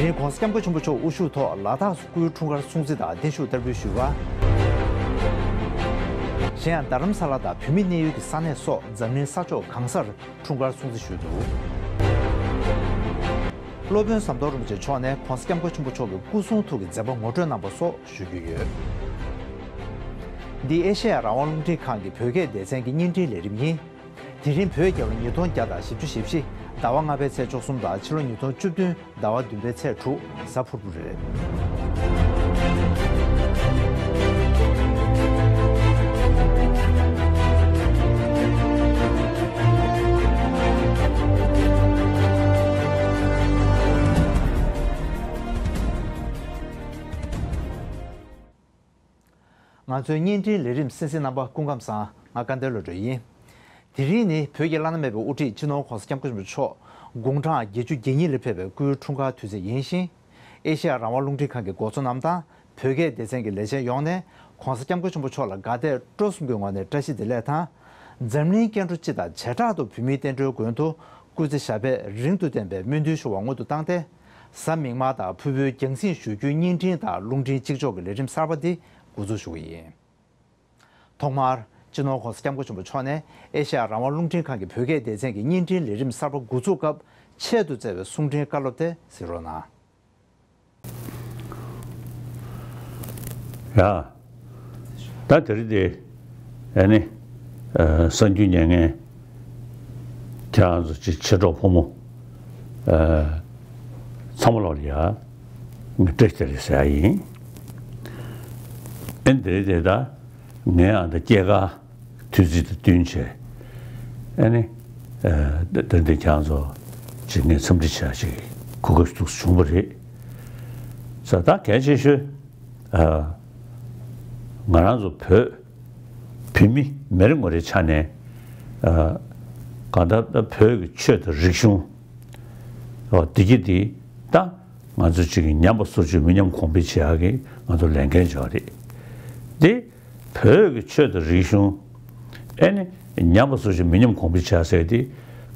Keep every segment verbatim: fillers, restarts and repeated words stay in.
དེ་རིང་༸གོང་ས་༸སྐྱབས་མགོན་ཆེན་པོ་མཆོག་དབུ་བཞུགས་ཐོག་ལ་དྭགས་སུ་སྐུའི་འཁྲུངས་སྐར་སྲུང་བརྩི་དང་བརྟན་བཞུགས་བསྟར་འབུལ་ཞུས་པ། གཞན་ཡང་རྡ་རམ་ས་ལ་དང་བོད་མི་གནས་ཡུལ་གྱི་ས་གནས་སོགས་འཛམ་གླིང་ས་ཕྱོགས་གང་སར་འཁྲུངས་སྐར་སྲུང་བརྩི་ཞུས་འདུག་སློབ་དཔོན་ཟམ་གདོང་རིན་པོ་ཆེ་མཆོག་ནས་༸གོང་ས་༸སྐྱབས་མགོན་ཆེན་པོ་མཆོག་གི་སྐུ་གསུང་ཐུགས་ཀྱི་མཛད་པ་ངོ་སྤྲོད་གནང་བ་སོགས་ཞུ་རྒྱུ་ཡོད། འདི་ཨེ་ཤེ་ཡ་རང་དབང་རླུང་འཕྲིན་ཁང་གི་བོད་སྐད་སྡེ་ཚན་གྱི་བརྙན་འཕྲིན་ལས་རིམ་ཡིན། དེ་རིང་བོད་རྒྱལ་ལོ་ཉིས་སྟོང་བརྒྱ་དང་བཞི་བཅུ་ཞེ་བཞི་ཟླ་བ་ལྔ་པའི་ཚེས་བཅུ་གསུམ་དང་ཕྱི་ལོ་ཉིས་སྟོང་བཅུ་བདུན་ཟླ་བ་བདུན་པའི་ཚེས་དྲུག་གཟའ་ཕུར་བུ་རེད། ང་ཚོའི་བརྙན་འཕྲིན་ལས་རིམ་གསན་གཟིགས་རྣམ་པ་སྐུ་ཁམས་བཟང་། ང་སྐལ་ལྡན་བློ་གྲོས་ཡིན། དེ་རིང་ནི་བོད་ཀྱི་བླ་ན་མེད་པའི་དབུ་ཁྲིད་སྤྱི་ནོར་༸གོང་ས་༸སྐྱབས་མགོན་ཆེན་པོ་མཆོག་དགུང་གྲངས་བརྒྱད་ཅུ་གྱ་གཉིས་ལ་ཕེབས་པའི་སྐུའི་འཁྲུངས་སྐར་དུས་ཚིགས་ཡིན་ཞིང་། ཨེ་ཤེ་ཡ་རང་དབང་རླུང་འཕྲིན་ཁང་གི་འགོ་གཙོ་རྣམས་དང་བོད་སྐད་སྡེ་ཚན་གྱི་ལས་བྱེད་ཡོངས་ནས་༸གོང་ས་༸སྐྱབས་མགོན་ཆེན་པོ་མཆོག་ལ་དགའ་དད་སྤྲོ་གསུམ་གྱི་ངོས་ནས་བཀྲ་ཤིས་བདེ་ལེགས་དང་། འཛམ་གླིང་སྐྱེ་འགྲོ་སྤྱི་དང་བྱེ་བྲག་ཏུ་བོད་མིའི་བསྟན་འགྲོའི་མགོན་དུ་སྐུ་ཚེ་ཞབས་པད་རིང་དུ་བརྟན་པའི་སྨོན་འདུན་ཞུ་བ་སྔོན་དུ་བཏང་སྟེ། གཟའ་མིག་དམར་དང་ཕུར་བུའི་རྒྱང་སྲིང་ཞུ་རྒྱུའི་བརྙན་འཕྲིན་དང་རླུང་འཕྲིན་གཅིག་ལྕོགས་ཀྱི་ལས་རིམ་གསར་པ་འདི་འགོ་འཛུགས་ཞུ་གི་ཡིན། ཐོག་མར་སྤྱི་ནོར་༸གོང་ས་༸སྐྱབས་མགོན་ཆེན་པོ་མཆོག་ནས་ཨེ་ཤེ་ཡ་རང་དབང་རླུང་འཕྲིན་ཁང་གི་བོད་སྐད་སྡེ་ཚན་གྱི་བརྙན་འཕྲིན་ལས་རིམ་གསར་པ་འགོ་འཛུགས་སྐབས་ཆེད་དུ་བསྩལ་བའི་གསུང་འཕྲིན་བཀའ་སློབ་དེ་གཟིགས་རོགས་གནང་། ཡ། ད་དེ་རིང་དེ་ཨ་ནི་ཨ་གསར་འགྱུར་ཉན་མཁན་ཁྱེད་རང་ཚོ་ཅིག་མཆེད་གྲོགས་ཕོ་མོ་ཨ་ཚང་མ་ལོག་ལ་ཡ་ངས་བཀྲ་ཤིས་བདེ་ལེགས་ཟེར་ཡ་ཡིན། ཨ་ནི་དེ་རིང་དེ་ད་ངའི་ཨ་ད་སྐྱེས་སྐར་དུས་ཚིགས་དང་བསྟུན་བྱས། ཨ་ནི། ཨ་ད་འདི་ཁྱེད་ཚོ་ཅིག་ངས་འཚམས་འདྲི་བྱ་ཞིག་གོ་སྐབས་ཤིག་ཏུ་བྱུང་བ་རེད། ས་ད་གལ་ཆེ་ཤོས། ཨ་ང་རང་ཚོ་བོད་བོད་མི་མི་རེ་ངོ་རེའི་ཆ་ནས། ཨ་གང་ལྟར་ད་བོད་ཀྱི་ཆོས་དང་རིག་གཞུང་། ཨོ་འདི་གི་འདི་ད་ང་ཚོ་ཅིག་ཉམས་པ་སོར་ཆུད་མི་ཉམས་གོང་འཕེལ་བྱེད་ཡག་གི་ང་ཚོ་ལས་འགན་ཅིག་ཡོད་རེད། འདི། བོད་ཀྱི་ཆོས་དང་རིག་གཞུང་། ཨེ་ནི། ཉམས་པ་སོར་ཆུད་མི་ཉམས་གོང་འཕེལ་བྱ་ཟེར་ཏེ།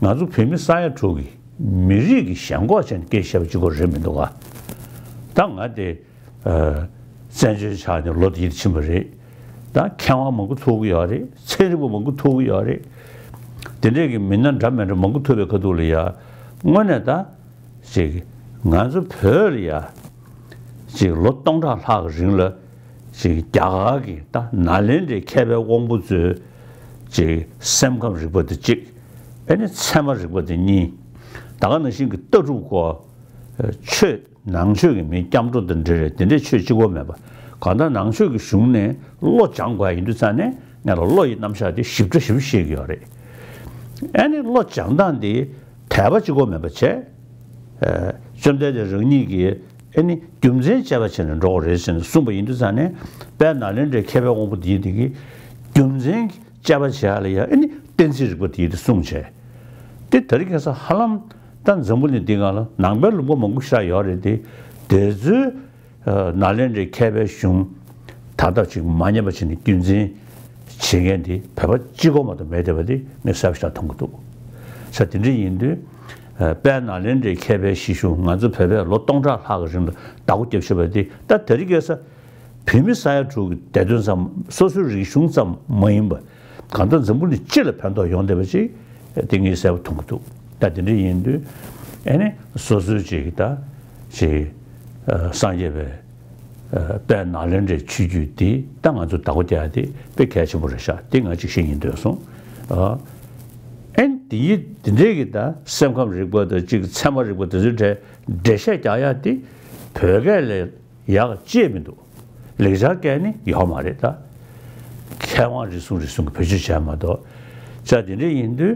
ང་ཚོ་བོད་མི་ས་ཡ་དྲུག་གི་མི་རིགས་ཀྱི་ཞེན་ཁོག་བྱས་ནས་སྐད་བཤད་པ་གཅིག་པོ་རེད་མི་འདུག་ག་ད་ང་དེ། ཨ་བཙན་བྱོལ་ཆགས་ནས་ལོ་དེ་ཕྱིན་པ་རེད། ད་མཁས་དབང་མང་པོ་ཐུག་གི་ཡོད་རེད། ཚན་རིག་པ་མང་པོ་ཐུག་གི་ཡོད་རེད། དེ་འདྲས་ཀྱི་མི་སྣ་འདྲ་མི་འདྲ་མང་པོ་ཐུག་པའི་ཁ་ཐུག་ལ་ཡ། དངོས་གནས་ད། ཅིག་ང་ཚོ་བོད་ལ་ཡ། ཅིག་ལོ་སྟོང་ཕྲག་ལྷག་གི་རིང་ལ་ཅིག་རྒྱ་གར་གྱི་ད་ནཱ་ལེནྡྲའི་མཁས་པའི་དབང་པོ་ཚོའི་ཅིག་སེམས་ཁམས་རིག་པ་དེ་གཅིག་ཨེ་ནི་ཚད་མ་རིག་པ་དེ་གཉིས། ད་ག་ནང་བཞིན་གྱི་ལྟ་གྲུབ་སྐོར། ཆོས་ནང་ཆོས་ཀྱི་མི་སྐྱབས་འགྲོ་དང་འབྲེལ་བའི་དེ་འདྲའི་ཆོས་གཅིག་པོ་མེད་པ། གང་ལྟར་ནང་ཆོས་ཀྱི་གཞུང་ནས་བློ་སྦྱང་དགོས་ཡ་ཡིན་དུས་ཙང་ནས་ང་ལ་བློ་ཡི་རྣམ་གཞག་དེ་ཞིབ་ཕྲ་ཞིབ་ཤེས་ཀྱི་ཡོད་རེད། ཨེ་ནི་བློ་སྦྱང་སྟངས་དེ་དད་པ་གཅིག་པོ་མེད་པ་བྱས། ཨ་བཅོམ་ལྡན་འདས་རང་ཉིད་ཀྱིས་ཨེ་ནི་རྒྱུ་མཚན་དཔྱད་པ་བྱས་ནས་འགྲོ་དགོས་རེད་ཟེར་ནས་གསུངས་པ་ཡིན་དུས་ཙང་ནས། དཔལ་ནཱ་ལེནྡྲའི་མཁས་པའི་དབང་པོ་འདིའི་དེ་གི་རྒྱུ་མཚན་དཔྱད་པ་བྱེད་ཡ་ལ་ཡ་ཨེ་ནི་གཏན་ཚིགས་རིག་པ་དེ་ཡིས་དེ་གསུངས་བྱས། དེ་དེ་རིང་ཁ་སང་ཧ་ལམ་ད་འཛམ་བུ་གླིང་འདི་སྒང་ལ་ནང་པའི་ལུང་པ་མང་པོ་ཞིག་ཡོད་རེད་དེ། དེ་ཚོའི་ཨ་ནཱ་ལེནྡྲའི་མཁས་པའི་གཞུང་ད་ལྟ་ཅིག་མ་ཉམས་པ་བྱས་ནས་རྒྱུན་འཛིན་བྱེད་མཁན་དེ་བོད་པ་གཅིག་པོ་མ་གཏོགས་མེད་བསྡད་པ་དེ་ངས་གསལ་པོ་ཞིག་མཐོང་གི་འདུག་ས་དེ་འདྲ་ཡིན་དུས། ཨ་དཔལ་ནཱ་ལེནྡྲའི་མཁས་པའི་གཞི་གཞུང་ང་ཚོ་བོད་པས་ལོ་སྟོང་ཕྲག་ལྷག་གི་རིང་ལ་བདག་པོ་རྒྱབ་བཞིན་པ་དེ་ད་དེ་རིང་ཁ་སང་། བོད་མི་ས་ཡ་དྲུག་གི་བདེ་དོན་ཙམ། སོ་སོའི་རིག་གཞུང་ཙམ་མ་ཡིན་པ། གང་ལྟར་འཛམ་བུ་གླིང་སྤྱི་ལ་ཕན་ཐོགས་ཡོང་བསྡད་པ་ཅིག་དེ་ངས་གསལ་པོ་མཐོང་གི་འདུག་ད་དེ་འདྲ་ཡིན་དུས། ཨེ་ནི་སོ་སོའི་ཅིག་ད་ཅིག་ཨ་སངས་རྒྱས་པའི་ཨ་དཔལ་ནཱ་ལེནྡྲའི་ཆོས་བརྒྱུད་འདི་ད་ང་ཚོ་བདག་པོ་རྒྱག་ཡ་དེ་དཔེ་གལ་ཆེན་པོ་རེད་ཤག་དེ་ང་ཅིག་བཤད་སྙིང་འདོད་སོང་། ཨ་ཨེ་ནི་དེ་ཡི་དེ་འདྲའི་གི་ད་སེམས་ཁམས་རིག་པ་དང་ཅིག་ཚད་མ་རིག་པ་དེ་ཚོའི་གྲས་འགྲེལ་བཤད་རྒྱག་ཡ་དེ་བོད་སྐད་ལས། ཡག་ཅེས་མི་འདུག་ལེགས་སྦྱར་སྐད་ནི་ཡོད་མ་རེད་ད། མཁས་དབང་རེ་ཟུང་རེ་ཟུང་གིས་བེད་སྤྱོད་བྱས་མ་གཏོགས། ཙང་དེ་འདྲ་ཡིན་དུས།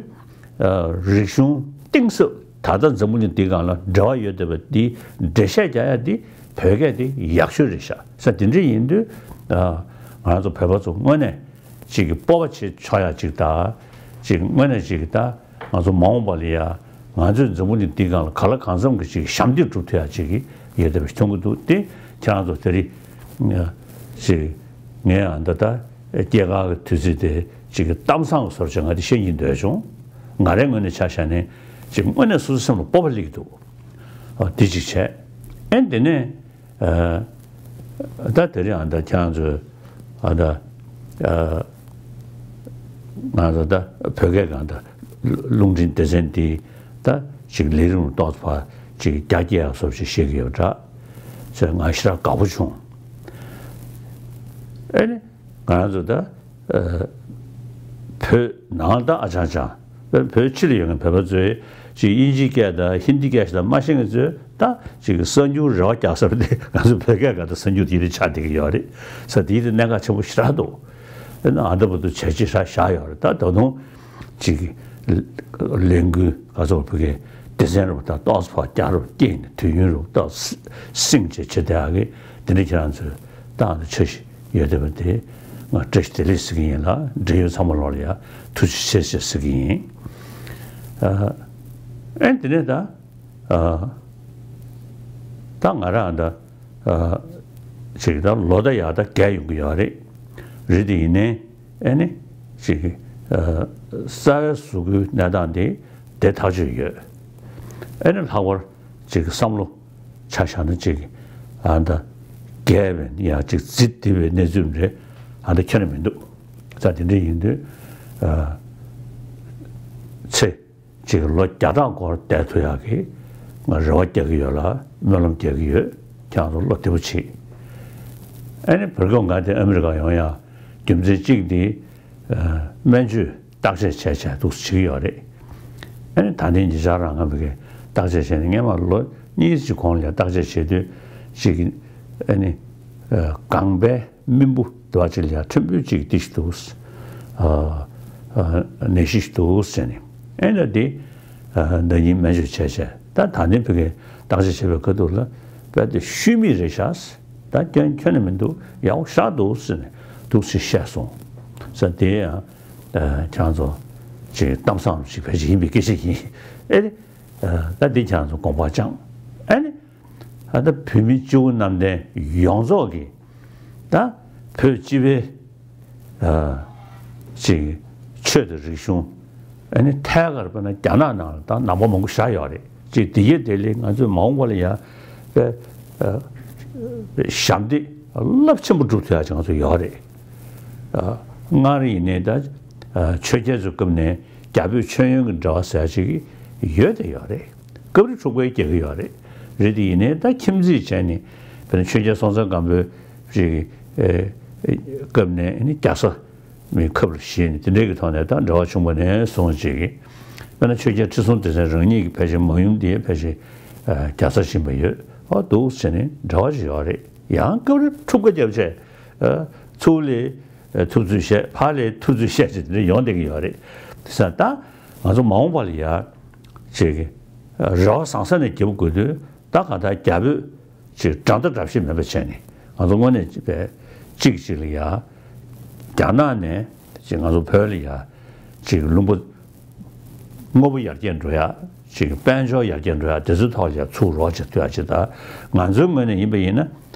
ཨ་རིག་གཞུང་གཏིང་ཟབ་ད་ལྟ་འཛམ་བུ་གླིང་འདིའི་སྒང་ལ་འབྲེལ་བ་ཡོད་བསྡད་པ་འདི་འགྲེལ་བཤད་རྒྱག་ཡ་འདི་བོད་སྐད་འདི་ཡག་ཤོས་རེད་ཤག་ཙང་དེ་འདྲ་ཡིན་དུས། ཨ་ང་རང་ཚོ་བོད་པ་ཚོ་དངོས་གནས་ཅིག་གི་སྤོབས་པ་བྱེད་ཆོག་ཡ་ཅིག་དང་། ཅིག་དངོས་གནས་ཅིག་གི་ད་ང་ཚོ་མ་འོངས་པ་ལ་ཡ། ང་ཚོས་འཛམ་བུ་གླིང་འདིའི་སྒང་ལ་གང་ལ་གང་འཚམ་གྱི་ཅིག་ཞབས་འདེགས་སྒྲུབ་ཐུབ་ཡ་ཅིག་ཡོད་བསྡད་པ་ཞིག་མཐོང་གི་འདུག་དེ་ཁྱེད་རང་ཚོ་དེ་རིང་ཅིག་ངས་ཨ་ད་ལྟ་སྐྱེས་སྐར་གྱི་དུས་ཚིགས་དེ་ཅིག་གི་གཏམ་བཟང་གི་བཟོ་འདྲ་ཅིག་ང་དེ་བཤད་སྙིང་འདོད་བྱུང་། ང་རའི་ངོས་ནས་ཆ་བཞག་ནས་ཅིག་དངོས་གནས་སོ་སོའི་སེམས་ལ་སྤོབས་པ་སླེབས་ཀྱི་འདུག་ཨ་དེ་ཅིག་བྱས། ཨེ་དེ་ནས་ཨ་ད་དེ་རིང་ཨ་ད་ཁྱེད་རང་ཚོས་ཨ་ད་ཨ་ང་ཚོ་ད་བོད་སྐད་གང་ད་རླུང་འཕྲིན་སྡེ་ཚན་འདི་ད་ཅིག་ལས་རིམ་ཏོག་ཙམ་ཅིག་རྒྱ་སྐྱེད་ཡག་བཟོ་ཞིག་བཤད་ཀྱི་ཡོད་འདྲ་ཟེར། ང་ཞེ་དྲག་དགའ་པོ་བྱུང་། ཨེ་ནི་ང་རང་ཚོ་ད་ཨ་བོད་ནང་ད་ཨ་ཅང་ཅང་བོད་ཕྱི་ལ་ཡོད་མཁན་བོད་པ་ཚོས་ཅིག་དབྱིན་ཇིའི་སྐད་དང་ཧིན་དིའི་སྐད་ཞིག་ད་མ་ཤེས་མཁན་ཚོས་ད་ཅིག་གསར་འགྱུར་རེ་བ་རྒྱག་ས་རེད་དེ། ང་ཚོ་བོད་སྐད་སྒང་ད་གསར་འགྱུར་དེ་རིགས་ཆགས་བསྡད་ཀྱི་ཡོད་རེད་ཟེར། དེའི་དེ་གནད་འགག་ཆེན་པོ་ཞེ་དྲག་འདུག་ཨ་ནི་ཨ་ད་བར་དུ་བྱས་རྗེས་ཞེ་དྲག་བཞག་ཡོད་རེད། ད་ད་དུང་ཅིག་ལས་འགུལ་ག་ཚོད་བོད་སྐད་སྡེ་ཚན་རུ་ད་ཏོག་ཙམ་རྒྱ་རུ་སྐྱེས་ནས་དུས་ཡུན་རུ་ཏོག་སྲིང་བྱས་བྱེད་བསྡད་ཡག་གི་དེ་འདྲ་ཁྱེད་རང་ཚོས་ཏང་དང་འཆར་གཞི་ཡོད་བསྡད་པ་དེ་ང་བཀྲ་ཤིས་བདེ་ལེགས་ཟེར་གྱི་ཡིན་ལ། འབྲེལ་ཡོད་ཚང་མ་ལོག་ལ་ཡ་ཐུགས་རྗེ་ཆེ་ཟེར་ཟེར་གྱི་ཡིན། ཨ་ཨེ་དེ་ནས་ད་ཨ་ད་ང་རང་ད་ཨ་ཅིག་ད་ལོ་ད་ཡག་ད་རྒས་ཡོང་གི་ཡོད་རེད། རེད་དེ་ཡིན་ནའི་ཨེ་ནི་ཅིག་ཨ་རྩ་བའི་གཟུགས་པོའི་གནས་སྟངས་དེ་བདེ་ཐག་ཆོད་ཡོད། ཨེ་ནི་ལྷག་པར་ཅིག་བསམ་བློ་ཆ་བཞག་ན་ཅིག་ཨ་ད་རྒས་པའི་ཡང་ཅིག་རྫི་འདི་བའི་གནས་ཚུལ་རེད། ཨ་ད་ཁྱོན་ནས་མི་འདུག་ད་དེ་འདྲ་ཡིན་དུས་ཨ་ཚེ་ཅིག་ལོ་བརྒྱ་ཕྲག་འགོར་བསྡད་ཐུབ་ཡག་གི་ང་རེ་བ་རྒྱག་གི་ཡོད་ལ། སྨོན་ལམ་རྒྱག་གི་ཡོད། ཁྱེད་རང་ཚོ་བློ་བདེ་པོ་བྱེད། ཨ་ནི་བར་སྐབས་ང་དེ་ཨ་མི་རི་ཀ་ཡོང་ཡག་རྒྱུ་མཚན་གཅིག་འདི་ཨ་སྨན་བཅོས་བརྟག་དཔྱད་བྱས་བྱས་འདུག་བྱེད་ཀྱི་ཡོད་རེད། ཨ་ནི་ད་ནི་ཉེ་ཆར་རང་ང་མི་གི་བརྟག་དཔྱད་བྱས་ནས་སྔན་མ་ལོ་གཉིས་ཀྱི་གོང་ལ་བརྟག་དཔྱད་བྱེད་དུས་ཅིག་ཨ་ནི་ཨ་ལྒང་པའི་རྨེན་བུ་དེ་བ་ཅིག་ལ་ཡ་ཕྲན་བུ་ཅིག་འདི་ཞིག་འདུག་ཨ་ཨ་ནད་གཞི་ཞིག་འདུག་ཟེར་ནས། ཨེ་ན་འདི་ཨ་ཟླ་ཉིན་སྨན་བཅོས་བྱས་བྱས། ད་ད་ནི་བོད་སྐད་བརྟག་དཔྱད་བྱས་པའི་ཁ་ཐུག་ལ་དཔེ་དེ་ཤུལ་མིག་རེད་ཤག་ད་སྐྱོན་ཁྱོན་ནས་མི་འདུག་ཡག་པོ་ཞེ་དྲག་འདུག་ཟེར་ནས་འདུག་སེ་བཤད་སོང་ཟེར། དེ་ཡང་ཨ་ཁྱེད་རང་ཚོ་ཅིག་གཏམ་བཟང་ཞིག་ཕལ་ཆེར་ཡིན་པའི་སྐད་ཆ་ཡིན། ཨེ་རེད། ཨ་ད་འདི་ཁྱེད་རང་ཚོ་དགོངས་པ་བཅངས། ཨེ་ནི། ཨ་ད་བོད་མི་སྤྱི་བོ་གནམ་བསྟན་ཡོངས་རྫོགས་ཀྱི་ད་བོད་སྤྱི་པའི་ཨ་ཅིག་ཆོས་དང་རིག་གཞུང་། ཨ་ནི་ཐད་ཀར་དཔེར་ན་རྒྱ་ནག་ནང་ལ་ད་ནང་པ་མང་པོ་བཞག་ཡོད་རེད། ཅིག་དེ་ཡི་དེ་ལས་ང་ཚོས་མ་འོངས་པ་ལ་ཡ་དཔེ་ཨ་ཞབས་འདེགས་རླབས་ཆེན་པོ་སྒྲུབ་ཐུབ་ཡག་ཅིག་ང་ཚོ་ཡོད་རེད། ཨ་སྔར་ཡིན་ནའི་ད་ཨ་ཆོས་རྒྱལ་ཚོའི་སྐབས་ནས་རྒྱ་བོད་མཆོད་ཡོན་གྱི་འབྲེལ་བ་ཟེར་ཡག་ཅིག་ཡོད་དེ་ཡོད་རེད། སྐབས་རེ་འཁྲུག་པ་རྒྱག་གི་ཡོད་རེད། རེད་དེ་ཡིན་ནའི་ད་ཁྱིམ་མཚེས་བྱས་ནས་དཔེར་ན་ཆོས་རྒྱལ་སྲོང་བཙན་སྒམ་པོའི་ཅིག་ཨེ་སྐབས་ནས་ནི་རྒྱ་བཟའ་མི་ཁབ་ལ་བཞེས་ནས་དེ་འདྲའི་གི་ཐོག་ནས་ད་འབྲེལ་བ་བྱུང་བ་ནས་བཟུང་ཅིག་དཔེར་ན་ཆོས་རྒྱལ་ཁྲི་སྲོང་ལྡེ་བཙན་རང་ཉིད་ཀྱི་ཕལ་ཆེར་མ་ཡུམ་དེ་ཕལ་ཆེར་ཨ་རྒྱ་བཟའ་བྱིན་པ་ཡོད། ཨོ་འདུག་ཟེར་ནས་འབྲེལ་བ་ཞིག་ཡོད་རེད། ཡང་སྐབས་རེ་འཁྲུག་པ་བརྒྱབ་བྱས་ཨ་ཚུར་ལས་ཨ་ཐུབ་ཚོད་བཤད། ཕར་ལས་ཐུབ་ཚོད་བཤད་ཅིག་དེ་འདྲ་ཡོང་བསྡད་ཀྱི་ཡོད་རེད་ཟེར། ད་ང་ཚོ་མ་འོངས་པ་ལ་ཡ་ཅིག་རེ་བ་བཟང་ས་ནས་རྒྱབ་དགོས་དུས། ད་གང་ལྟར་རྒྱ་བོད་ཅིག་འགྲམ་ལྟ་འགྲམ་ཤེས་མེད་པ་བྱས་ནས། ང་ཚོ་དངོས་གནས་པའི་གཅིག་གཅིག་ལ་ཡ་རྒྱ་ནག་ནས་ཅིག་ང་ཚོ་བོད་ལ་ཡ་ཅིག་ལུང་པ་དངོས་པོ་ཡར་རྒྱས་འགྲོ་ཡ། ཅིག་དཔལ་འབྱོར་ཡར་རྒྱས་འགྲོ་ཡ། དེ་ཚོའི་ཐོག་ལ་ཡ་ཚུར་རོགས་བྱེད་ཐུབ་ཡ་ཅིག་དང་། ང་ཚོའི་ངོས་ནས་ཡིན་པ་ཡིན་ན་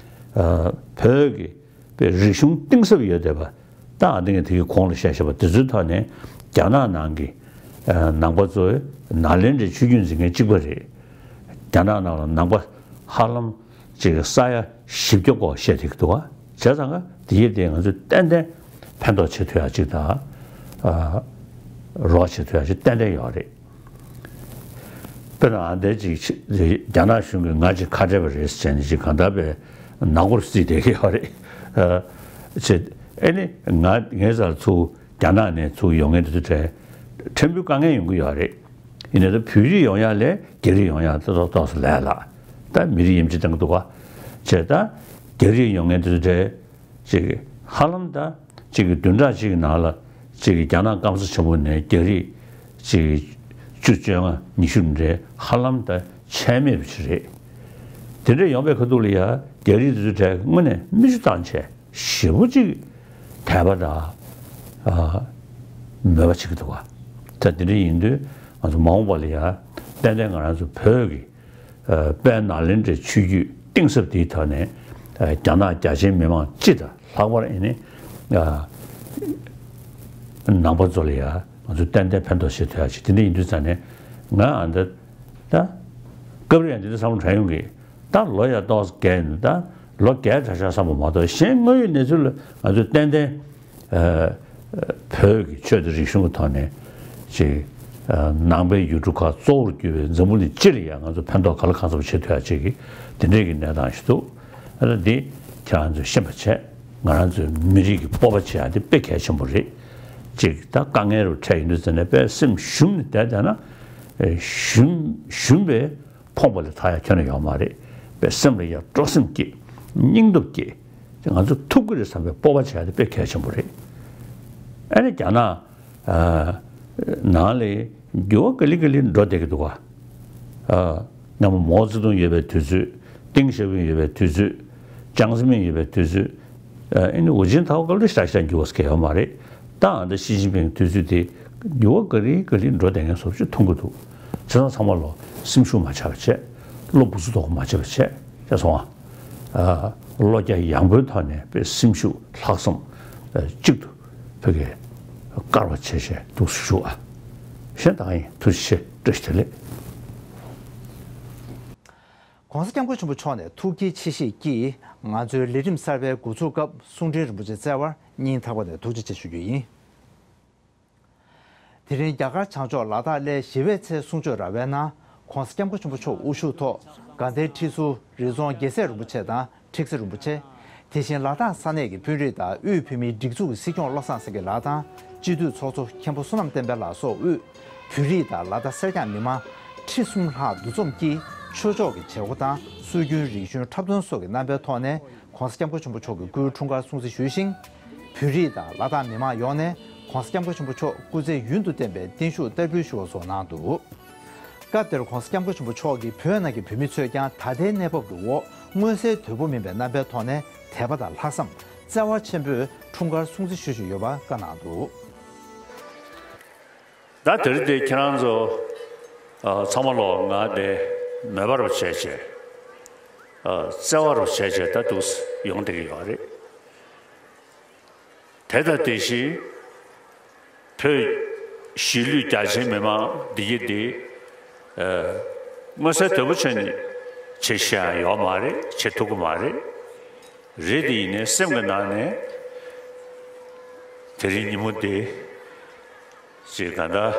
ཨ་བོད་ཀྱི་པའི་རིག་གཞུང་གཏིང་ཟབ་ཡོད་བསྡད་པ། ད་ཨ་འདི་ངས་དེ་གི་གོང་ལ་བཤད་བཞག་པ་དེ་ཚོའི་ཐོག་ནས་རྒྱ་ནག་ནང་གི་ཨ་ནང་པ་ཚོའི་ནཱ་ལེནྡྲའི་ཆོས་བརྒྱུད་འཛིན་མཁན་གཅིག་པ་རེད། རྒྱ་ནག་ནང་ལ་ནང་པ་ཧ་ལམ་ཅིག་ས་ཡ་བཞི་བརྒྱ་སྐོར་བཤད་བསྡད་ཀྱི་འདུག་ག་བྱས་ཙང་ཀ་དེ་ཡིན་དེ་ང་ཚོས་ཏན་ཏན་ཕན་ཐོགས་བྱེད་ཐུབ་ཡག་ཅིག་དང་། ཨ་རོགས་བྱེད་ཐུབ་ཡག་ཅིག་ཏན་ཏན་ཡོད་རེད། དཔེར་ན་ཨ་འདྲ་ཅིག་རྒྱ་ནག་གཞུང་གིས་ང་ཅིག་ཁ་བྲལ་བ་རེད་ཟེར་ནས་ཅིག་གང་ལྟར་བའི་ནག་པོར་བརྩིས་བསྡད་ཀྱི་ཡོད་རེད། ཨ་ཅེ་ཨེ་ནི་ང་ངའི་རྩར་ཚུར་རྒྱ་ནག་ནས་ཚུར་ཡོང་མཁན་དེ་ཚོ་གྲས་ཕྲན་བུ་དཀའ་ངལ་ཡོང་གི་ཡོད་རེད། ཡིན་ནའི་ད་བོད་རིགས་ཡོང་ཡག་ལས་རྒྱ་རིགས་ཡོང་ཡག་ཏོག་ཏོག་ཏོག་ཙམ་ལས་སླ། ད་མི་རིགས་དབྱེ་འབྱེད་བཏང་གི་འདུག་ག་བྱས་ད་རྒྱ་རིགས་ཡོང་མཁན་དེ་ཚོ་གྲས་ཅིག་ཧ་ལམ་ད་ཅིག་གི་བདུན་ཕྲག་གཅིག་གི་ནང་ལ་ཅིག་གི་རྒྱ་ནག་སྐམ་ས་ཆེན་པོ་ནས་རྒྱ་རིགས་ཅིག་བཅུ་བཅོ་ལྔ་ཉི་ཤུ་འདྲའི་ཧ་ལམ་ད་ཆད་མེད་པ་ཞིག་རེད། དེ་འདྲ་ཡོང་པའི་ཁ་ཐུག་ལ་ཡ་རྒྱ་རིགས་དེ་ཚོ་གྲས་དངོས་གནས་མིག་ཆུ་བཏང་བྱས་ཞེ་པོ་ཅིག་དད་པ་དང་ཨ་མོས་པ་བྱེད་ཀྱི་འདུག་ག་ད་དེ་འདྲ་ཡིན་དུས་ང་ཚོ་མ་འོངས་པ་ལ་ཡ་ཏན་ཏན་ང་རང་ཚོ་བོད་ཀྱི་ཨ་དཔལ་ནཱ་ལེནྡྲའི་ཆོས་བརྒྱུད་གཏིང་ཟབ་དེའི་ཐོག་ནས་ཨ་རྒྱ་ནག་རྒྱ་ཆེའི་མི་མང་སྤྱི་དང་ལྷག་པར་ཨེ་ནི་ཨ་ནང་པ་ཚོ་ལ་ཡ་ང་ཚོས་ཏན་ཏན་ཕན་ཐོགས་བྱེད་ཐུབ་ཡ་ཅིག་དེ་འདྲ་ཡིན་དུས་ཙང་ནས་ང་ཨ་འདི་ད་སྐབས་རེ་ཡང་འདི་འདྲ་བསམ་བློ་དྲན་ཡོང་གི། ད་ལོ་ཡང་ཏོག་ཙམ་རྒས་ནས། ད་ལོ་རྒས་དྲགས་ཤག་བསམ་པ་མ་གཏོགས། གཞན་དངོས་ཡོད་གནས་ཚུལ་ལ་ང་ཚོས་ཏན་ཏན་ཨ་བོད་ཀྱི་ཆོས་དང་རིག་གཞུང་གི་ཐོག་ནས་ཅིག་ཨ་ནང་པའི་ཡུལ་གྲུ་ཁག་གཙོ་བོར་གྱུར་པའི་འཛམ་བུ་གླིང་སྤྱི་ལ་ཡང་ང་ཚོ་ཕན་ཐོགས་ག་ལ་གང་འཚམ་བྱེད་ཐུབ་ཡ་ཅིག་གི་དེ་འདྲའི་གི་གནས་སྟངས་ཤིག་འདུག་ཨ་ད་འདི་ཁྱེད་རང་ཚོས་ཤེས་པ་བྱས། ང་རང་ཚོའི་མི་རིགས་ཀྱི་སྤོབས་པ་བྱེད་ཡ་དེ་དཔེ་གལ་ཆེན་པོ་རེད། ཅིག་ད་དཀའ་ངལ་རུ་འཕྲད་ཡོང་དུས་ཙམ་ནས་དཔེ་སེམས་ཞུམ་ནས་བསྡད་བསྡད་ན། ཨེ་ཞུམ་ཞུམ་པའི་ཕོངས་པ་ལས་ཐར་ཡ་ཁྱོན་ནས་ཡོད་མ་རེད། དཔེ་སེམས་ལ་ཡ་སྤྲོ་སེམས་སྐྱེས། སྙིང་སྟོབས་སྐྱེས། ང་ཚོ་ཐུབ་ཀྱི་རེད་བསམ་པའི་སྤོབས་པ་བྱེད་ཡ་དེ་དཔེ་གལ་ཆེན་པོ་རེད། ཨ་ནི་རྒྱ་ནག་ཨ་ནང་ལ་འགྱུར་བ་ག་ལེ་ག་ལེ་འགྲོ་བསྡད་ཀྱི་འདུག་ག་ཨ་སྔ་མོ་མའོ་ཙེ་ཏུང་ཡོད་པའི་དུས་ཚོད། ཏེང་ཞའོ་ཕིང་ཡོད་པའི་དུས་ཚོད། ཅང་ཙེ་མིན་ཡོད་པའི་དུས་ཚོད། ཨ་ཨ་ནི་ཧུའུ་ཅིན་ཐའོ་སྐབས་ལ་ཞེ་དྲག་འགྱུར་བ་གང་ཡང་ཡོད་མ་རེད། ད་ཨ་ད་ཞི་ཅིན་ཕིང་དུས་ཚོད་དེ་འགྱུར་བ་ག་ལེ་ག་ལེ་འགྲོ་བསྡད་མཁན་བཟོ་ཅིག་མཐོང་གི་འདུག་བྱས་ཙང་ཚང་མ་ལོ་སེམས་ཤུགས་མ་ཆག་པ་བྱས། བློ་སྦུག་ཚུགས་དོག་པ་མ་བྱེད་པ་བྱས། བྱས་སོང་ཨ། ཨ་བློ་རྒྱ་ཡངས་པོའི་ཐོག་ནས་དཔེ་སེམས་ཤུགས་ལྷག་བསམ་ཨ་གཅིག་ཏུ་ཕ་གིར་དཀར་བ་བྱས་བྱས་འདུག་སེ་བཞུགས་ཨ། གཞན་ད་ཡིན། ཐུགས་རྗེ་ཆེ། བཀྲ་ཤིས་བདེ་ལེགས། ༸གོང་ས་༸སྐྱབས་མགོན་ཆེན་པོ་མཆོག་ནས་ཐུགས་བསྐྱེད་ཆེ་བཞེས་ཀྱིས་ང་ཚོའི་ལས་རིམ་གསར་པའི་འགོ་ཚུགས་སྐབས་གསུང་འཕྲིན་རིན་པོ་ཆེ་བསྩལ་བར་སྙིང་ཐག་པ་ནས་ཐུགས་རྗེ་ཆེ་ཞུ་རྒྱུ་ཡིན། དེ་རིང་རྒྱ་གར་བྱང་ཕྱོགས་ལ་དྭགས་སླེ་ཞི་བའི་ཚལ་གསུང་ཆོས་ར་བའི་ནང་༸གོང་ས་༸སྐྱབས་མགོན་ཆེན་པོ་མཆོག་དབུ་བཞུགས་ཐོག་དགའ་ལྡན་ཁྲི་ཟུར་རི་རྫོང་རྒྱལ་སྲས་རིན་པོ་ཆེ་དང་ཁྲི་ཟུར་རིན་པོ་ཆེ། དེ་བཞིན་ལ་དྭགས་ས་གནས་ཀྱི་དཔོན་རིགས་དང་དབུས་བོད་མིའི་སྒྲིག་འཛུགས་ཀྱི་སྲིད་སྐྱོང་བློ་བཟང་སེང་གེ་ལགས་དང་། སྤྱི་འཐུས་ཚོགས་གཙོ་མཁན་པོ་བསོད་ནམས་བསྟན་འཕེལ་ལགས་སོགས་དབུས་བོད་རིགས་དང་ལ་དྭགས་སེར་སྐྱ་མི་མང་ཁྲི་གསུམ་ལྷག་འདུ་འཛོམས་ཀྱིས་ཆོས་ཕྱོགས་ཀྱི་བྱེད་སྒོ་དང་སྲོལ་རྒྱུན་རིག་གཞུང་འཁྲབ་སྟོན་སོགས་ཀྱི་རྣམ་པའི་ཐོག་ནས་༸གོང་ས་༸སྐྱབས་མགོན་ཆེན་པོ་མཆོག་གི་སྐུའི་འཁྲུངས་སྐར་སྲུང་བརྩི་ཞུས་ཤིང་། བོད་རིགས་དང་ལ་དྭགས་མི་མང་ཡོངས་ནས་༸གོང་ས་༸སྐྱབས་མགོན་ཆེན་པོ་མཆོག་སྐུ་ཚེ་ཡུན་དུ་བརྟན་པའི་བརྟན་བཞུགས་བསྟར་འབུལ་ཞུ་བ་སོགས་གནང་འདུག་སྐབས་དེར་༸གོང་ས་༸སྐྱབས་མགོན་ཆེན་པོ་མཆོག་གིས་བོད་ནང་གི་བོད་མི་ཚོས་ཀྱང་ད་ལྟའི་གནས་བབ་ཀྱི་འོག་མངོན་གསལ་དོད་པོ་མིན་པའི་རྣམ་པའི་ཐོག་ནས་དད་པ་དང་ལྷག་བསམ་བརྩེ་བ་ཆེན་པོས་འཁྲུངས་སྐར་སྲུང་བརྩི་ཞུ་བཞིན་ཡོད་པ་བཀའ་གནང་འདུག་ད་དེ་རིང་དེ་ཁྱེད་རང་ཚོ་ཨ་ཚང་མ་ལོ་ང་དེ་མོས་པ་རུ་བྱས་བྱས། ཨ་བརྩེ་བ་རུ་བྱས་བྱས་ད་འདུག་ཡོང་བསྡད་ཀྱི་ཡོད་རེད། དེ་དང་དེ་བཞིན་བོད་གཞིས་ལུས་རྒྱ་ཆེའི་མི་མང་འདི་གི་འདི་ཨ་མངོན་གསལ་དོད་པོ་བྱས་ནས་བྱེད་ཤེས་ཡང་ཡོད་མ་རེད། བྱེད་ཐུབ་ཀྱི་མ་རེད། རེད་དེ་ཡིན་ནའི་སེམས་ཀྱི་ནང་ནས་དེ་རིང་ཉིན་མོ་འདི་ཅིག་ག་འདྲ་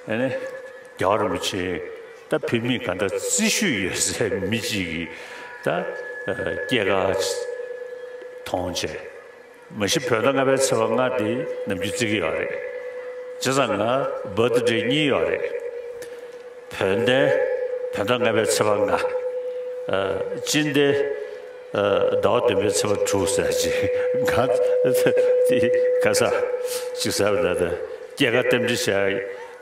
ཨ་ནི་རྒྱལ་བ་རིན་པོ་ཆེ་ད་བོད་མི་ག་འདྲ་བརྩི་ཤུལ་ཡོད་སའི་མི་གཅིག་གིས་ད་ཨ་སྐྱེས་སྐར་མཐོང་བྱས། མ་གཞི་བོད་ཟླ་ལྔ་པའི་ཚེས་པ་ལྔ་དེ་ནམ་རྒྱུན་བརྩི་གི་ཡོད་རེད། བྱས་ཙང་ང་བར་ཐི་ཌེ་གཉིས་ཡོད་རེད། བོད་ཟླའི་བོད་ཟླ་ལྔ་པའི་ཚེས་པ་ལྔ། ཨ་སྤྱི་ཟླའི་ཨ་ཟླ་བ་བདུན་པའི་ཚེས་པ་དྲུག་ཟེར་ཅིག་ང་དེ་ག་ས་ཅིག་ཟེར་བ་ད་ད་སྐྱེས་སྐར་རྟེན་འབྲེལ་བྱས་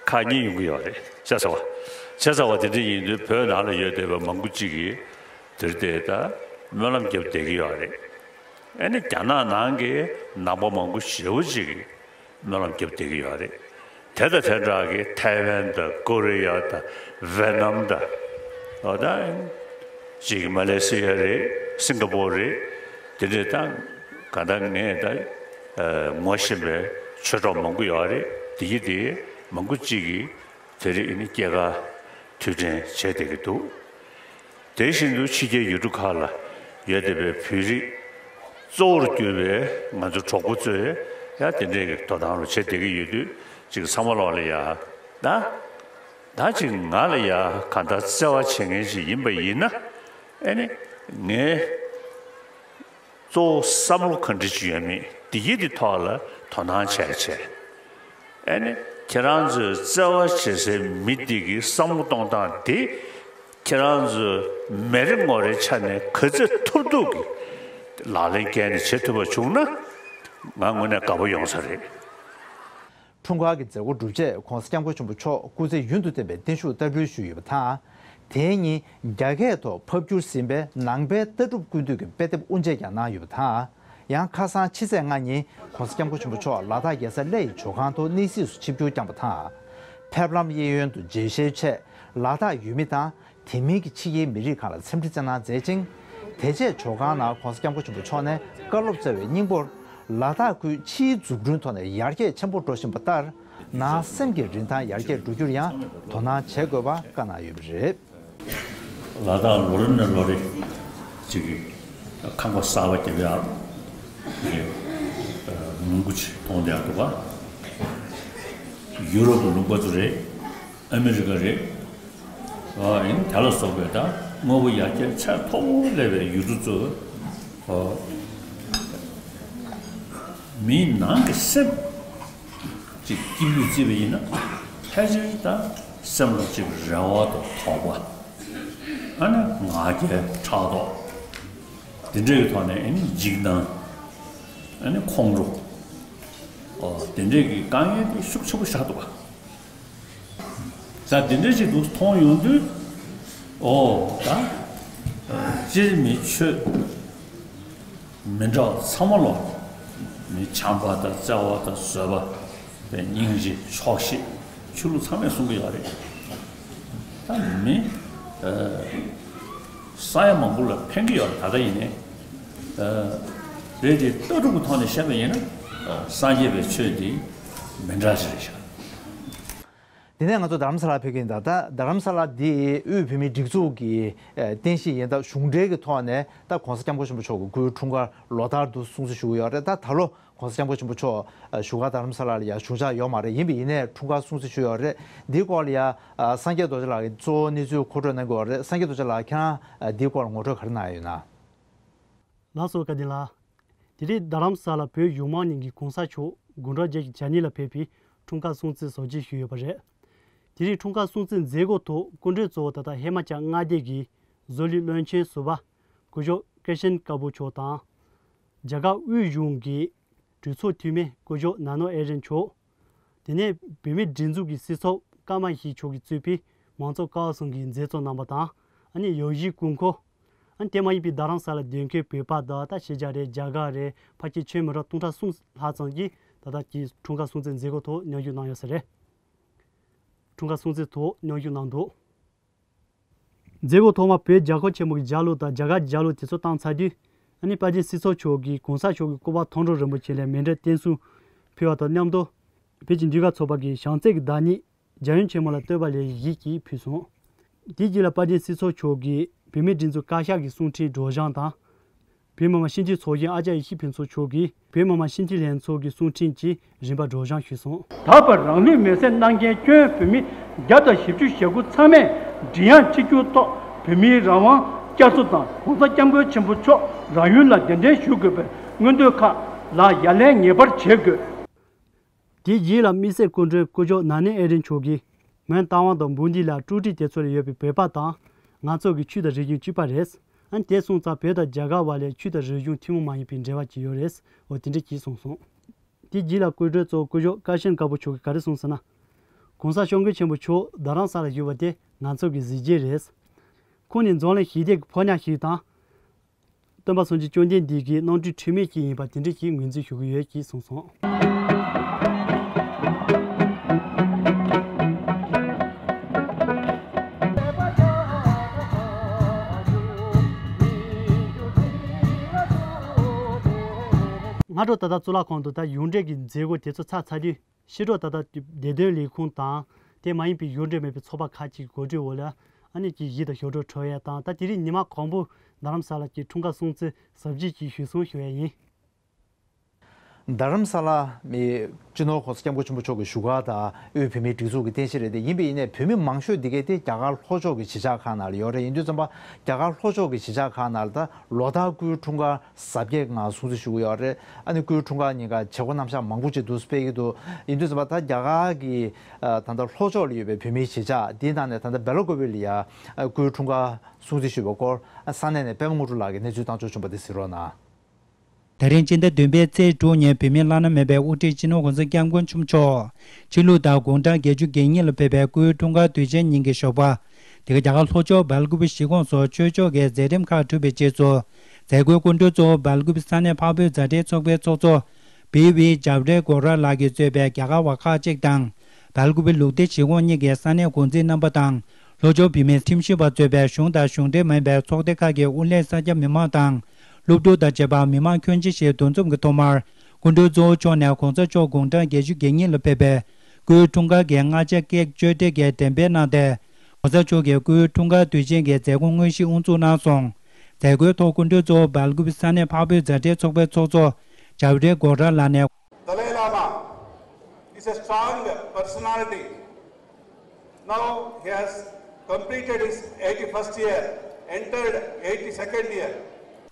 ཁག་གཉིས་ཡོང་གི་ཡོད་རེད། བྱས་ཙང་བ། བྱས་ཙང་བ་དེ་འདྲ་ཡིན་དུས་བོད་ནང་ལ་ཡོད་བསྡད་པ་མང་པོ་ཅིག་གིས་དེར་བལྟས་ད་སྨོན་ལམ་བརྒྱབ་བསྡད་ཀྱི་ཡོད་རེད། ཨ་ནི་རྒྱ་ནག་ནང་གི་ནང་པ་མང་པོ་ཞེ་པོ་ཅིག་གིས་སྨོན་ལམ་བརྒྱབ་བསྡད་ཀྱི་ཡོད་རེད། དེ་དང་དེ་འདྲ་གི་ཐའེ་ཝན་དང་ཀོ་རི་ཡ་དང་ཝེ་ནམ་དང་། འོ་ད་ཅིག་མ་ལེ་སི་ཡ་རེད། སིང་ག་པོར་རེད། དེ་འདྲས་ད་ག་ད་ངས་ད་ཨ་ངོ་ཤེས་པའི་ཆོས་གྲོགས་མང་པོ་ཡོད་རེད། དེ་གི་དེ་མང་པོ་ཅིག་གིས་དེ་རིང་ཨ་ནི་སྐྱེས་སྐར་དུས་དྲན་བྱས་བསྡད་ཀྱི་འདུག་དེ་བཞིན་དུ་ཕྱི་རྒྱལ་ཡུལ་གྲུ་ཁག་ལ་ཡོད་བསྡད་པའི་བོད་རིགས་གཙོ་བོར་གྱུར་པའི་ང་ཚོ་གྲོགས་པོ་ཚོས་ཡང་དེ་འདྲའི་གི་དོ་སྣང་རུ་བྱེད་བསྡད་ཀྱི་ཡོད་དུས་ཅིག་ཚང་མ་ལོག་ལ་ཡ་ད་ད་ཅིག་ང་ལ་ཡ་གང་ལྟར་བརྩེ་བ་བྱེད་མཁན་ཅིག་ཡིན་པ་ཡིན་ན་ཨ་ནི་ངས་གཙོ་བོ་བསམ་བློ་ག་འདྲ་ཅིག་ཡོད་མེད་འདི་གི་འདི་ཐོག་ལ་དོ་སྣང་བྱས་བྱས། ཨ་ནི་ཁྱེད་རང་ཚོའི་བརྩེ་བ་བྱེད་སའི་མི་འདི་གི་བསམ་བློ་གཏོང་སྟངས་འདི་ཁྱེད་རང་ཚོའི་མི་རེ་ངོ་རེའི་ཆ་ནས་ག་ཚོད་ཐུབ་ཐུབ་ཀྱི་ལག་ལེན་བཀལ་ནས་བྱེད་ཐུབ་པ་བྱུང་ན་ང་དངོས་གནས་དགའ་པོ་ཡོང་ས་རེད། འཁྲུངས་སྐར་གྱི་མཛད་སྒོ་གྲུབ་རྗེས་༸གོང་ས་༸སྐྱབས་མགོན་ཆེན་པོ་མཆོག་སྐུ་ཚེ་ཡུན་དུ་བརྟན་པའི་བརྟན་བཞུགས་བསྟར་འབུལ་ཞུས་ཡོད་པ་དང་། དེའི་ཉིན་རྒྱ་སྐད་ཐོག་ཕབ་བསྒྱུར་ཟིན་པའི་ནང་པའི་ལྟ་གྲུབ་ཀུན་བཏུས་ཀྱི་དཔེ་དེབ་དབུ་འབྱེད་ཀྱང་གནང་ཡོད་པ་དང་། ཡང་ཁ་སང་ཕྱི་ཚེས་ལྔ་ཉིན་༸གོང་ས་༸སྐྱབས་མགོན་ཆེན་པོ་མཆོག་ལ་དྭགས་རྒྱལ་ས་གླེ་ཡི་ཇོ་ཁང་དུ་གནས་གཟིགས་སུ་ཆིབས་བསྒྱུར་བསྐྱངས་པ་དང་། ཕེབས་ལམ་གཡས་གཡོན་དུ་མཇལ་བཤལ་ཆེད་ལ་དྭགས་ཡུལ་མི་དང་། དེ་མིན་གྱི་ཕྱི་རྒྱལ་མི་རིགས་ཁག་ལ་འཚམས་འདྲི་བསྩལ་གནང་མཛད་ཅིང་། དེ་རྗེས་ཇོ་ཁང་ནང་༸གོང་ས་༸སྐྱབས་མགོན་ཆེན་པོ་མཆོག་ནས་བཀའ་སློབ་སྩལ་བའི་སྙིང་པོར། ལ་དྭགས་ཁུལ་ཕྱིའི་འཛུགས་སྐྲུན་ཐོག་ནས་ཡར་རྒྱས་ཆེན་པོ་འགྲོ་བཞིན་པ་ལྟར། ནང་སེམས་ཀྱི་རིན་ཐང་ཡར་རྒྱས་འགྲོ་རྒྱུར་ཡང་དོ་སྣང་བྱེད་དགོས་པ་བཀའ་གནང་ཡོད་པ་རེད། ལ་དྭགས་ལོ་རེ་ནས་ལོ་རེ་ཅིག་ཁང་པ་གསར་པ་རྒྱབ་ཡག་གི་མྱུ་གུ་ཅིག་མཐོང་བསྡད་འདུག་ག་ཡུ་རོབ་ཀྱི་ལུང་པ་ཚོ་རེད། ཨ་མི་རི་ཀ་རེད། ཨ་ཡིན་དེ་ལ་སོགས་པའི་ད་དངོས་པོ་ཡར་རྒྱས་ཚད་མཐོ་པོ་སླེབས་པའི་ཡུལ་གྲུ་ཚོ། ཨ་མིའི་ནང་གི་སེམས་ཅིག་སྐྱིད་པོ་བརྩིས་པ་ཡིན་ན་ཕལ་ཆེར་ད་སེམས་ལ་ཅིག་རེ་བ་དང་དོགས་པ། ཨ་ནི་ང་རྒྱལ་ཕྲག་དོག་དེ་འདྲ་ཡི་ཐོག་ནས་ཨ་ནི་འཇིགས་སྣང་། ཨ་ནི་ཁོང་ཁྲོ། ཨོ་དེ་འདྲས་ཀྱི་དཀའ་ངལ་དེ་ཤུགས་ཆེན་པོ་ཤར་འདུག་ག་ད་དེ་འདྲས་ཅིག་འདུག་མཐོང་ཡོང་དུས། ཨོ་ད་སྤྱིར་མི་ཆོས་མི་འདྲ་བ་ཚང་མ་ལོ། མི་བྱམས་པ་དང་བརྩེ་བ་དང་བཟོད་པ་དང་སྙིང་རྗེ་ཆོག་ཤེས་ཆོས་ལུགས་ཚང་མས་གསུང་གི་ཡོད་རེད། ད་མི་ས་ཡ་མང་པོ་ལ་ཕན་གྱི་ཡོད་རེད། ད་ལྟ་ཡིན་ནའི་རེད་དེ་ལྟ་གྲུབ་ཀྱི་ཐོག་ནས་བཤད་པ་ཡིན་ན་སངས་རྒྱས་པའི་ཆོས་འདི་མི་འདྲ་ཞིག་རེད་ཤག་དེ་ནས་ང་ཚོ་རྡ་རམ་ས་ལར་ཕེབས་ཀྱི་ཡིན། ད་ལྟ་རྡ་རམ་ས་ལ་འདི་དབུས་བོད་མིའི་སྒྲིག་འཛུགས་ཀྱི་རྟེན་གཞི་ཡིན་སྟབས་གཞུང་འབྲེལ་གྱི་ཐོག་ནས་ད་༸གོང་ས་༸སྐྱབས་མགོན་ཆེན་པོ་མཆོག་གི་སྐུའི་འཁྲུངས་སྐར་ལོ་ལྟར་དུ་སྲུང་བརྩི་ཞུ་གི་ཡོད་རེད། ད་ད་ལོ་༸གོང་ས་༸སྐྱབས་མགོན་ཆེན་པོ་མཆོག་བཞུགས་སྒར་རྡ་རམ་ས་ལ་ལ་ཡང་བཞུགས་འཆར་ཡོད་མ་རེད། ཡིན་པ་ཡིན་ནའི་འཁྲུངས་སྐར་སྲུང་བརྩི་ཞུས་ཡོད་རེད། འདིའི་སྐོར་ལ་ཡང་སངས་རྒྱས་རྡོ་རྗེ་ལགས་ཀྱིས་གཙོ་བོ་གནས་ཚུལ་མཁོ་སྤྲོད་གནང་གི་ཡོད་རེད། སངས་རྒྱས་རྡོ་རྗེ་ལགས་ཁྱེད་རང་འདིའི་སྐོར་ལ་ངོ་སྤྲོད་ག་རེ་གནང་ཡ་ཡོད་ན། ལགས་སོ་བཀའ་བསྟན་ལགས། དེ་རིང་རྡ་རམ་ས་ལ་བོད་གཞུང་མང་གཉིས་ཀྱི་གོང་ས་མཆོག་དགུང་གྲངས་བརྒྱད་ཅུ་གྱ་གཉིས་ལ་ཕེབས་པའི་འཁྲུངས་སྐར་སྲུང་བརྩི་བཟོ་བཅོས་ཞུས་ཡོད་པ་རེད། དེ་རིང་འཁྲུངས་སྐར་སྲུང་བརྩི་མཛད་སྒོ་ཐོག་སྐུ་མགྲོན་གཙོ་བོ་ད་ལྟ་ཧེ་མ་ཅག་མངའ་སྡེ་གི་བཟོ་ལས་བློན་ཆེན་ཟུར་པ་སྐུ་ཞབས་ཀེ་ཤན་ཀ་པུ་མཆོག་དང་། རྒྱ་གར་དབུས་གཞུང་གི་གྲོས་ཚོགས་འཐུས་མི་སྐུ་ཞབས་ནཱ་ནོ་ཨེ་རན་མཆོག་དེ་ནས་བོད་མིའི་སྒྲིག་འཛུགས་ཀྱི་སྲིད་ཚབ་ཀརྨ་ཡེ་ཤེས་མཆོག་གིས་གཙོས་པའི་མང་ཚོགས་སྐལ་བ་གསུམ་གྱིས་མཛད་གཙོ་གནང་པ་དང་། ཨ་ནི་ཡོ་བྱད་སྐུ་འཁོར། ཨ་ནི་དེ་མ་ཡིན་པའི་རྡ་རམ་ས་ལ་སྡོད་མཁན་བོད་པ་དང་ད་ཤེས་བྱ་རེད། རྒྱ་གར་རེད། ཕལ་ཆེར་ཆོས་མི་རབས་སྟོང་ཕྲག་གསུམ་ལྷག་ཙམ་གྱིས་ད་ལྟ་ཀྱི་འཁྲུངས་སྐར་སྲུང་བརྩི་མཛད་སྒོ་ཐོག་མཉམ་ཞུགས་གནང་ཡོད་ས་རེད། འཁྲུངས་སྐར་སྲུང་བརྩི་ཐོག་མཉམ་ཞུགས་གནང་འདུག་མཛད་སྒོ་ཐོག་མར་བོད་རྒྱལ་ཁབ་ཆེན་མོ་གི་ལྗགས་ལུང་དང་རྒྱ་གར་ལྗགས་ལུང་དེ་ཚོ་བཏང་ཚར་དུས། ཨ་ནི་དཔལ་ལྡན་སྲིད་ཚོགས་མཆོག་གིས་གོང་ས་མཆོག་གི་སྐུ་པར་མཐོང་གྲོལ་རིན་པོ་ཆེ་ལ་མཎྜལ་རྟེན་གསུམ་ཕུལ་བ་དང་མཉམ་དུ། བོད་ཀྱི་ཟློས་གར་ཚོགས་པ་གི་བྱམས་བརྩེ་གི་བདག་ཉིད་འཇམ་དབྱངས་ཆེན་མོ་ལ་བསྟོད་པ་ལེགས་ཡིག་ཅིག་ཕུལ་སོང་། དེའི་རྗེས་ལ་དཔལ་ལྡན་སྲིད་ཚོགས་མཆོག་གིས་བོད་མིའི་སྒྲིག་འཛུགས་བཀའ་ཤག་གི་གསུང་འཕྲིན་སྒྲོག་སྦྱང་དང་། བོད་མི་མང་སྤྱི་འཐུས་ཚོགས་གཞོན་ཨ་ཅག་ཡེ་ཤེས་ཕུན་ཚོགས་མཆོག་གིས་བོད་མི་མང་སྤྱི་འཐུས་ལྷན་ཚོགས་ཀྱི་གསུང་འཕྲིན་གྱི་རིམ་པ་སྒྲོག་སྦྱང་ཞུས་སོང་། ད་བར་རང་ལུས་མེར་སྲེག་གནང་མཁན་ཁྱོན་བོད་མི་བརྒྱ་དང་བཞི་བཅུ་ཞེ་དགུ་ཚང་མས་མགྲིན་དབྱངས་གཅིག་གྱུར་ཐོག་བོད་མིའི་རང་དབང་བསྐྱར་གསོ་དང་༸གོང་ས་༸སྐྱབས་མགོན་ཆེན་པོ་མཆོག་རང་ཡུལ་ལ་གདན་འདྲེན་ཞུ་དགོས་པའི་མངོན་འདོད་ཁག་ལ་ཡ་ལན་ངེས་པར་བྱེད་དགོས། དེའི་རྗེས་ལ་དམིགས་བསལ་སྐུ་མགྲོན་སྐུ་ཞབས་ནཱ་ནེ་ཨེ་རན་མཆོག་གིས་མོན་རྟ་དབང་དང་འབུམ་སྡེ་ལ་ཀྲུའུ་ཀྲི་དེ་ཚོ་ལ་ཡོད་པའི་བོད་པ་དང་ང་ཚོ་གི་ཆོས་དང་རིག་གཞུང་གཅིག་པ་རེད། ཨ་ནི་དེ་སོང་ཙང་བོད་དང་རྒྱ་གར་བར་ལ་ཆོས་དང་རིག་གཞུང་ཐུན་མོང་མ་ཡིན་པའི་འབྲེལ་བ་ཅིག་ཡོད་རེད། འོ་དེ་འདྲ་ཅིག་གསུངས་སོང་། དེའི་རྗེས་ལ་སྐུ་མགྲོན་གཙོ་བོ་སྐུ་ཞབས་ཀ་ཤན་ཀ་པུ་མཆོག་གིས་ག་རེ་གསུངས་ཟེར་ན། གོང་ས་སྐྱབས་མགོན་ཆེན་པོ་མཆོག་རྡ་རམ་ས་ལ་བཞུགས་པ་དེ་ང་ཚོ་གི་གཟི་བརྗིད་རེད། ཁོང་ནི་འཛམ་གླིང་ཞི་བདེ་གི་ཕོ་ཉ་ཞིག་དང་། སྟོན་པ་སངས་རྒྱས་བཅོམ་ལྡན་འདས་ཀྱི་རྣམ་སྤྲུལ་འཁྲུལ་མེད་ཅིག་ཡིན་པ་དེ་འདྲ་ཞིག་ངོས་འཛིན་ཞུ་གི་ཡོད་ཅེས་གསུངས་སོང་། སྔ་དྲོ་ད་ལྟ་གཙུག་ལག་ཁང་དུ་ད་གཞུང་འབྲེལ་གྱི་མཛད་སྒོ་དེ་ཚོ་ཚར་ཚར་དུས། ཕྱི་དྲོ་ད་ལྟ་བདེ་དོན་ལས་ཁུངས་དང་། དེ་མ་ཡིན་པའི་གཞུང་འབྲེལ་མེད་པའི་ཚོགས་པ་ཁག་ཅིག་གི་གོ་སྒྲིག་འོག་ལ་ཨ་ནི་ཀྱི་གཞས་དང་ཞབས་བྲོ་འཁྲབ་ཡས་དང་། ད་དེ་རིང་ཉི་མ་གང་པོ་རྡ་རམ་ས་ལ་གྱི་འཁྲུངས་སྐར་སྲུང་བརྩི་གཟབ་རྒྱས་ཀྱིས་ཞུས་སོང་ཞུ་ཡས་ཡིན། རྡ་རམ་ས་ལ་མི་སྤྱི་ནོར་༸གོང་ས་༸སྐྱབས་མགོན་ཆེན་པོ་མཆོག་གི་བཞུགས་སྒར་དང་དབུས་བོད་མིའི་སྒྲིག་འཛུགས་ཀྱི་རྟེན་གཞི་རེད་དེ། ཡིན་པ་ཡིན་ནའི་བོད་མི་མང་ཤོས་འདི་གས་དེ་རྒྱ་གར་ལྷོ་ཕྱོགས་ཀྱི་གཞིས་ཆགས་ཁག་ནང་ལ་ཡོད་རེད། ཡིན་དུས་ཙམ་པ་རྒྱ་གར་ལྷོ་ཕྱོགས་ཀྱི་གཞིས་ཆགས་ཁག་ནང་ལ་ད་ལོ་ལྟར་སྐུའི་འཁྲུངས་སྐར་གཟབ་རྒྱས་ངང་སྲུང་བརྩི་ཞུ་གི་ཡོད་རེད། ཨ་ནི་སྐུའི་འཁྲུངས་སྐར་ཉིན་ཀ་བྱེད་སྒོ་རྣམ་གཞག་མང་པོ་ཅིག་འདུག་སྤེལ་གྱི་འདུག་ཡིན་དུས་ཙམ་པ་ད་རྒྱ་གར་གྱི་ད་ལྟ་ལྷོ་ཕྱོགས་ལ་ཡོད་པའི་བོད་མིའི་གཞིས་ཆགས་འདིའི་ནང་ནས་ད་ལྟ་སྦེལ་ཀོབ་ལ་ཡ་སྐུའི་འཁྲུངས་སྐར་སྲུང་བརྩི་ཞུས་པའི་སྐོར་ས་གནས་ནས་པད་མ་དངོས་གྲུབ་ལགས་ཀྱིས་གནས་ཚུལ་བཏང་ཆོག་བྱུང་པ་དེ་གཟིགས་རོགས་གནང་། དེ་རིང་སྤྱི་ཟླ་བདུན་པའི་ཚེས་དྲུག་ཉིན་བོད་མིའི་བླ་ན་མེད་པའི་དབུ་ཁྲིད་སྤྱི་ནོར་༸གོང་ས་༸སྐྱབས་མགོན་ཆེན་པོ་མཆོག་ཕྱི་ལུགས་ཟླ་དགུང་གྲངས་བརྒྱད་ཅུ་གྱ་གཉིས་ལ་ཕེབས་པའི་སྐུའི་འཁྲུངས་སྐར་དུས་ཆེན་ཉིན་གྱི་ཞོགས་པ། དེ་ག་རྒྱ་གར་ལྷོ་ཕྱོགས་སྦེལ་ཀུ་པེ་གཞིས་ཁོངས་སུ་ཆོས་ཕྱོགས་ཀྱི་མཛད་རིམ་ཁག་གྲུབ་པའི་རྗེས་སུ། མཛད་སྒོའི་སྐུ་མགྲོན་གཙོ་བོ་སྦེལ་ཀུ་པེ་ས་གནས་འཕགས་བོད་མཛའ་འབྲེལ་ཚོགས་པའི་ཚོགས་གཙོ་བི་བི་ཇབ་རེ་གོ་ར་ལགས་ཀྱིས་གཙོས་པའི་རྒྱ་གར་བ་ཁག་ཅིག་དང་། སྦེལ་ཀུ་པེ་ལུགས་བདེ་གཞིས་ཁོངས་གཉིས་ཀྱི་ས་གནས་འགོ་འཛིན་རྣམ་པ་དང་། ལྷོ་ཕྱོགས་བོད་མིའི་ཁྲིམས་ཞིབ་པ་གཙོས་པའི་གཞུང་དང་གཞུང་འབྲེལ་མིན་པའི་ཚོགས་སྡེ་ཁག་གི་དབུ་ལས་ས་སྐྱ་མི་མང་དང་། སློབ་ཕྲུག་དང་བཅས་པ་མི་མང་ཁྱོན་ཆེ་ཞིག་འདུ་འཛོམས་ཀྱི་ཐོག་མར། སྐུ་མགྲོན་གཙོ་བོ་མཆོག་ནས་གོང་ས་མཆོག་དགུང་གྲངས་བརྒྱད་ཅུ་གྱ་གཉིས་ལ་ཕེབས་པའི་སྐུའི་འཁྲུངས་སྐར་གྱི་སྔ་ཕྱི་ཀེག་གཅོད་འབྲེག་གི་འགྲེམས་སྤེལ་གནང་སྟེ། ༸གོང་ས་མཆོག་གིས་སྐུའི་འཁྲུངས་སྐར་དུས་ཆེན་གྱི་མཛད་སྒོ་དངོས་གཞི་དབུ་འཛུགས་གནང་སོང་། མཛད་སྒོའི་ཐོག་སྐུ་མགྲོན་གཙོ་བོ་སྦེལ་ཀུ་པེ་ས་གནས་འཕགས་བོད་མཛའ་འབྲེལ་ཚོགས་པའི་ཚོགས་གཙོ་ཇབ་རེ་གོ་ར་ལགས་ནས། Dalai Lama is a strong personality. Now he has completed his eighty-first year, entered eighty-second year.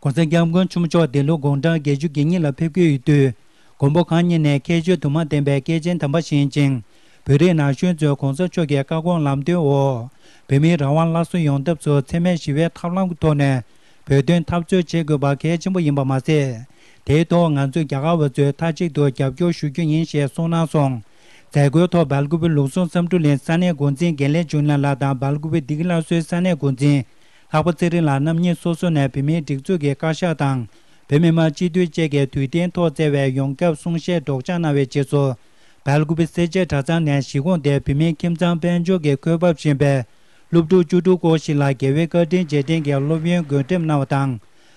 ༸གོང་ས་༸སྐྱབས་མགོན་ཆེན་པོ་མཆོག་འདི་ལོ་དགུང་གྲངས་བརྒྱད་ཅུ་གྱ་གཉིས་ལ་ཕེབས་ཀྱི་ཡོད་དུས། མགོན་པོ་གང་ཉིད་ནས་ཁྱད་ཆོས་དུ་མ་ལྡན་པའི་སྐྱེས་ཆེན་དམ་པ་ཞིག་ཡིན་ཅིང་། བོད་རིགས་ན་གཞོན་ཚོའི་༸གོང་ས་མཆོག་གི་བཀའ་དགོངས་ལམ་སྟོན་འོག་བོད་མིའི་རང་དབང་སླར་གསོ་ཡོང་ཐབས་སུ་འཚེ་མེད་ཞི་བའི་ཐབས་ལམ་གྱི་ཐོག་ནས་བོད་དོན་འཐབ་རྩོད་བྱེད་དགོས་པ་གལ་ཆེན་པོ་ཡིན་པ་མ་ཟད། དེའི་ཐོག་ང་ཚོས་རྒྱ་གར་བ་ཚོས་མཐའ་གཅིག་ཏུ་རྒྱབ་སྐྱོར་ཞུ་རྒྱུ་ཡིན་ཞེས་གསུངས་གནང་སོང་། མཛད་སྒོའི་ཐོག་སྦེལ་ཀུ་པེ་ལུགས་ཟུང་བསམ་འགྲུབ་གླིང་ས་གནས་འགོ་འཛིན་དགེ་ལེགས་འབྱུང་གནས་ལགས་དང་སྦེལ་ཀུ་པེ་བདེ་སྐྱིད་སླར་གསོའི་ས་གནས་འགོ་འཛིན་ལྷག་པ་ཚེ་རིང་ལགས་རྣམ་གཉིས་སོ་སོ་ནས་བོད་མིའི་སྒྲིག་འཛུགས་ཀྱི་བཀའ་ཤག་དང་། བོད་མི་མང་སྤྱི་འཐུས་བཅས་ཀྱིས་དུས་སྟོན་ཐོག་བསྩལ་བའི་ཡོངས་ཁྱབ་གསུང་བཤད་སྒྲོག་སྦྱང་གནང་བའི་རྗེས་སུ། སྦེལ་ཀུ་པེ་སེར་བྱེས་གྲྭ་ཚང་ནས་གཞིས་ཁོངས་དེའི་བོད་མིའི་ཁྱིམ་ཚང་དཔལ་འབྱོར་གྱི་འཁོས་བབ་ཞན་པའི་སློབ་ཕྲུག་བཅུ་དྲུག་སྐོར་ཞིག་ལ་རྒྱལ་བའི་བཀའ་དྲིན་རྗེས་དྲན་གྱི་སློབ་ཡོན་བགོ་འགྲེམས་གནང་བ་དང་།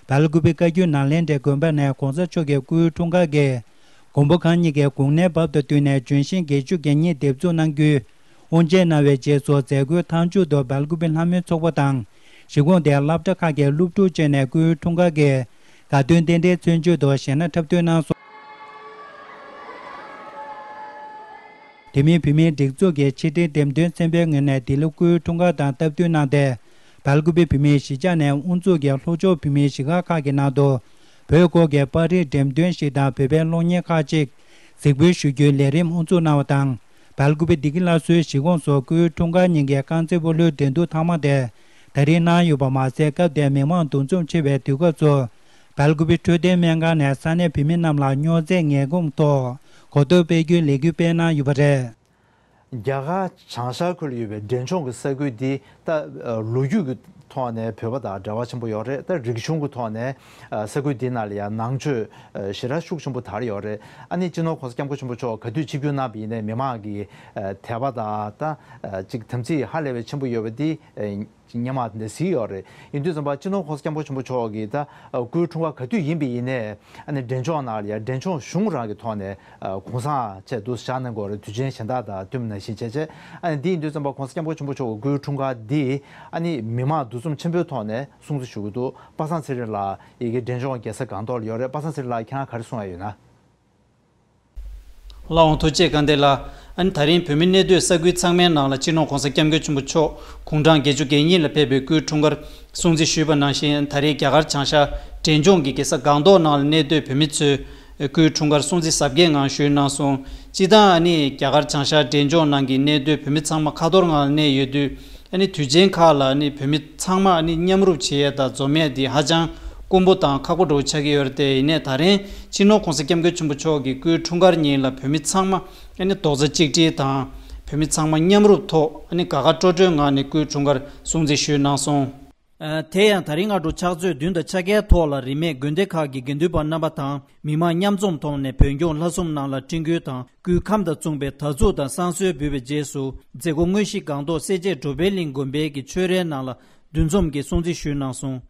སྦེལ་ཀུ་པེ་བཀའ་བརྒྱུད་ནཱ་ལེནྡྲའི་དགོན་པ་ནས་༸གོང་ས་མཆོག་གི་སྐུའི་འཁྲུངས་སྐར་གྱི་མགོན་པོ་གང་ཉིད་ཀྱི་དགུང་ནའི་བབ་དང་བསྟུན་ནས་ལྗོན་ཤིང་བརྒྱད་ཅུ་གྱ་གཉིས་འདེབས་འཛུགས་གནང་རྒྱུའི་དབུ་འབྱེད་གནང་བའི་རྗེས་སུ། མཛད་སྒོའི་མཐའ་མཇུག་ཏུ་སྦེལ་ཀུ་པེ་ལྷ་མོའི་ཚོགས་པ་དང་། གཞིས་ཁོངས་དེའི་སློབ་གྲྭ་ཁག་གི་སློབ་ཕྲུག་བཅས་ནས་སྐུའི་འཁྲུངས་སྐར་གྱི་དགའ་སྟོན་རྟེན་འབྲེལ་མཚོན་ཆེད་དུ་གཞས་སྣ་འཁྲབ་སྟོན་གནང་སོང་། དེ་མིན་བོད་མིའི་སྒྲིག་འཛུགས་ཀྱི་ཕྱི་དྲིལ་འདེམས་ཐོན་ཚན་པའི་ངོས་ནས་འདི་ལོ་སྐུའི་འཁྲུངས་སྐར་དང་སྟབས་བསྟུན་གནང་སྟེ། སྦེལ་ཀུ་པེ་བོད་མིའི་གཞིས་ཆགས་ནས་དབུ་འཛུགས་ཀྱིས་ལྷོ་ཕྱོགས་བོད་མིའི་གཞིས་སྒར་ཁག་གི་ནང་དུ་བོད་སྐོར་གྱི་པར་རིས་འགྲེམས་སྟོན་ཞིག་དང་བོད་པའི་གློག་བརྙན་ཁག་ཅིག་གཟིགས་འབུལ་ཞུ་རྒྱུའི་ལས་རིམ་དབུ་འཛུགས་གནང་བ་དང་། སྦེལ་ཀུ་པེ་བདེ་སྐྱིད་སླར་གསོའི་གཞིས་ཁོངས་སུ་སྐུའི་འཁྲུངས་སྐར་ཉིན་གྱི་རྐང་རྩེད་སྤོ་ལོའི་འགྲན་བསྡུར་མཐའ་མ་དེ་ད་རེས་གནང་ཡོད་པ་མ་ཟད། སྐབས་དེར་མི་མང་འདུ་འཛོམས་ཆེ་བའི་དུས་སྐབས་སུ། སྦེལ་ཀུ་པེ་འཕྲོད་བསྟེན་སྨན་ཁང་ནས་ས་གནས་བོད་མི་རྣམས་ལ་སྨྱོ་རྫས་ངན་གོམས་ཐོག་གོ་རྟོགས་སྤེལ་རྒྱུའི་ལས་འགུལ་སྤེལ་གནང་ཡོད་པ་རེད། རྒྱ་གར་བྱང་ཤར་ཁུལ་ལ་ཡོད་པའི་འབྲས་ལྗོངས་ཀྱི་ས་ཁུལ་འདི་ད་ལོ་རྒྱུས་ཀྱི་ཐོག་ནས་བོད་པ་དང་འབྲེལ་བ་ཆེན་པོ་ཡོད་རེད། ད་རིག་གཞུང་གི་ཐོག་ནས་ས་ཁུལ་འདི་ནང་ལ་ཡང་ནང་ཆོས་ཞེ་དྲག་ཤུགས་ཆེན་པོ་དར་ཡོད་རེད། ཨ་ནི་སྤྱི་ནོར་༸གོང་ས་༸སྐྱབས་མགོན་ཆེན་པོ་མཆོག་ག་དུས་ཆིབས་བསྒྱུར་གནང་བ་ཡིན་ནའི་མི་མང་གི་དད་པ་དང་ད་ཅིག་དམ་ཚིག་ཧ་ལས་པའི་ཆེན་པོ་ཡོད་པ་འདི་སྔོན་མ་ནས་གཟིགས་ཡོད་རེད། ཡིན་དུས་ཙམ་པ་སྤྱི་ནོར་༸གོང་ས་༸སྐྱབས་མགོན་ཆེན་པོ་མཆོག་གིས་ད་སྐུའི་འཁྲུངས་སྐར་ག་དུས་ཡིན་པ་ཡིན་ནའི་ཨ་ནི་འབྲས་ལྗོངས་ནང་ལ་ཡང་འབྲས་ལྗོངས་གཞུང་རང་གི་ཐོག་ནས་གུང་སེང་བྱས་འདུག་བཞག་གནང་དགོས་རེད། དུས་ཆེན་གཞན་དག་དང་བསྟུན་ནང་བཞིན་བྱས་བྱས། ཨ་ནི་འདི་ཡིན་དུས་ཙམ་པ་༸གོང་ས་༸སྐྱབས་མགོན་ཆེན་པོ་མཆོག་གི་སྐུའི་འཁྲུངས་སྐར་འདི་ཨ་ནི་མི་མང་འདུ་འཛོམས་ཆེན་པོའི་ཐོག་ནས་སྲུང་བརྩི་ཞུ་གི་འདུག་པ་སངས་ཚེ་རིང་ལགས་ཡ་གི་འབྲས་ལྗོངས་རྒྱལ་ས་སྒང་ཏོག་ལ་ཡོད་རེད། པ་སངས་ཚེ་རིང་ལགས་ཁྱེད་རང་ག་རེ་གསུང་ཡ་ཡོད་ན། ལགས་འོང་། ཐུགས་རྗེ་ཆེ་དགའ་ལྡན་ལགས། ཨ་ནི་ད་རིང་བོད་མི་གནས་སྡོད་ས་ཁུལ་ཚང་མའི་ནང་ལ་སྤྱི་ནོར་༸གོང་ས་༸སྐྱབས་མགོན་ཆེན་པོ་མཆོག་དགུང་གྲངས་བརྒྱད་ཅུ་གྱ་གཉིས་ལ་ཕེབས་པའི་སྐུའི་འཁྲུངས་སྐར་སྲུང་བརྩི་ཞུས་པ་ནང་བཞིན། ད་རེས་རྒྱ་གར་བྱང་ཤར་འབྲས་ལྗོངས་ཀྱི་རྒྱལ་ས་སྒང་ཏོག་ནང་ལ་གནས་སྡོད་བོད་མི་ཚོས་སྐུའི་འཁྲུངས་སྐར་སྲུང་བརྩི་གཟབ་རྒྱས་ངང་ཞུས་གནང་སོང་། སྤྱིར་བཏང་ཨ་ནི་རྒྱ་གར་བྱང་ཤར་འབྲས་ལྗོངས་ནང་གི་གནས་སྡོད་བོད་མི་ཚང་མ་ཁ་ཐོར་ངང་ལ་གནས་ཡོད་དུས། ཨ་ནི་དུས་ཆེན་ཁག་ལ་ཨ་ནི་བོད་མི་ཚང་མ་ཨ་ནི་མཉམ་རུབ་བྱེད་ཡས་དང་འཛོམས་ཡས་འདི་ཧ་ཅང་དཀོན་པོ་དང་ཁག་པོ་འདྲ་བོ་ཆགས་ཀྱི་ཡོད་རེད་དེ། ཡིན་ནའི་ད་རིང་སྤྱི་ནོར་༸གོང་ས་༸སྐྱབས་མགོན་ཆེན་པོ་མཆོག་གི་སྐུའི་འཁྲུངས་སྐར་ཉིན་ལ་བོད་མི་ཚང་མ་ཨ་ནི་རྡོག་རྩ་གཅིག་སྒྲིལ་དང་། བོད་མི་ཚང་མ་མཉམ་རུབ་ཐོག་ཨ་ནི་དགའ་དགའ་སྤྲོ་སྤྲོའི་ངང་ནས་སྐུའི་འཁྲུངས་སྐར་སྲུང་བརྩི་ཞུས་གནང་སོང་། ཨ། དེ་ཡང་ད་རིང་སྔ་དྲོ་ཕྱག་ཚོད་བདུན་དང་ཕྱེད་ཀའི་ཐོག་ལ་རིས་མེད་དགོན་སྡེ་ཁག་གི་དགེ་འདུན་པ་རྣམ་པ་དང་མི་མང་མཉམ་འཛོམས་ཐོག་ནས་བོད་སྐྱོང་ལྷ་སྲུང་རྣམས་ལ་སྤྲིན་སྐུད་དང་སྐུའི་ཁམས་དང་མཚུངས་པའི་དར་ཚུགས་དང་བསང་གསོལ་འབུལ་བའི་རྗེས་སུ། མཛད་སྒོ་དངོས་གཞི་སྒང་ཏོག་སེར་བྱེས་གྲོ་པའི་གླིང་དགོན་པའི་གི་ཆོས་རའི་ནང་ལ་འདུ་འཛོམས་ཀྱིས་སྲུང་བརྩི་ཞུས་གནང་སོང་།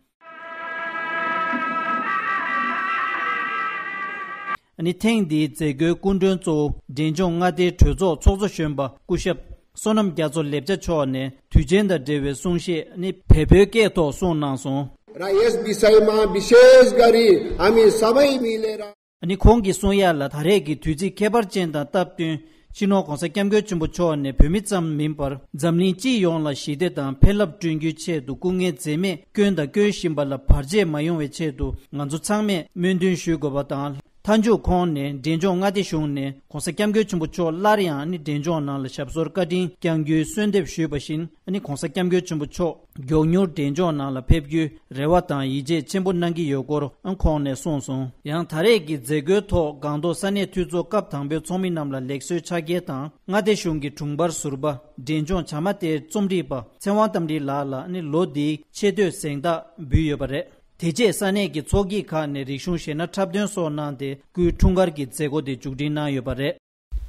ཨ་ནི་ཐེངས་འདིའི་མཛད་སྒོའི་སྐུ་མགྲོན་གཙོ་བོ་འབྲས་ལྗོངས་མངའ་སྡེའི་གྲོས་ཚོགས་ཚོགས་གཙོ་གཞོན་པ་སྐུ་ཞབས་བསོད་ནམས་རྒྱ་མཚོ་ལེགས་པ་མཆོག་ནས་དུས་ཆེན་དང་འབྲེལ་བའི་གསུང་བཤད་ནི་བལ་པོའི་སྐད་ཐོག་གསུངས་གནང་སོང་། र यस विषयमा विशेष गरी हामी सबै मिलेर ཨ་ནི་ཁོང་གིས་གསུང་ཡ་ལ། ད་རེས་ཀྱི་དུས་ཚིགས་ཁྱད་པར་ཅན་དང་སྟབས་བསྟུན། སྤྱི་ནོར་༸གོང་ས་༸སྐྱབས་མགོན་ཆེན་པོ་མཆོག་ནས་བོད་མི་ཙམ་མིན་པར་འཛམ་གླིང་སྤྱི་ཡོངས་ལ་ཞི་བདེ་དང་ཕན་རླབས་བསྐྲུན་རྒྱུའི་ཆེད་དུ་སྐུ་ངལ་འཛེམས་མེད་བསྐྱོན་དང་སྐྱོན་བཞིན་པ་ལ་བར་ཆད་མ་ཡོང་བའི་ཆེད་དུ་ང་ཚོ་ཚང་མས་སྨོན་འདུན་ཞུ་དགོས་པ་དང་། མཐའ་མཇུག་ཁོང་ནས་འབྲས་ལྗོངས་མངའ་སྡེ་གཞུང་ནས་༸གོང་ས་༸སྐྱབས་མགོན་ཆེན་པོ་མཆོག་སླར་ཡང་ནི་འབྲས་ལྗོངས་ནང་ལ་ཞབས་སོར་བཀའ་དྲིན་བསྐྱང་རྒྱུའི་གསོལ་འདེབས་ཞུས་པ་བཞིན། ཨ་ནི་༸གོང་ས་༸སྐྱབས་མགོན་ཆེན་པོ་མཆོག་མགྱོགས་མྱུར་འབྲས་ལྗོངས་ནང་ལ་ཕེབས་རྒྱུའི་རེ་བ་དང་ཡིད་ཆེས་ཆེན་པོ་གནང་གི་ཡོད་སྐོར་ཨ་ཁོང་ནས་གསུངས་སོང་། ཡང་ད་རེས་ཀྱི་མཛད་སྒོའི་ཐོག་སྒང་ཏོག་ས་གནས་འཐུས་ཚོགས་སྐབས་དང་པོའི་ཚོགས་མི་རྣམས་ལ་ལེགས་གསོལ་ཕྱག་འཁྱེར་དང་། མངའ་སྡེ་གཞུང་གི་དྲུང་འཕར་ཟུར་པ། འབྲས་ལྗོངས་བྱམས་པ་ལྟའི་རྩོམ་སྒྲིག་པ་ཚེ་དབང་རྟ་མགྲིན་ལགས་ལ་ནི་ལོ་འདིའི་ཆེ་བསྟོད་གཟེངས་རྟགས་འབུལ་ཡོད་པ་རེད། དེ་རྗེས་ས་གནས་ཀྱི་ཚོགས་སྐྱིད་ཁག་ནས་རིག་གཞུང་གཞས་སྣ་འཁྲབ་སྟོན་སོགས་གནང་སྟེ་སྐུའི་འཁྲུངས་སྐར་གྱི་མཛད་སྒོ་དེ་མཇུག་སྒྲིལ་གནང་ཡོད་པ་རེད།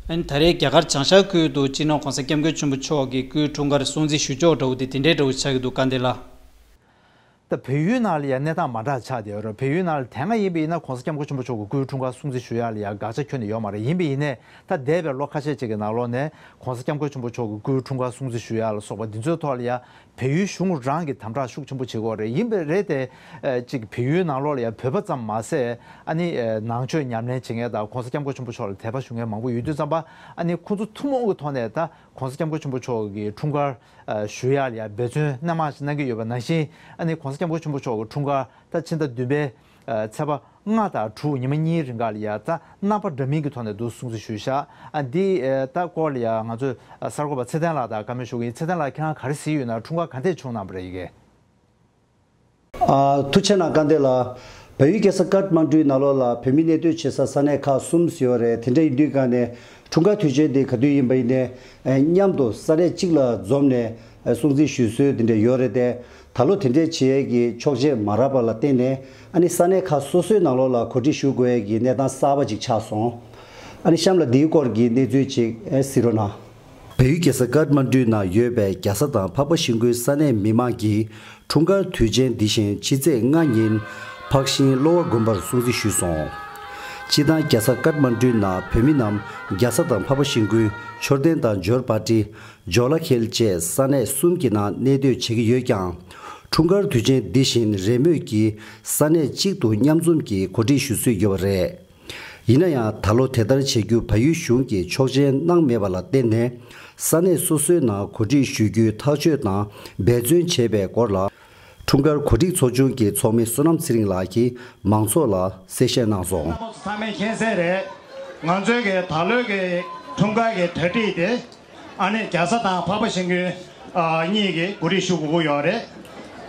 ཨ་ནི་ད་རེས་རྒྱ་གར་བྱང་ཤར་ཁུལ་དུ་སྤྱི་ནོར་༸གོང་ས་༸སྐྱབས་མགོན་ཆེན་པོ་མཆོག་གི་སྐུའི་འཁྲུངས་སྐར་སྲུང་བརྩི་ཞུ་ཕྱོགས་འདྲ་བོ་དེ་དེ་འདྲའི་འདྲ་བོ་ཆགས་ཀྱི་འདུག་དགའ་ལྡན་ལགས། ད་བལ་ཡུལ་ནང་ལ་ཡང་གནས་སྟངས་མ་འདྲ་ཆགས་བསྡད་ཡོད་རེད། བལ་ཡུལ་ནང་ལ་དེ་སྔ་ཡིན་པ་ཡིན་ན་༸གོང་ས་༸སྐྱབས་མགོན་ཆེན་པོ་མཆོག་གི་སྐུའི་འཁྲུངས་སྐར་སྲུང་བརྩི་ཞུ་ཡག་ལ་ཡང་དགག་བྱ་ཁྱོན་ནས་ཡོད་མ་རེད། ཡིན་པ་ཡིན་ནའི་ད་འདས་པའི་ལོ་ཁ་ཤས་ཅིག་གི་ནང་ལོགས་ནས་༸གོང་ས་༸སྐྱབས་མགོན་ཆེན་པོ་མཆོག་གི་སྐུའི་འཁྲུངས་སྐར་སྲུང་བརྩི་ཞུ་ཡག་ལ་སོགས་པ་འདི་ཚོའི་ཐོག་ལ་ཡང་བལ་ཡུལ་གཞུང་རང་གིས་དམ་དྲག་ཤུགས་ཆེན་པོ་བྱེད་ཀྱི་ཡོད་རེད། ཡིན་པ་རེད་དེ། ཨ་ཅིག་བལ་ཡུལ་ནང་ལོགས་ལ་ཡང་བོད་པ་ཙམ་མ་ཟད། ཨ་ནི་ནང་ཆོས་ཉམས་ལེན་བྱེད་མཁན་དང་༸གོང་ས་༸སྐྱབས་མགོན་ཆེན་པོ་མཆོག་ལ་དད་པ་ཞུ་མཁན་མང་པོ་ཡོད་དུས་ཙམ་པ། ཨ་ནི་ཁོང་ཚོ་ཐུན་མོང་གི་ཐོག་ནས་ད་༸གོང་ས་༸སྐྱབས་མགོན་ཆེན་པོ་མཆོག་གི་འཁྲུངས་སྐར་ཨ་ཞུ་ཡག་ལ་ཡང་འབད་བརྩོན་སྣེ་མང་ཞིག་གནང་གི་ཡོད་པ་ནང་བཞིན། ཨ་ནི་༸གོང་ས་༸སྐྱབས་མགོན་ཆེན་པོ་མཆོག་གི་འཁྲུངས་སྐར་ད་ཕྱི་ཟླ་བདུན་པའི་ཨ་ཚེས་པ་ལྔ་དང་དྲུག་ཉི་མ་གཉིས་རིང་ག་ལ་ཡང་ད་རྣམ་པ་འདྲ་མིན་གྱི་ཐོག་ནས་འདུག་སྲུང་བརྩི་ཞུས་བཞག་ཨ་འདི་ཨ་ད་སྐོར་ལ་ཡང་ང་ཚོས་ཨ་གསར་འགོད་པ་ཚེ་བརྟན་ལགས་དང་བཀའ་མོལ་ཞུ་གི་ཡིན། ཚེ་བརྟན་ལགས་ཁྱེད་རང་ག་རེ་གཟིགས་ཡོད་ན། འཁྲུངས་སྐར་ག་འདྲས་བྱུང་གནང་བ་རེད་ཡ་གི། ཨ། ཐུགས་རྗེ་གནང་། སྐལ་ལྡན་ལགས། བལ་ཡུལ་རྒྱལ་ས་ཀཏ་མན་ཌུའི་ནང་ལོགས་ལ་བོད་མི་གནས་སྡོད་བྱེད་ས་ས་གནས་ཁག་གསུམ་ཡོད་རེད། དེ་འདྲ་ཡིན་དུས་ག་ནས་འཁྲུངས་སྐར་དུས་ཆེན་དེ་ག་དུས་ཡིན་པ་ཡིན་ནའི་མཉམ་དུ་ས་གནས་གཅིག་ལ་འཛོམས་ནས་སྲུང་བརྩི་ཞུ་སྲོལ་དེ་འདྲ་ཡོད་རེད་དེ། ད་ལོ་དེ་འདྲའི་བྱེད་ཡས་ཀྱི་ཆོག་མཆན་མ་རག་པ་ལ་བརྟེན་ནས། ཨ་ནི་ས་གནས་ཁག་སོ་སོའི་ནང་ལོགས་ལ་གོ་སྒྲིག་ཞུ་དགོས་ཡས་ཀྱི་གནས་སྟངས་གསར་པ་ཅིག་ཆགས་སོང་། ཨ་ནི་གཤམ་ལ་འདིའི་སྐོར་གྱི་གནས་ཚུལ་ཅིག་གཟིགས་རོགས་གནང་། བལ་ཡུལ་རྒྱལ་ས་ཀཏ་མན་ཌུའི་ནང་ཡོད་པའི་རྒྱལ་ས་དང་འཕགས་པ་ཤིང་ཀུན་ས་གནས་མི་མང་གིས་འཁྲུངས་སྐར་དུས་ཆེན་འདི་བཞིན་ཕྱི་ཚེས་ལྔ་ཉིན་འཕགས་ཤིང་གློ་བ་དགོན་པར་སྲུང་བརྩི་ཞུས་སོང་། སྤྱིར་བཏང་རྒྱལ་ས་ཀཏ་མན་ཌུའི་ནང་བོད་མི་རྣམས་རྒྱལ་ས་དང་འཕགས་པ་ཤིང་ཀུན། མཆོད་རྟེན་དང་འབྱོར་པ་ཊི། ཇོ་ལ་ཁེལ་བཅས་ས་གནས་གསུམ་གྱི་ནང་གནས་སྡོད་བྱེད་ཀྱི་ཡོད་ཀྱང་། འཁྲུངས་སྐར་དུས་ཆེན་འདི་བཞིན་རེས་མོས་ཀྱིས་ས་གནས་གཅིག་ཏུ་མཉམ་འཛོམས་ཀྱིས་གོ་སྒྲིག་ཞུ་སྲོལ་ཡོད་པ་རེད། ཡིན་ན་ཡང་། ད་ལོ་དེ་ལྟར་བྱེད་རྒྱུ་བལ་ཡུལ་གཞུང་གིས་ཆོག་མཆན་གནང་མེད་པ་ལ་བརྟེན་ནས། ས་གནས་སོ་སོའི་ནང་གོ་སྒྲིག་ཞུ་རྒྱུའི་ཐག་གཅོད་དང་འབད་བརྩོན་བྱས་པའི་སྐོར་ལ། འཁྲུངས་སྐར་གོ་སྒྲིག་ཚོགས་ཆུང་གི་ཚོགས་མི་བསོད་ནམས་ཚེ་རིང་ལགས་ཀྱིས་མང་ཚོགས་ལ་གསལ་བཤད་གནང་སོང་། ཚང་མས་མཁྱེན་གསལ་རེད། ང་ཚོའི་གི་ད་ལོའི་གི་འཁྲུངས་སྐར་གི་གྲ་སྒྲིག་དེ། ཨ་ནི་རྒྱལ་ས་དང་འཕགས་པ་ཤིང་ཀུན་ཨ་གཉིས་ཀྱིས་གོ་སྒྲིག་ཞུ་དགོས་ཀྱི་ཡོད་རེད།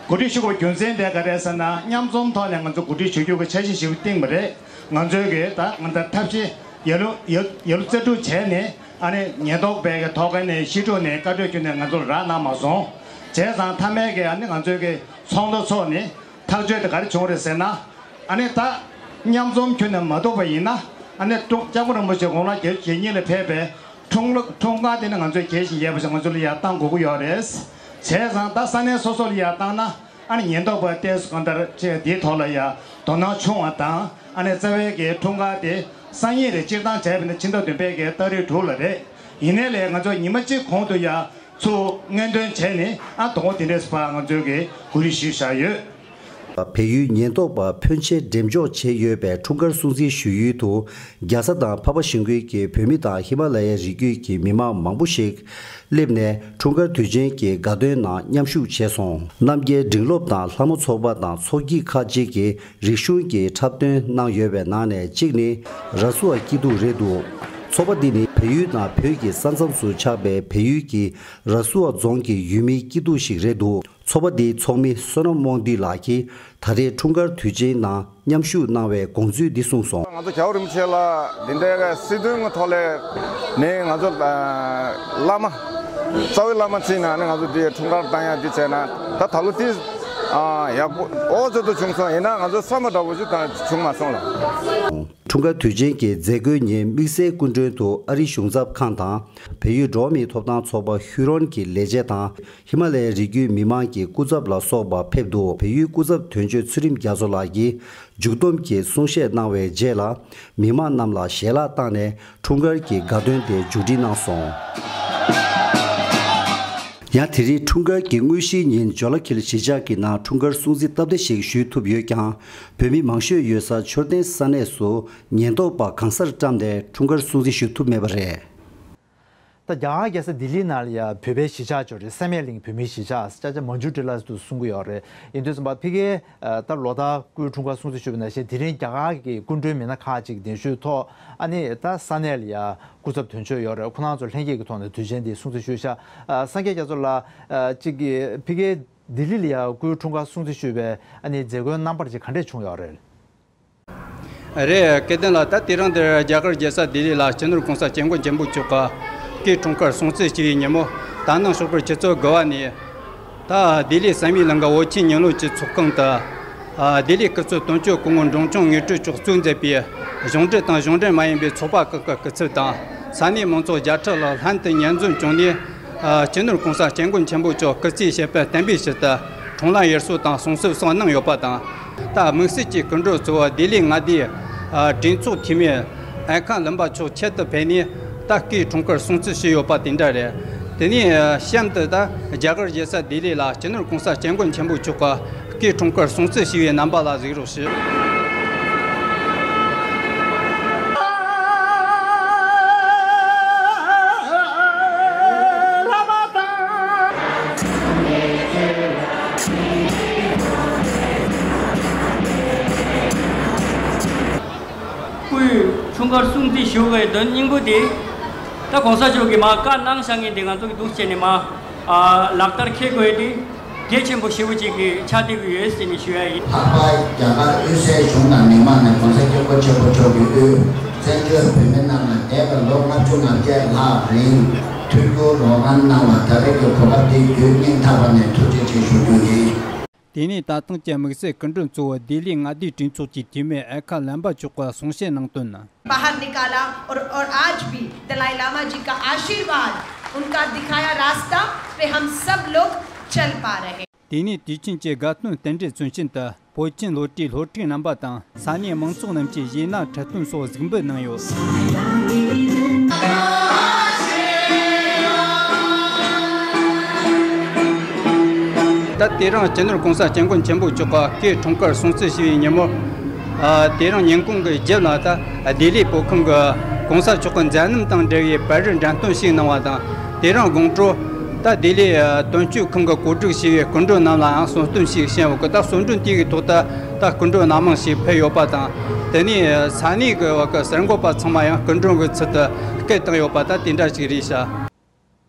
གོ་སྒྲིག་ཞུ་དགོས་རྒྱུ་མཚན་དེ་ག་རེ་ཟེར་ན། མཉམ་འཛོམས་ཐོག་ནས་ང་ཚོ་གོ་སྒྲིག་ཞུ་རྒྱུ་གི་འཆར་གཞི་ཞིག་བཏིང་བ་རེད། ང་ཚོའི་གི་ད་ང་ཚོ་ཐབས་ཤེས་ཡ་ལུ་ཡ་ཡ་ལུ་རྩལ་སྤྲུགས་བྱས་ནས། ཨ་ནི་ཉེན་རྟོག་པའི་གི་ཐོག་ཁ་ནས་ཤི་ཕྲུག་ནས་བཀའ་འཁྲོལ་བརྒྱུད་ནས་ང་ཚོ་ལ་རག་གནང་མ་སོང་། བྱས་ཙང་མཐའ་མའི་གི་ཨ་ནི་ང་ཚོའི་གི་ཚོགས་འདུ་ཚོགས་ནས་ཐག་གཅོད་དེ་ག་རེ་བྱུང་རེད་ཟེར་ན། ཨ་ནི་ད་མཉམ་འཛོམས་ཁྱོན་ནས་མ་ཐུབ་པ་ཡིན་ན། ཨ་ནི་ཀྲུང་སྐྱབས་མགོན་རིན་པོ་ཆེ་དགུང་ལོ་བརྒྱད་ཅུ་གྱ་གཉིས་ལ་ཕེབས་པའི་འཁྲུངས་ལོ་འཁྲུངས་སྐར་དེ་ནི་ང་ཚོས་གལ་ཞིང་རྒྱས་པ་ཞིག་ང་ཚོ་ལ་ཡར་བཏང་དགོས་ཀྱི་ཡོད་རེད། བྱས་ཙང་ད་ས་གནས་སོ་སོ་ལ་ཡར་བཏང་ན། ཨ་ནི་ཉེན་རྟོག་པ་ཏོག་ཙམ་གང་ལྟར་ཅིག་དེའི་ཐོག་ལ་ཡར་དོ་སྣང་ཆུང་བ་དང་། ཨ་ནི་རྩ་བའི་གི་འཁྲུངས་སྐར་དེ་སང་ཉིན་རེད། སྤྱིར་བཏང་བྱས་པ་ན་ཕྱི་ཟླ་བདུན་པའི་གི་ཏ་རིག་དྲུག་ལ་རེད། ཡིན་ནའི་ལས་ང་ཚོ་ཉི་མ་གཅིག་གོང་དུ་ཡར་ཚུར་སྔོན་འདོན་བྱས་ནས། ཨ་དོ་དགོང་དེ་འདྲས་ཕར་ང་ཚོའི་གི་གོ་སྒྲིག་ཞུས་བཞག་ཡོད། བལ་ཡུལ་ཉེན་རྟོག་པ་ཕོན་ཆེ་འགྲེམས་འཇོག་བྱས་ཡོད་པའི་འཁྲུངས་སྐར་སྲུང་བརྩི་ཞུ་ཡུལ་དུ། རྒྱལ་ས་དང་འཕགས་པ་ཤིང་ཀུན་གྱི་བོད་མི་དང་ཧི་མ་ལ་ཡའི་རི་རྒྱུད་ཀྱི་མི་མང་མང་པོ་ཞིག་སླེབས་ནས། འཁྲུངས་སྐར་དུས་ཆེན་གྱི་དགའ་སྟོན་ནང་མཉམ་ཞུགས་བྱས་སོང་། རྣམ་རྒྱལ་འབྲིང་སློབ་དང་ལྷ་མོ་ཚོགས་པ་དང་ཚོགས་སྐྱིད་ཁག་ཅིག་གིས་རིག་གཞུང་གི་འཁྲབ་སྟོན་གནང་ཡོད་པའི་ནང་ནས་གཅིག་ནི་ར་སུ་ཨ་སྐྱིད་སྡུག་རེད་འདུག་ཚོགས་པ་འདི་ནི་བལ་ཡུལ་དང་བོད་ཀྱི་ས་མཚམས་སུ་ཆགས་པའི་བལ་ཡུལ་གྱི་ར་སུ་ཨ་རྫོང་གི་ཡུལ་མི་སྐྱིད་སྡུག་ཞིག་རེད་འདུག་ཚོགས་པ་འདིའི་ཚོགས་མི་བསོད་ནམས་དབང་འདུས་ལགས་ཀྱིས་ད་རེས་འཁྲུངས་སྐར་དུས་ཆེན་ནང་མཉམ་ཞུགས་གནང་བའི་དགོངས་ཚུལ་འདི་གསུངས་སོང་། ང་ཚོ་རྒྱལ་བ་རིན་པོ་ཆེ་ལ་འདི་འདྲའི་སྲིད་དོན་གྱི་ཐོག་ལས་ནས་ང་ཚོ་ཨ་བླ་མ་རྩ་བའི་བླ་མ་བརྩིས་ནས་ནི་ང་ཚོ་འདི་འཁྲུངས་སྐར་བཏང་ཡག་འདི་བྱས་ན། ད་ད་ལོ་འདི་ཨ་ཡག་པོ་ཨོ་ཙི་ཏུ་བྱུང་སོང་། ཡིན་ན་ང་ཚོ་བསམ་པ་འདྲ་བོ་ཞིག་ད་བྱུང་མ་སོང་ལ། འཁྲུངས་སྐར་དུས་ཆེན་གྱི་མཛད་སྒོའི་ཉིན་དམིགས་བསལ་སྐུ་མགྲོན་དུ་ཨ་རིའི་གཞུང་ཚབ་ཁང་དང་བལ་ཡུལ་འགྲོ་བ་མིའི་ཐོབ་ཐང་ཚོགས་པ་ཧུ་རོན་གྱི་ལས་བྱེད་དང་། ཧི་མ་ལ་ཡའི་རི་རྒྱུད་མི་མང་གི་སྐུ་ཚབ་ལ་སོགས་པ་ཕེབས་འདུག་བལ་ཡུལ་སྐུ་ཚབ་དོན་གཅོད་ཚུལ་ཁྲིམས་རྒྱ་མཚོ་ལགས་ཀྱིས་མཇུག་བསྡོམས་ཀྱི་གསུང་བཤད་གནང་བའི་རྗེས་ལ། མི་མང་རྣམས་ལ་ཞལ་ལག་བཏང་ནས་འཁྲུངས་སྐར་གྱི་དགའ་སྟོན་དེ་མཇུག་སྒྲིལ་གནང་སོང་། ཡང་དེ་རིང་འཁྲུངས་སྐར་གྱི་དངོས་གཞིའི་ཉིན་ཇོ་ལ་ཁིལ་གཞིས་ཆགས་ཀྱི་ནང་འཁྲུངས་སྐར་སྲུང་བརྩི་སྟབས་བདེ་ཞིག་ཞུ་ཐུབ་ཡོད་ཀྱང་། བོད་མི་མང་ཤོས་ཡོད་ས་མཆོད་རྟེན་ས་གནས་སུ་ཉེན་རྟོག་པ་གང་སར་བཀྲམ་ནས་འཁྲུངས་སྐར་སྲུང་བརྩི་ཞུ་ཐུབ་མེད་པ་རེད། ད་རྒྱ་གར་རྒྱལ་ས་ལྡི་ལི་ནང་ལ་ཡང་བོད་པའི་གཞིས་ཆགས་ཅིག་ཡོད་རེད། བསམ་ཡས་གླིང་བོད་མིའི་གཞིས་ཆགས། ཅ་ཅ་མན་ཇུ་ཊི་ལ་དུ་གསུང་གི་ཡོད་རེད། ཡིན་དུས་ཙམ་པ་ཕ་གིའི་ཨ་ད་ལོ་ལྟར་སྐུའི་འཁྲུངས་སྐར་སྲུང་བརྩི་ཞུས་པ་ནང་བཞིན་དེ་རིང་རྒྱ་གར་གྱི་སྐུ་མགྲོན་མི་སྣ་ཁག་ཅིག་གདན་ཞུས་ཐོག་ཨ་ནི་ད་ས་གནས་ལ་ཡང་སྐུ་ཚབ་དོན་གཅོད་ཡོད་རེད། ཁོ་རང་ཚོ་ལྷན་རྒྱས་ཀྱི་ཐོག་ནས་དུས་ཆེན་འདི་སྲུང་བརྩི་ཞུས་ཤག་ཨ་སངས་རྒྱས་རྒྱ་མཚོ་ལགས། ཨ་ཅིག་གིས་ཕ་གིའི་ལྡི་ལི་ལ་ཡང་སྐུའི་འཁྲུངས་སྐར་སྲུང་བརྩི་ཞུས་པའི་ཨ་ནི་མཛད་སྒོའི་རྣམ་པ་ཅིག་ག་འདྲས་བྱུང་ཡོད་རེད། རེད། སྐལ་ལྡན་ལགས། ད་དེ་རིང་འདིར་རྒྱ་གར་རྒྱལ་ས་ལྡི་ལི་ལ་སྤྱི་ནོར་༸གོང་ས་༸སྐྱབས་མགོན་ཆེན་པོ་མཆོག་གི་སྐུའི་འཁྲུངས་སྐར་སྲུང་བརྩི་ཞུ་ཡི་ཉིན་མོ། ད་ནངས་ཞོགས་པར་ཆུ་ཚོད་དགུ་པ་ནས། ད་ལྡི་ལི་བསམ་ཡས་གླིང་གི་བོད་ཁྱིམ་ཉིན་ལོ་བཅུའི་ཚོགས་ཁང་དུ། ལྡི་ལི་སྐུ་ཚབ་དོན་གཅོད་སྐུ་ངོ་འབྲོང་ཆུང་དངོས་གྲུབ་མཆོག་གཙོས་མཛད་པའི་གཞུང་འབྲེལ་དང་གཞུང་འབྲེལ་མ་ཡིན་པའི་ཚོགས་པ་ཁག་གི་སྐུ་ཚབ་དང་། ས་གནས་མང་ཚོགས་བརྒྱ་ཕྲག་ལ་ལྷན་དུ་ཉར་འཛོམས་བྱུང་ནས། སྤྱི་ནོར་༸གོང་ས་༸སྐྱབས་མགོན་ཆེན་པོ་མཆོག་སྐུ་ཚེ་ཞབས་པད་བརྟན་པའི་ཕྱིར་དུ། འཁྲུངས་ལྷ་དབྱར་གསོལ་དང་གསུང་ཚིག་སོགས་གནང་ཡོད་པ་དང་། ད་དམིགས་བསལ་གྱི་སྐུ་མགྲོན་གཙོ་བོ་ལྡི་ལི་མངའ་སྡེའི་གྲོས་ཚོགས་འཐུས་མི་ཨ་ཁ་ལིམ་པ་མཆོག་ཆེད་དུ་ཕེབས་ནས། ད་སྐུའི་འཁྲུངས་སྐར་སྲུང་བརྩི་ཞུས་ཡོད་པ་དེ་འདྲ་རེད། དེ་ནས་གཤམ་དུ་ད་རྒྱ་གར་རྒྱལ་ས་ལྡི་ལི་ལ་སྤྱི་ནོར་༸གོང་ས་༸སྐྱབས་མགོན་ཆེན་པོ་མཆོག་གི་སྐུའི་འཁྲུངས་སྐར་སྲུང་བརྩི་ཞུས་པའི་རྣམ་པ་ལ་གཟིགས་རོགས་ཞུ། སྐུའི་འཁྲུངས་སྐར་སྲུང་བརྩི་ཞུ་བའི་དོན་སྙིང་པོ་དེ། ད་གོང་ས་མཆོག་གིས་མར་བཀའ་གནང་བཞག་མཁན་དེ་ང་ཚོ་གིས་འདུག་བྱས་ནས་མར་ཨ་ལག་བསྟར་འཁེལ་དགོས་དེ་གལ་ཆེན་པོ་ཞེ་པོ་ཅིག་གི་ཆགས་བསྡད་ཀྱི་ཡོད་ཟེར་ནས་ཞུ་ཡ་ཡིན། ལྷག་པར་རྒྱ་གར་དབུས་སའི་གཞུང་དང་མི་མང་ནས་གོང་ས་སྐྱབས་མགོན་ཆེན་པོ་མཆོག་གི་དབུས་བཙན་བྱོལ་བོད་མི་རྣམས་ལ་འདས་པའི་ལོ་ལྔ་བཅུ་ང་བརྒྱད་ལྷག་རིང་ཐུགས་ཁུར་རོགས་རམ་གནང་བ་ད་རེས་ཀྱི་གོ་སྐབས་འདི་བརྒྱུད་སྙིང་ཐག་པ་ནས་ཐུགས་རྗེ་ཆེ་ཞུ་རྒྱུ་ཡིན། དེ་ནས་ད་ཐེངས་ཀྱི་དམིགས་བསལ་སྐུ་མགྲོན་གཙོ་བོ་ལྡི་ལི་མངའ་སྡེའི་གྲོས་ཚོགས་ཀྱི་འཐུས་མི་ཨ་ཁ་ལམ་པ་མཆོག་གིས་གསུང་བཤད་གནང་དོན། बाहर निकाला और और आज भी दलाई लामा जी का आशीर्वाद, उनका दिखाया रास्ता पे हम सब लोग चल पा रहे हैं। དེ་ནས་དུས་ཆེན་གྱི་དགའ་སྟོན་རྟེན་འབྲེལ་མཚོན་བྱེད་དུ་བོད་ཁྱིམ་བློ་གྲོས་སློབ་ཕྲུག་རྣམ་པ་དང་ས་གནས་མང་ཚོགས་རྣམས་ཀྱིས་གཞས་སྣ་འཁྲབ་སྟོན་སོགས་གཟིགས་འབུལ་གནང་ཡོད། ད་དེ་རིང་སྤྱི་ནོར་༸གོང་ས་༸སྐྱབས་མགོན་ཆེན་པོ་མཆོག་གི་སྐུའི་འཁྲུངས་སྐར་སྲུང་བརྩི་ཞུ་བའི་ཉིན་མོར། ཨ། དེ་རིང་ཉིན་གུང་གི་རྒྱབ་ལ་ད་ལྡི་ལི་བོད་ཁང་གི་༸གོང་ས་མཆོག་གི་མཛད་རྣམ་དང་འབྲེལ་བའི་པར་རིས་འགྲེམས་སྟོན་ཞིག་གནང་བ་དང་། དེ་རིང་དགོང་དྲོ་ད་ལྡི་ལི་དོན་གཅོད་ཁང་གི་གོ་སྒྲིག་ཞུས་པའི་སྐུ་མགྲོན་རྣམས་ལའང་གསུང་སྟོན་ཞིག་བྱས་ཡོད་གི། ད་གསུང་མགྲོན་དེ་གི་ཐོག་ཏུ་ད་སྐུ་མགྲོན་སྣ་མང་ཞིག་ཕེབས་ཡོད་པ་དང་། དེ་ནས་ས་གནས་ཀྱི་བ་གི་གསར་འགོད་པ་ཚང་མ་ཡང་སྐུ་མགྲོན་གྱི་ཚུལ་དུ་སྐད་བཏང་ཡོད་པ་ད་དེ་འདྲ་ཞིག་རེད་ཤག།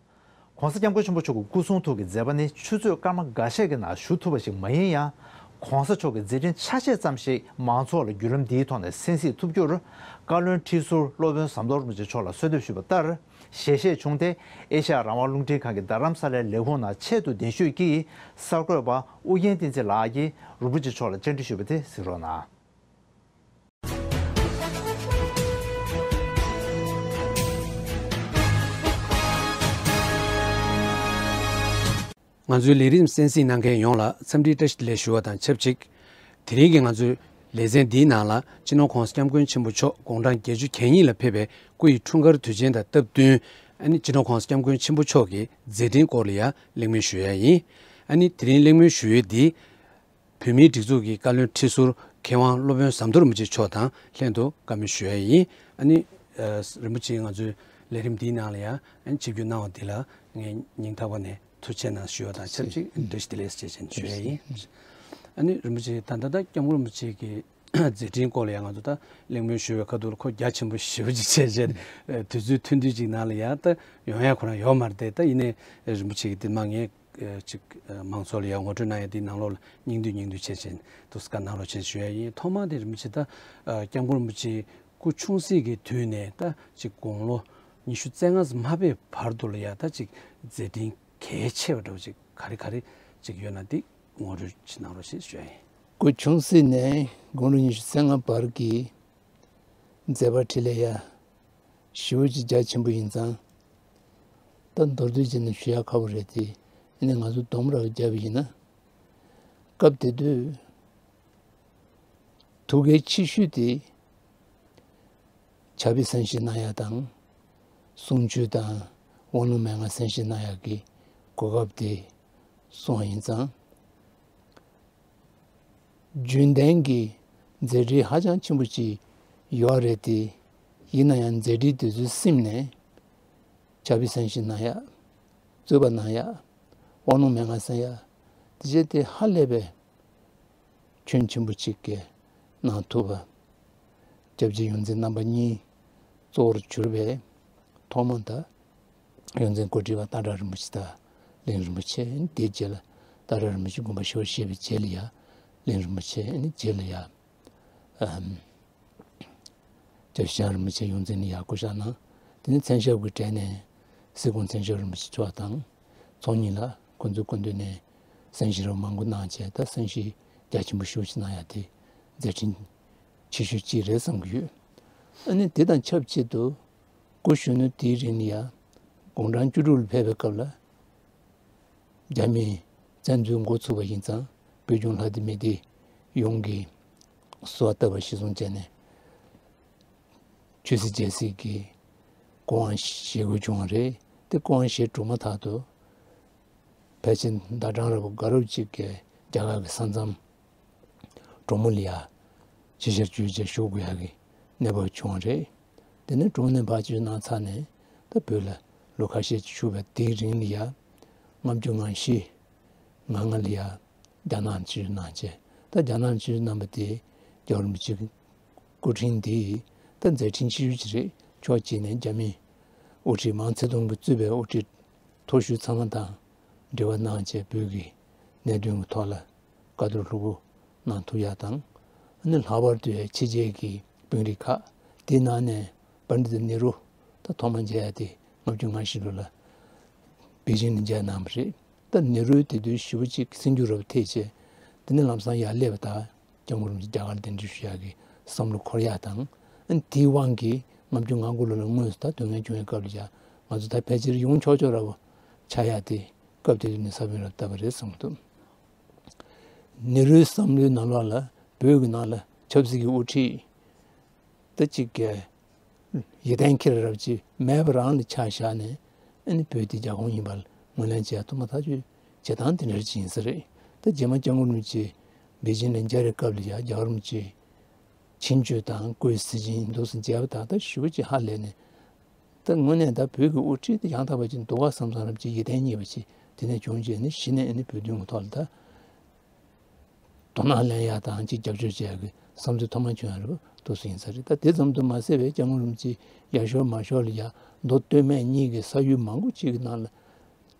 ༸གོང་ས་༸སྐྱབས་མགོན་ཆེན་པོ་མཆོག་གི་སྐུ་གསུང་ཐུགས་ཀྱི་མཛད་པ་ནི་ཆུ་ཚོད་སྐར་མ་འགའ་ཤས་ཀྱི་ནང་ཞུ་ཐུབ་པ་ཞིག་མ་ཡིན་ཡང་། ༸གོང་ས་མཆོག་གི་མཛད་འཕྲིན་ཆ་ཤས་ཙམ་ཞིག་མང་ཚོགས་ལ་བརྒྱུད་རིམ་འདིའི་ཐོག་ནས་གསན་གཟིགས་ཐུབ་རྒྱུར། བཀའ་བློན་ཁྲི་ཟུར་སློབ་དཔོན་ཟམ་གདོང་རིན་པོ་ཆེ་མཆོག་ལ་གསོལ་འདེབས་ཞུས་པ་ལྟར། ཞལ་བཞེས་བྱུང་སྟེ། ཨེ་ཤ་ཡ་རང་དབང་རླུང་འཕྲིན་ཁང་གི་རྡ་རམ་ས་ལའི་ལས་ཁུངས་ནང་ཆེད་དུ་གདན་ཞུས་ཀྱིས། གསར་འགོད་པ་ཨུ་རྒྱན་བསྟན་འཛིན་ལགས་ཀྱིས་རིན་པོ་ཆེ་མཆོག་ལ་བཅར་འདྲི་ཞུས་པ་དེ་གཟིགས་རོགས་གནང་། ང་ཚོའི་ལས་རིམ་གསན་གཟིགས་གནང་མཁན་ཡོངས་ལ་འཚམས་འདྲིའི་བཀྲ་ཤིས་བདེ་ལེགས་ཞུ་བ་དང་ཆབས་ཅིག། དེ་རིང་གི་ང་ཚོའི་ལེ་ཚན་འདིའི་ནང་ལ་སྤྱི་ནོར་༸གོང་ས་༸སྐྱབས་མགོན་ཆེན་པོ་མཆོག་དགུང་གྲངས་བརྒྱད་ཅུ་གྱ་གཉིས་ལ་ཕེབས་པའི་སྐུ་ཡི་འཁྲུངས་སྐར་དུས་ཆེན་དང་སྟབས་བསྟུན། ཨ་ནི་སྤྱི་ནོར་༸གོང་ས་༸སྐྱབས་མགོན་ཆེན་པོ་མཆོག་གི་མཛད་འཕྲིན་སྐོར་ལ་ཡང་གླེང་མོལ་ཞུ་ཡ་ཡིན། ཨ་ནི་དེ་རིང་གླེང་མོལ་ཞུ་ཡས་འདི། བོད་མིའི་སྒྲིག་འཛུགས་ཀྱི་བཀའ་བློན་ཁྲི་ཟུར་མཁས་དབང་སློབ་དཔོན་ཟམ་གདོང་རིན་པོ་ཆེ་མཆོག་དང་ལྷན་དུ་བཀའ་མོལ་ཞུ་ཡ་ཡིན། ཨ་ནི། ཨ། རིན་པོ་ཆེ་ང་ཚོའི་ལས་རིམ་འདིའི་ནང་ལ་ཡང་ཨ་ནི་ཆིབས་བསྒྱུར་གནང་བ་འདི་ལ་ངས་སྙིང་ཐག་པ་ནས་ཐུགས་རྗེ་ཆེ་གནང་ཞུ་བ་དང་ཆབས་ཅིག་བཀྲ་ཤིས་བདེ་ལེགས་ཞེས་བྱས་ནས་ཞུ་ཡ་ཡིན། ཨ་ནི་རིན་པོ་ཆེ་ད་ལྟ་ད་༸སྐྱབས་མགོན་རིན་པོ་ཆེ་གི་མཛད་འཕྲིན་སྐོར་ལ་ཡང་ང་ཚོ་ད་གླེང་མོལ་ཞུ་བའི་ཁ་ཐུག་ལ་ཁོ་རྒྱ་ཆེན་པོ་ཞེ་པོ་ཅིག་བྱས་བྱས་དུས་ཚོད་ཐུང་ཐུང་ཅིག་ནང་ལ་ཡང་ད་ཡོང་ཡ་ཁོ་རང་ཡོད་མ་རེད་དེ། ད་ཡིན་ནའི་རིན་པོ་ཆེ་གི་འདི་མ་ངས། ཨ། ཅིག་ཨ། མང་ཚོགས་ལ་ཡང་ངོ་སྤྲོད་གནང་ཡ་དེའི་ནང་ལོགས་ལ་སྙིང་བསྡུས་སྙིང་བསྡུས་བྱས་བྱས་འདུག་སེ་བཀའ་གནང་རོགས་བྱས་ཞུ་ཡ་ཡིན། ཐོག་མར་དེ་རིན་པོ་ཆེ་ད་ཨ་༸སྐྱབས་མགོན་རིན་པོ་ཆེ་སྐུ་ཆུང་སྲིད་ཀྱི་དུས་ནས་ད་ཅིག་དགུང་ལོ་ཉི་ཤུ་རྩ་ལྔ་ཙམ་མ་ཕེབས་བར་དུ་ལ་ཡ་ད་ཅིག་མཛད་འཕྲིན་གལ་ཆེ་བ་འདྲ་བོ་ཅིག་ག་རེ་ག་རེ་ཅིག་ཡོད་ན་དེ་ངོ་སྤྲོད་ཅིག་གནང་རོགས་ཞེས་ཞུ་ཡ་ཡིན། སྐུ་ཆུང་སྲིད་ནས་དགུང་ལོ་ཉི་ཤུ་རྩ་ལྔ་བར་གྱི་མཛད་པ་འཕྲིན་ལས་ཡ། ཞེ་པོ་ཅིག་རྒྱ་ཆེན་པོ་ཡིན་ཙང་། ད་མདོར་བསྡུས་བྱས་ནས་ཞུ་ཡག་ཁག་པོ་རེད་དེ། ཨ་ནི་ང་ཚོ་སྡོམ་ར་བརྒྱབ་པ་ཡིན་ན། སྐབས་དེ་དུས་ཐུགས་འགན་ཆེ་ཤོས་དེ་ཕྱག་དཔེ་གསན་བཞེས་གནང་ཡག་དང་། གསུང་ཆོས་དང་དབང་ལུང་མན་ངག་གསན་བཞེས་གནང་ཡག་གི་གོ་སྐབས་དེ་སོང་བ་ཡིན་ཙང་། རྒྱུན་ལྡན་གྱི་མཛད་འཕྲིན་ཧ་ཅང་ཆེན་པོ་ཅིག་ཡོད་རེད་དེ། ཡིན་ན་ཡང་མཛད་འཕྲིན་དེ་ཚོ་སིམ་ནས་ཕྱག་དཔེ་གསན་བཞེས་གནང་ཡག། རྩོད་པ་གནང་ཡག། དབང་ལུང་མན་ངག་གསན་ཡག། དེ་བྱས་ཏེ་ཧ་ལས་པའི་སྐྱོན་ཆེན་པོ་ཅིག་གི་གནང་ཐུབ་པ། སྐྱབས་རྗེ་ཡོངས་འཛིན་རྣམ་པ་གཉིས་གཙོ་བོར་གྱུར་པའི་ཐོག་མ་ད་ཡོངས་འཛིན་གོ་སྒྲིག་པ་ཏཱ་ལའི་རིན་པོ་ཆེ་དང་གླིང་རིན་པོ་ཆེ། དེའི་རྗེས་ལ་ཏཱ་ལའི་རིན་པོ་ཆེ་དགོངས་པ་ཞུ་བར་བཞེས་པའི་རྗེས་ལ་ཡ་གླིང་རིན་པོ་ཆེ། རྗེས་ལ་ཡ་ཨམ་སྐྱབས་རྗེ་རིན་པོ་ཆེ་ཡོངས་འཛིན་ལ་ཡ་སྐུ་ཕྱག་གནང་། དེ་ནས་མཚན་ཞབས་ཀྱི་གྲས་ནས་སྲིད་སྐྱོང་མཚན་ཞབས་རིན་པོ་ཆེ་མཆོག་དང་ཚོགས་གཉིས་ལ་ཁོང་ཚོའི་སྐུ་མདུན་ནས་གསན་བཞེས་རོགས་མང་པོ་གནང་བྱས། ད་གསན་བཞེས་རྒྱ་ཆེན་པོ་ཞེ་པོ་ཅིག་གནང་ཡ་དེ་མཛད་འཕྲིན་ཆེ་ཤོས་གཅིག་རེད་བསམ་གྱི་ཡོད། ཨ་ནི་དེ་དང་ཆབས་ཅིག་ཏུ་སྐུ་གཞོན་ནུ་དེའི་རིང་ལ་ཡ་དགུང་གྲངས་བཅུ་དྲུག་ལ་ཕེབས་པའི་སྐབས་ལ་རྒྱ་མིའི་ བཙན་འཛུལ་འགོ་ཚུགས་པ་ཡིན་ཙང་བོད་ལྗོངས་ལྷ་སྡེ་མི་སྡེ་ཡོངས་ཀྱིས་གསོལ་བ་བཏབ་པ་གཞིར་བཟུང་བྱས་ནས། ཆོས་སྲིད་རྒྱལ་སྲིད་ཀྱི་སྐུ་དབང་བཞེས་དགོས་བྱུང་བ་རེད། དེ་སྐུ་དབང་བཞེས་གྲུབ་མ་ཐག་ཏུ་ཕལ་ཆེར་ཟླ་གྲངས་རིང་པོ་དགའ་རབ་ཅིག་གི་རྒྱ་གར་གྱི་ས་མཚམས་གྲོ་མོ་ལ་ཡ་ཕྱི་བཤོལ་བྱས་བཞུགས་དགོས་ཡག་གི་གནས་བབ་བྱུང་བ་རེད། དེ་ནས་གྲོ་མོ་ནས་ཕར་ཕྱིར་གནང་ཚར་ནས་ད་བོད་ལ་ལོ་ཁ་ཤས་ཅིག་བཞུགས་པའི་དེའི་རིང་ལ་ཡ་ལྔ་བཅུ་ང་བཞི་ང་ལྔ་ལ་ཡ་རྒྱ་ནག་ལ་ཆིབས་བསྒྱུར་གནང་བྱས། ད་རྒྱ་ནག་ལ་ཆིབས་བསྒྱུར་གནང་བ་དེ་རྒྱལ་བ་རིན་པོ་ཆེའི་སྐུ་ཕྲེང་འདིས་ད་མཛད་འཕྲིན་ཆེ་ཤོས་ཅིག་རེད། ཕྱོགས་གཅིག་ནས་རྒྱ་མིའི་དབུ་ཁྲིད་མའོ་ཙེ་ཏུང་གིས་གཙོས་པའི་དབུ་ཁྲིད་མཐོ་ཤོས་ཚང་མ་དང་འབྲེལ་བ་གནང་བྱས་བོད་ཀྱི་གནད་དོན་གྱི་ཐོག་ལ་བཀའ་བསྡུར་ལྷུག་པོ་གནང་ཐུབ་ཡག་དང་། ཨ་ནི་ལྷག་པར་དུ་ཕྱི་རྒྱལ་གྱི་དཔོན་རིགས་ཁག་དེའི་ནང་ནས་པཎྜི་ཏ་ནེ་རུ་ད་ཐོག་མ་མཇལ་ཡག་དེ་ལྔ་བཅུ་ང་བཞི་ལོ་ལ་པེ་ཅིང་ལ་མཇལ་གནང་བ་རེད། ད་ནེ་རུ་དེ་དུས་ཞེ་པོ་ཅིག་སེམས་འགྱུར་རབ་ཐེབས་བྱས། དེ་ནས་ལམ་སང་ཡར་སླེབས་པ་དང་སྐྱབས་མགོན་རིན་པོ་ཆེ་རྒྱ་གར་གདན་འདྲེན་ཞུ་ཡག་གི་བསམ་བློ་འཁོར་ཡག་དང་། ཨ་ནི་དེའི་དབང་གིས་ལྔ་བཅུ་ང་དགུ་ལོ་ལ་དངོས་སུ་ད་དོན་ལྔ་བྱུང་བའི་སྐབས་ལ་ཡ་ང་ཚོ་ད་ཕལ་ཆེར་ཡོང་ཆོག་ཆོག་འདྲ་པོ་ཆགས་ཡག་དེ་སྐབས་དེ་དུས་ནས་ས་བོན་རབ་བཏབ་པ་རེད་བསམ་གྱི་འདུག་ནེ་རུའི་བསམ་བློའི་ནང་ལོགས་ལ་བོད་ཀྱི་ནང་ལ་ཆབ་སྲིད་ཀྱི་དབུ་ཁྲིད་ད་ཅིག་གི་ཡིད་བརྟན་འཁྱེར་རབས་ཅིག་མེད་པ་རང་ལ་ཆ་བཞག་ནས། ཨ་ནི་བོད་དེ་རྒྱ་ཁོངས་ཡིན་པ་ལ་ངོས་ལེན་བྱས་ཐུབ་མ་ཐག་ཆོད་བྱེད་སྟངས་དེ་འདྲ་ཅིག་ཡིན་ས་རེད། ད་རྗེས་མ་སྐྱབས་མགོན་རིན་པོ་ཆེ་པེ་ཅིང་ལ་མཇལ་བའི་སྐབས་ལ་ཡ་རྒྱལ་བ་རིན་པོ་ཆེ་ཆིབས་བསྒྱུར་དང་སྐུའི་གཟི་བྱིན་འདུག་སེ་མཇལ་བ་དང་ད་ཞེ་པོ་ཅིག་ཧ་ལས་ནས། ད་དངོས་གནས་ད་བོད་ཀྱི་དབུ་ཁྲིད་དེ་ཡང་དག་པ་ཅིག་འདུག་ག་བསམ་བསམ་རབ་ཅིག་ཡིད་བརྟན་རྙེད་པ་ཅིག་དེ་ནས་བྱུང་རྗེས་ནས་གཞི་ནས་ཨ་ནི་བོད་དོན་གྱི་ཐོག་ལ་ད་དོ་སྣང་ལེན་ཡག་དང་ཅིག་རྒྱབ་སྐྱོར་བྱེད་ཡག་གི་བསམ་ཚུལ་ཐོག་མ་བྱུང་ཡག་རེད་པ། འདུག་སེ་ཡིན་ས་རེད། ད་དེ་ཙམ་དུ་མ་ཟད་པའི་སྐྱབས་མགོན་རིན་པོ་ཆེ་ཡར་ཞོར་མར་ཞོར་ལ་ཡ་མདོ་སྟོད་སྨད་གཉིས་ཀྱི་ས་ཡུལ་མང་པོ་ཅིག་གི་ནང་ལ་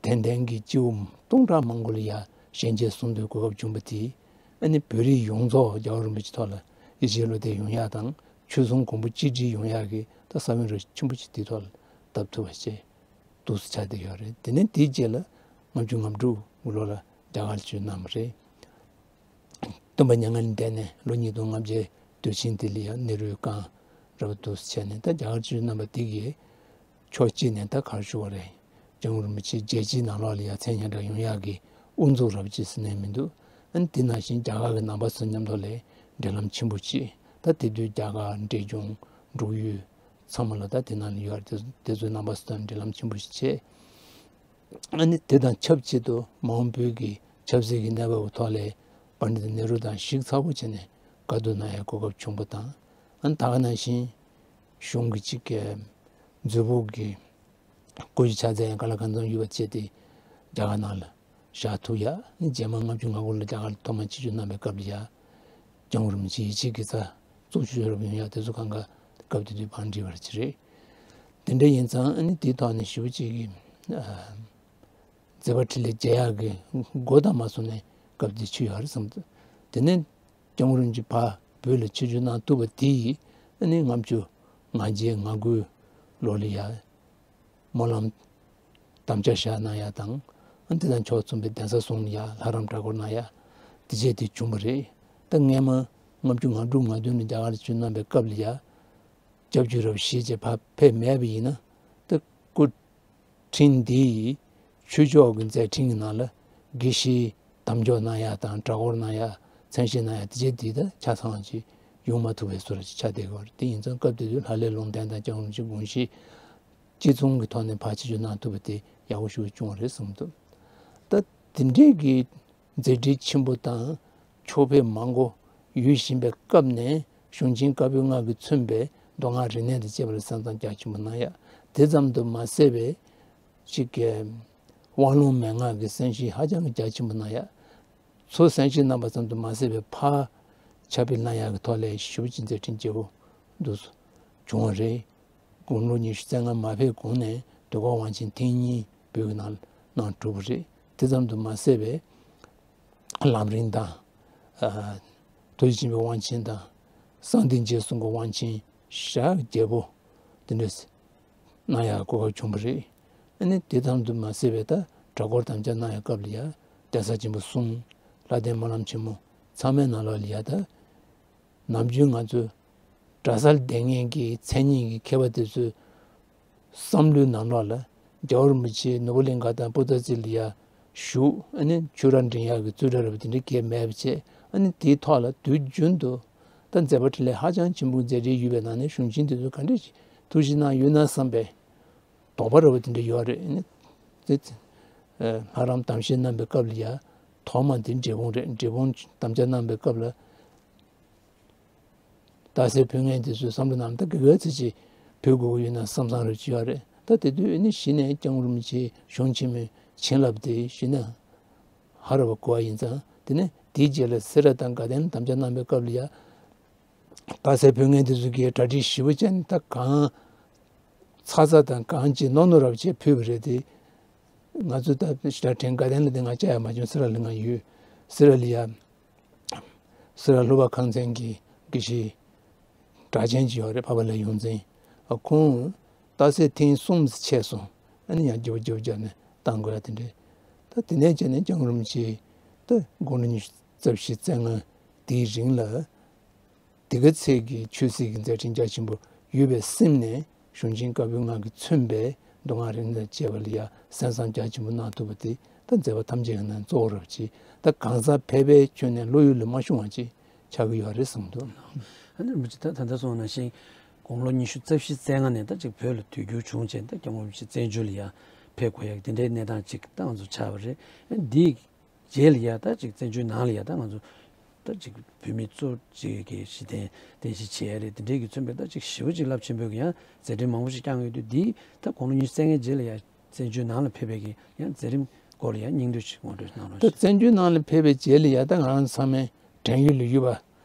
དད་ལྡན་གྱི་སྐྱེ་བོ་སྟོང་ཕྲག་མང་པོ་ལ་ཡ་ཞལ་མཇལ་གསུང་འདོད་གོ་སྐབས་བྱུང་བ་དེས། ཨ་ནི་བོད་རིགས་ཡོངས་རྫོགས་རྒྱལ་བ་རིན་པོ་ཆེའི་ཐོག་ལ་ཡིད་ཆེས་བློ་གཏད་ཡོང་ཡག་དང་ཆོས་གསུང་གོང་བུ་གཅིག་སྒྲིལ་ཡོང་ཡག་གི་ད་ས་བོན་རབ་ཆེན་པོ་ཅིག་དེའི་ཐོག་ལ་བཏབ་ཐུབ་པ་བྱས། འདུག་སེ་ཆགས་བསྡད་ཡོད་རེད། དེ་ནས་དེའི་རྗེས་ལ་ལྔ་བཅུ་ང་དྲུག་ལོ་ལ་རྒྱ་གར་ལ་ཆིབས་བསྒྱུར་གནང་བ་རེད། སྟོན་པ་མྱ་ངན་ལས་འདས་ནས་ལོ་ཉིས་སྟོང་ལྔ་བརྒྱའི་དུས་ཆེན་དེ་ལ་ཡང་ནེ་རུའི་བཀའ་རབ་འདུག་སེ་བྱས་ནས་ད་རྒྱ་གར་ལ་ཆིབས་བསྒྱུར་གནང་བ་དེ་གིས་ཕྱོགས་གཅིག་ནས་ད་ག་རེ་ཞུ་དགོས་རེད། སྐྱབས་མགོན་རིན་པོ་ཆེ་རྒྱལ་སྤྱིའི་ནང་ལོགས་ལ་ཡ་མཚན་སྙན་གྲགས་ཡོང་ཡག་གི་དབུ་འཛུགས་རབ་ཅིག་ཟེར་ནས་མི་འདུག་ཨ་ནི་དེ་ནང་བཞིན་རྒྱ་གར་གྱི་ནང་པ་ཚོ་མཉམ་དུ་ལ་འབྲེལ་ལམ་ཆེན་པོ་ཅིག་ད་དེ་དུས་རྒྱ་གར་འབྲས་ལྗོངས་འབྲུག་ཡུལ་ཚང་མ་ལ་ད་དེ་ནང་ལ་ཡོད་རེད། དེ་ཚོའི་ནང་པ་ཚོ་དང་འབྲེལ་ལམ་ཆེན་པོ་ཞིག་བྱས། ཨ་ནི་དེ་དང་ཆབས་ཅིག་ཏུ་མ་འོངས་བོད་ཀྱི་ཆབ་སྲིད་ཀྱི་གནས་བབ་ཀྱི་ཐོག་ལ་པཎྜི་ཏ་ནེ་རུ་དང་ཞིབ་ཚགས་པོ་བྱས་ནས་བཀའ་བསྡུར་གནང་ཡག་གོ་སྐབས་བྱུང་བ་དང་། ཨ་ནི་ད་ག་ནང་བཞིན་གཞུང་གི་གཅིག་གི་མཛོད་ཕུགས་ཀྱི་སྐུ་ཞབས་ཕྱག་མཛད་ཡང་ཀ་ལ་ཀན་ཚང་ཡོད་པ་བཅས་ཏེ་རྒྱ་གར་ནང་ལ་བཞག་ཐུབ་ཡག་ནི་རྗེས་མ་ལྔ་བཅུ་ང་དགུ་ལོར་རྒྱ་གར་ལ་ཐོག་མར་ཆིབས་བསྒྱུར་གནང་བའི་སྐབས་ལ་ཡ་སྐྱབས་མགོན་རིན་པོ་ཆེའི་ཡིད་ཆེས་ཀྱི་ས་གཙུག་ཆུ་རབ་ཡོང་ཡག་དེ་ཚོ་གང་ག་སྐབས་དེ་དུས་བང་བསྒྲིགས་པ་ཅིག་རེད། དེ་འདྲ་ཡིན་ཙང་ཨ་ནི་དེའི་ཐོག་ནས་ཞེ་པོ་ཅིག་གི་ཨ་མཛད་པ་འཕྲིན་ལས་མཇལ་ཡག་གི་སྒོ་དང་མ་སོང་ནས་སྐབས་དེ་ཆུད་ཡོད་རེད་བསམ་འདུག་དེ་ནས་སྐྱབས་མགོན་རིན་པོ་ཆེ་ཕར་བོད་ལ་ཆིབས་བསྒྱུར་གནང་ཐུབ་པ་དེ་ཡིས་ཨ་ནི་ལྔ་བཅུ་ང་བརྒྱད་ང་དགུའི་ལོ་ལ་ཡ་སྨོན་ལམ་དམ་བཅའ་བཞག་གནང་ཡག་དང་། ཨ་ནི་དེ་དང་ཕྱོགས་མཚུངས་པའི་གདན་ས་བཟུང་ནས་ཡ་ལྷ་རམས་གྲྭ་སྐོར་གནང་ཡག་དེ་བཅས་དེ་བྱུང་བ་རེད། ད་སྔས་མ་ལྔ་བཅུ་ང་དྲུག་ང་བདུན་ལ་རྒྱ་གར་ལ་ཆིབས་བསྒྱུར་གནང་བའི་སྐབས་ལ་ཡ་སྐྱབས་བཅོལ་རབ་བཞེས་བྱས་ཕར་ཕེབས་མེད་པ་ཡིན་ན། ད་སྐུ་ཕྲེང་འདིའི་ཆོས་ཕྱོགས་ཀྱི་མཛད་འཕྲིན་གྱི་ནང་ལ་དགེ་བཤེས་དམ་འཇོག་གནང་ཡག་དང་གྲྭ་སྐོར་གནང་ཡག་མཚན་ཞུ་གནང་ཡག་དེ་བཅས་དེ་ད་ཆ་ཚང་ཅིག་ཡོང་མ་ཐུབ་པའི་བཟོ་འདྲ་ཅིག་ཆགས་བསྡད་ཡོད་རེད། དེ་ཡིན་ཙང་སྐབས་དེ་དུས་ལྷ་ལས་ལུང་བསྟན་དང་སྐྱབས་མགོན་རིན་པོ་ཆེའི་དགོངས་གཞི་གཅིག་མཚུངས་ཀྱི་ཐོག་ནས་ཕར་ཆིབས་བསྒྱུར་གནང་ཐུབ་པ་དེ་ཡག་པོ་ཞེ་པོ་བྱུང་བ་རེད་བསམ་འདུག་ད་དེ་འདྲའི་གི་མཛད་འཕྲིན་ཆེན་པོ་དང་ཕྱོགས་ཕེབས་མང་པོ་ཡོད་བཞིན་པའི་སྐབས་ནས་གཞུང་ཆེན་བཀའ་པོད་ལྔ་གིས་མཚོན་པའི་མདོ་སྔགས་རིག་གནས་དང་བཅས་པ་ལ་གསན་བསམ་རྒྱ་ཆེན་པོ་གནང་ཡག་དེ་ཙམ་དུ་མ་ཟད་པའི་ཅིག་གི་དབང་ལུང་མན་ངག་གི་གསན་བཞེས་ཧ་ཅང་གི་རྒྱ་ཆེན་པོ་གནང་ཡག་ཚུར་གསན་བཞེས་གནང་བ་ཙམ་དུ་མ་ཟད་པའི་ཕར་ཕྱག་དཔེ་གནང་ཡག་གི་ཐོག་ལ་ཞེ་པོ་ཅིག་མཛད་འཕྲིན་ཆེ་པོ་འདུག་བྱུང་བ་རེད། དགུང་ལོ་ཉི་ཤུ་རྩ་ལྔ་མ་ཕེབས་གོང་ནས་དུས་འཁོར་དབང་ཆེན་ཐེངས་གཉིས་བོད་ཀྱི་ནང་གནང་གྲུབ་པ་རེད། དེ་ཙམ་དུ་མ་ཟད་པའི་ལམ་རིམ་དང་། ཨ་ཐུགས་རྗེ་ཆེན་པོའི་དབང་ཆེན་དང་། གསང་བདེ་འཇིགས་གསུམ་གྱི་དབང་ཆེན་ཞེ་དྲག་རྒྱས་པོ་དེ་འདྲ་གནང་ཡག་གོ་སྐབས་བྱུང་བ་རེད། ཨ་ནི་དེ་ཙམ་དུ་མ་ཟད་པའི་ད་གྲྭ་སྐོར་དམ་བཅའ་གནང་ཡག་སྐབས་ལ་ཡ་གདན་ས་ཆེན་པོ་གསུམ། ལྷ་ལྡན་སྨོན་ལམ་ཆེན་མོ་ཚང་མའི་ནང་ལོགས་ལ་ཡ་ད་ནམ་རྒྱུན་ང་ཚོ་གྲྭ་སར་བསྡད་མཁན་གྱི་མཚན་ཉིད་ཀྱི་མཁས་པ་དེ་ཚོའི་བསམ་བློའི་ནང་ལོགས་ལ་རྒྱལ་བ་རིན་པོ་ཆེ་ནོར་བུ་གླིང་ག་དང་པོ་ཏཱ་ལ་ཙི་ལ་ཡ་ བཞུགས། ཨ་ནི་ཆོས་ར་འབྲི་ཡག་གི་རྩོད་གྲྭ་ར་བ་དེ་འདྲ་གས་མེད་པ་བྱས། ཨ་ནི་དེའི་ཐོག་ལ་དུས་རྒྱུན་དུ་ད་མཛད་པ་འཕྲིན་ལས་ཧ་ཅང་ཆེན་པོ་མཛད་འཕྲིན་ཡོད་པའི་ནང་ནས་གཞུང་ཆེན་དེ་ཚོ་ག་འདྲ་ཞིག་ཐུགས་ཞིབ་གནང་ཡོད་ན་བསམ་པའི་དོགས་པ་ར་བ་དེ་འདྲ་ཡོད་རེད། ཨ་ནི་དེ་ལྷ་རམས་དམ་བཞེས་གནང་པའི་སྐབས་ལ་ཡ་ཐོག་མ་དེ་འབྲས་སྤུངས་རེད། འབྲས་སྤུངས་དམ་བཅའ་གནང་པའི་སྐབས་ལ། རྟགས་གསལ་ཕུལ་མཁན་དེ་ཚོས་བསམ་བློ་ནང་ད་ག་ག་ཚོད་ཅིག་ཕུལ་དགོས་ཀྱི་ཡོད་ན་བསམ་བསམ་རེ་བྱེད་ཡོད་རེད། ད་དེ་དུས་ཨ་ནི་གཞི་ནས་སྐྱབས་མགོན་རིན་པོ་ཆེའི་གཞུང་ཆེན་མོའི་བྱིན་རླབས་དེ་གཞི་ནས་ཧ་ར་བ་གོ་བ་ཡིན་ཙང་། དེ་ནས་དེའི་རྗེས་ལ་སེ་ར་དང་དགའ་ལྡན་དམ་བཅའ་གནང་པའི་སྐབས་ལ་ཡ། རྟགས་གསལ་ཕུལ་མཁན་དེ་ཚོ་གིས་གྲ་སྒྲིག་ཞིབ་པོ་བྱས་ནས་ད་གང་ཚ་ཚ་དང་གང་ཅི་རྣོ་རྣོ་རབ་བྱས་ཕུལ་བ་རེད་དེ། ང་ཚོ་ད་ཞེ་དྲག་དྲན་དགའ་ལྡན་ལ་དེ་ང་བཅར་ཡ་མ་བྱུང་། སེ་ར་ལ་ང་ཡོད། སེ་ར་ལ་ཡ། སེ་ར་ལྷོ་པ་ཁང་ཚན་གྱི་དགེ་བཤེས་གྲགས་ཅན་ཅིག་ཡོད་རེད། འཕགས་པ་ལྷ་ཡོངས་འཛིན། ཨ་ཁོང་རྟགས་གསལ་ཐེངས་གསུམ་ཆད་སོང་། ཨ་ནི་ཡང་རྒྱབ་རྒྱབ་རྒྱབ་ནས་བཏང་དགོས་ཡ་དེ་འདྲས། ད་དེ་ནས་བྱས་ནས་སྐྱབས་མགོན་རིན་པོ་ཆེ་ད་དགུང་ལོ་ཉི་ཤུ་རྩ་བཞི་རྩ་ལྔ་དེའི་རིང་ལ། དེ་ག་ཚད་ཀྱི་ཆོས་སྲིད་ཀྱི་མཛད་འཕྲིན་རྒྱ་ཆེན་པོ་ཡོད་པའི་སེམས་ནས་གཞུང་ཆེན་བཀའ་པོད་ལྔ་གིས་མཚོན་པའི་མདོ་སྔགས་རིག་གནས་དང་བཅས་པ་ལ་ཡ་གསན་བསམ་རྒྱ་ཆེན་པོ་གནང་ཐུབ་པ་དེ་ད་མཛད་པ་ཐམས་ཅད་ཀྱི་ནང་གཙོ་བོ་རབ་ཅིག་ད་གང་ཟག་ཕལ་པའི་ཁྱོན་ནས་བློ་ཡུལ་ལས་མ་ཤོང་བ་ཅིག་ཆགས་ཀྱི་ཡོད་རེད་བསམ་འདུག་ཨ་ནི་རིན་པོ་ཆེ་ད་ད་ལྟ་སོང་ནང་བཞིན་དགུང་ལོ་ཉི་ཤུ་རྩ་བཞི་རྩ་ལྔ་ནས་ད་ཅིག་བོད་ལ་དུས་འགྱུར་བྱུང་རྗེས་ད་སྐྱབས་མགོན་རིན་པོ་ཆེ་བཙན་བྱོལ་ལ་ཡ་ཕེབས་དགོས་ཡག་དེ་འདྲའི་གནས་སྟངས་ཅིག་ད་ང་ཚོ་ཆགས་པ་རེད། འདི་རྗེས་ལ་ཡ་ད་ཅིག་བཙན་བྱོལ་ནང་ལ་ཡ་ད་ང་ཚོ་ད་ཅིག་བོད་མི་ཚོ་ཅིག་གི་གཞི་རྟེན་རྟེན་གཞི་བྱས་རེད། དེ་འདྲའི་གི་མཚོན་པའི་ད་ཅིག་ཞེ་པོ་ཅིག་རླབས་ཆེན་པོའི་གི་ཡང་མཛད་འཕྲིན་མང་པོ་ཞིག་བསྐྱངས་ཡོད་དུས། འདི་ད་དགུང་ལོ་ཉི་ཤུ་རྩ་ལྔའི་རྗེས་ལ་ཡ་བཙན་བྱོལ་ནང་ལ་ཕེབས་པའི་གི་ཡང་མཛད་རིམ་སྐོར་ལ་ཡ་སྙིང་བསྡུས་ཤིག་ངོ་སྤྲོད་གནང་རོགས་ད། ཞུ། བཙན་བྱོལ་ནང་ལ་ཕེབས་པའི་རྗེས་ལ་ཡ་ད་ང་རང་ཚང་མའི་དྲན་ཡུལ་ལ་ཡོད་པ་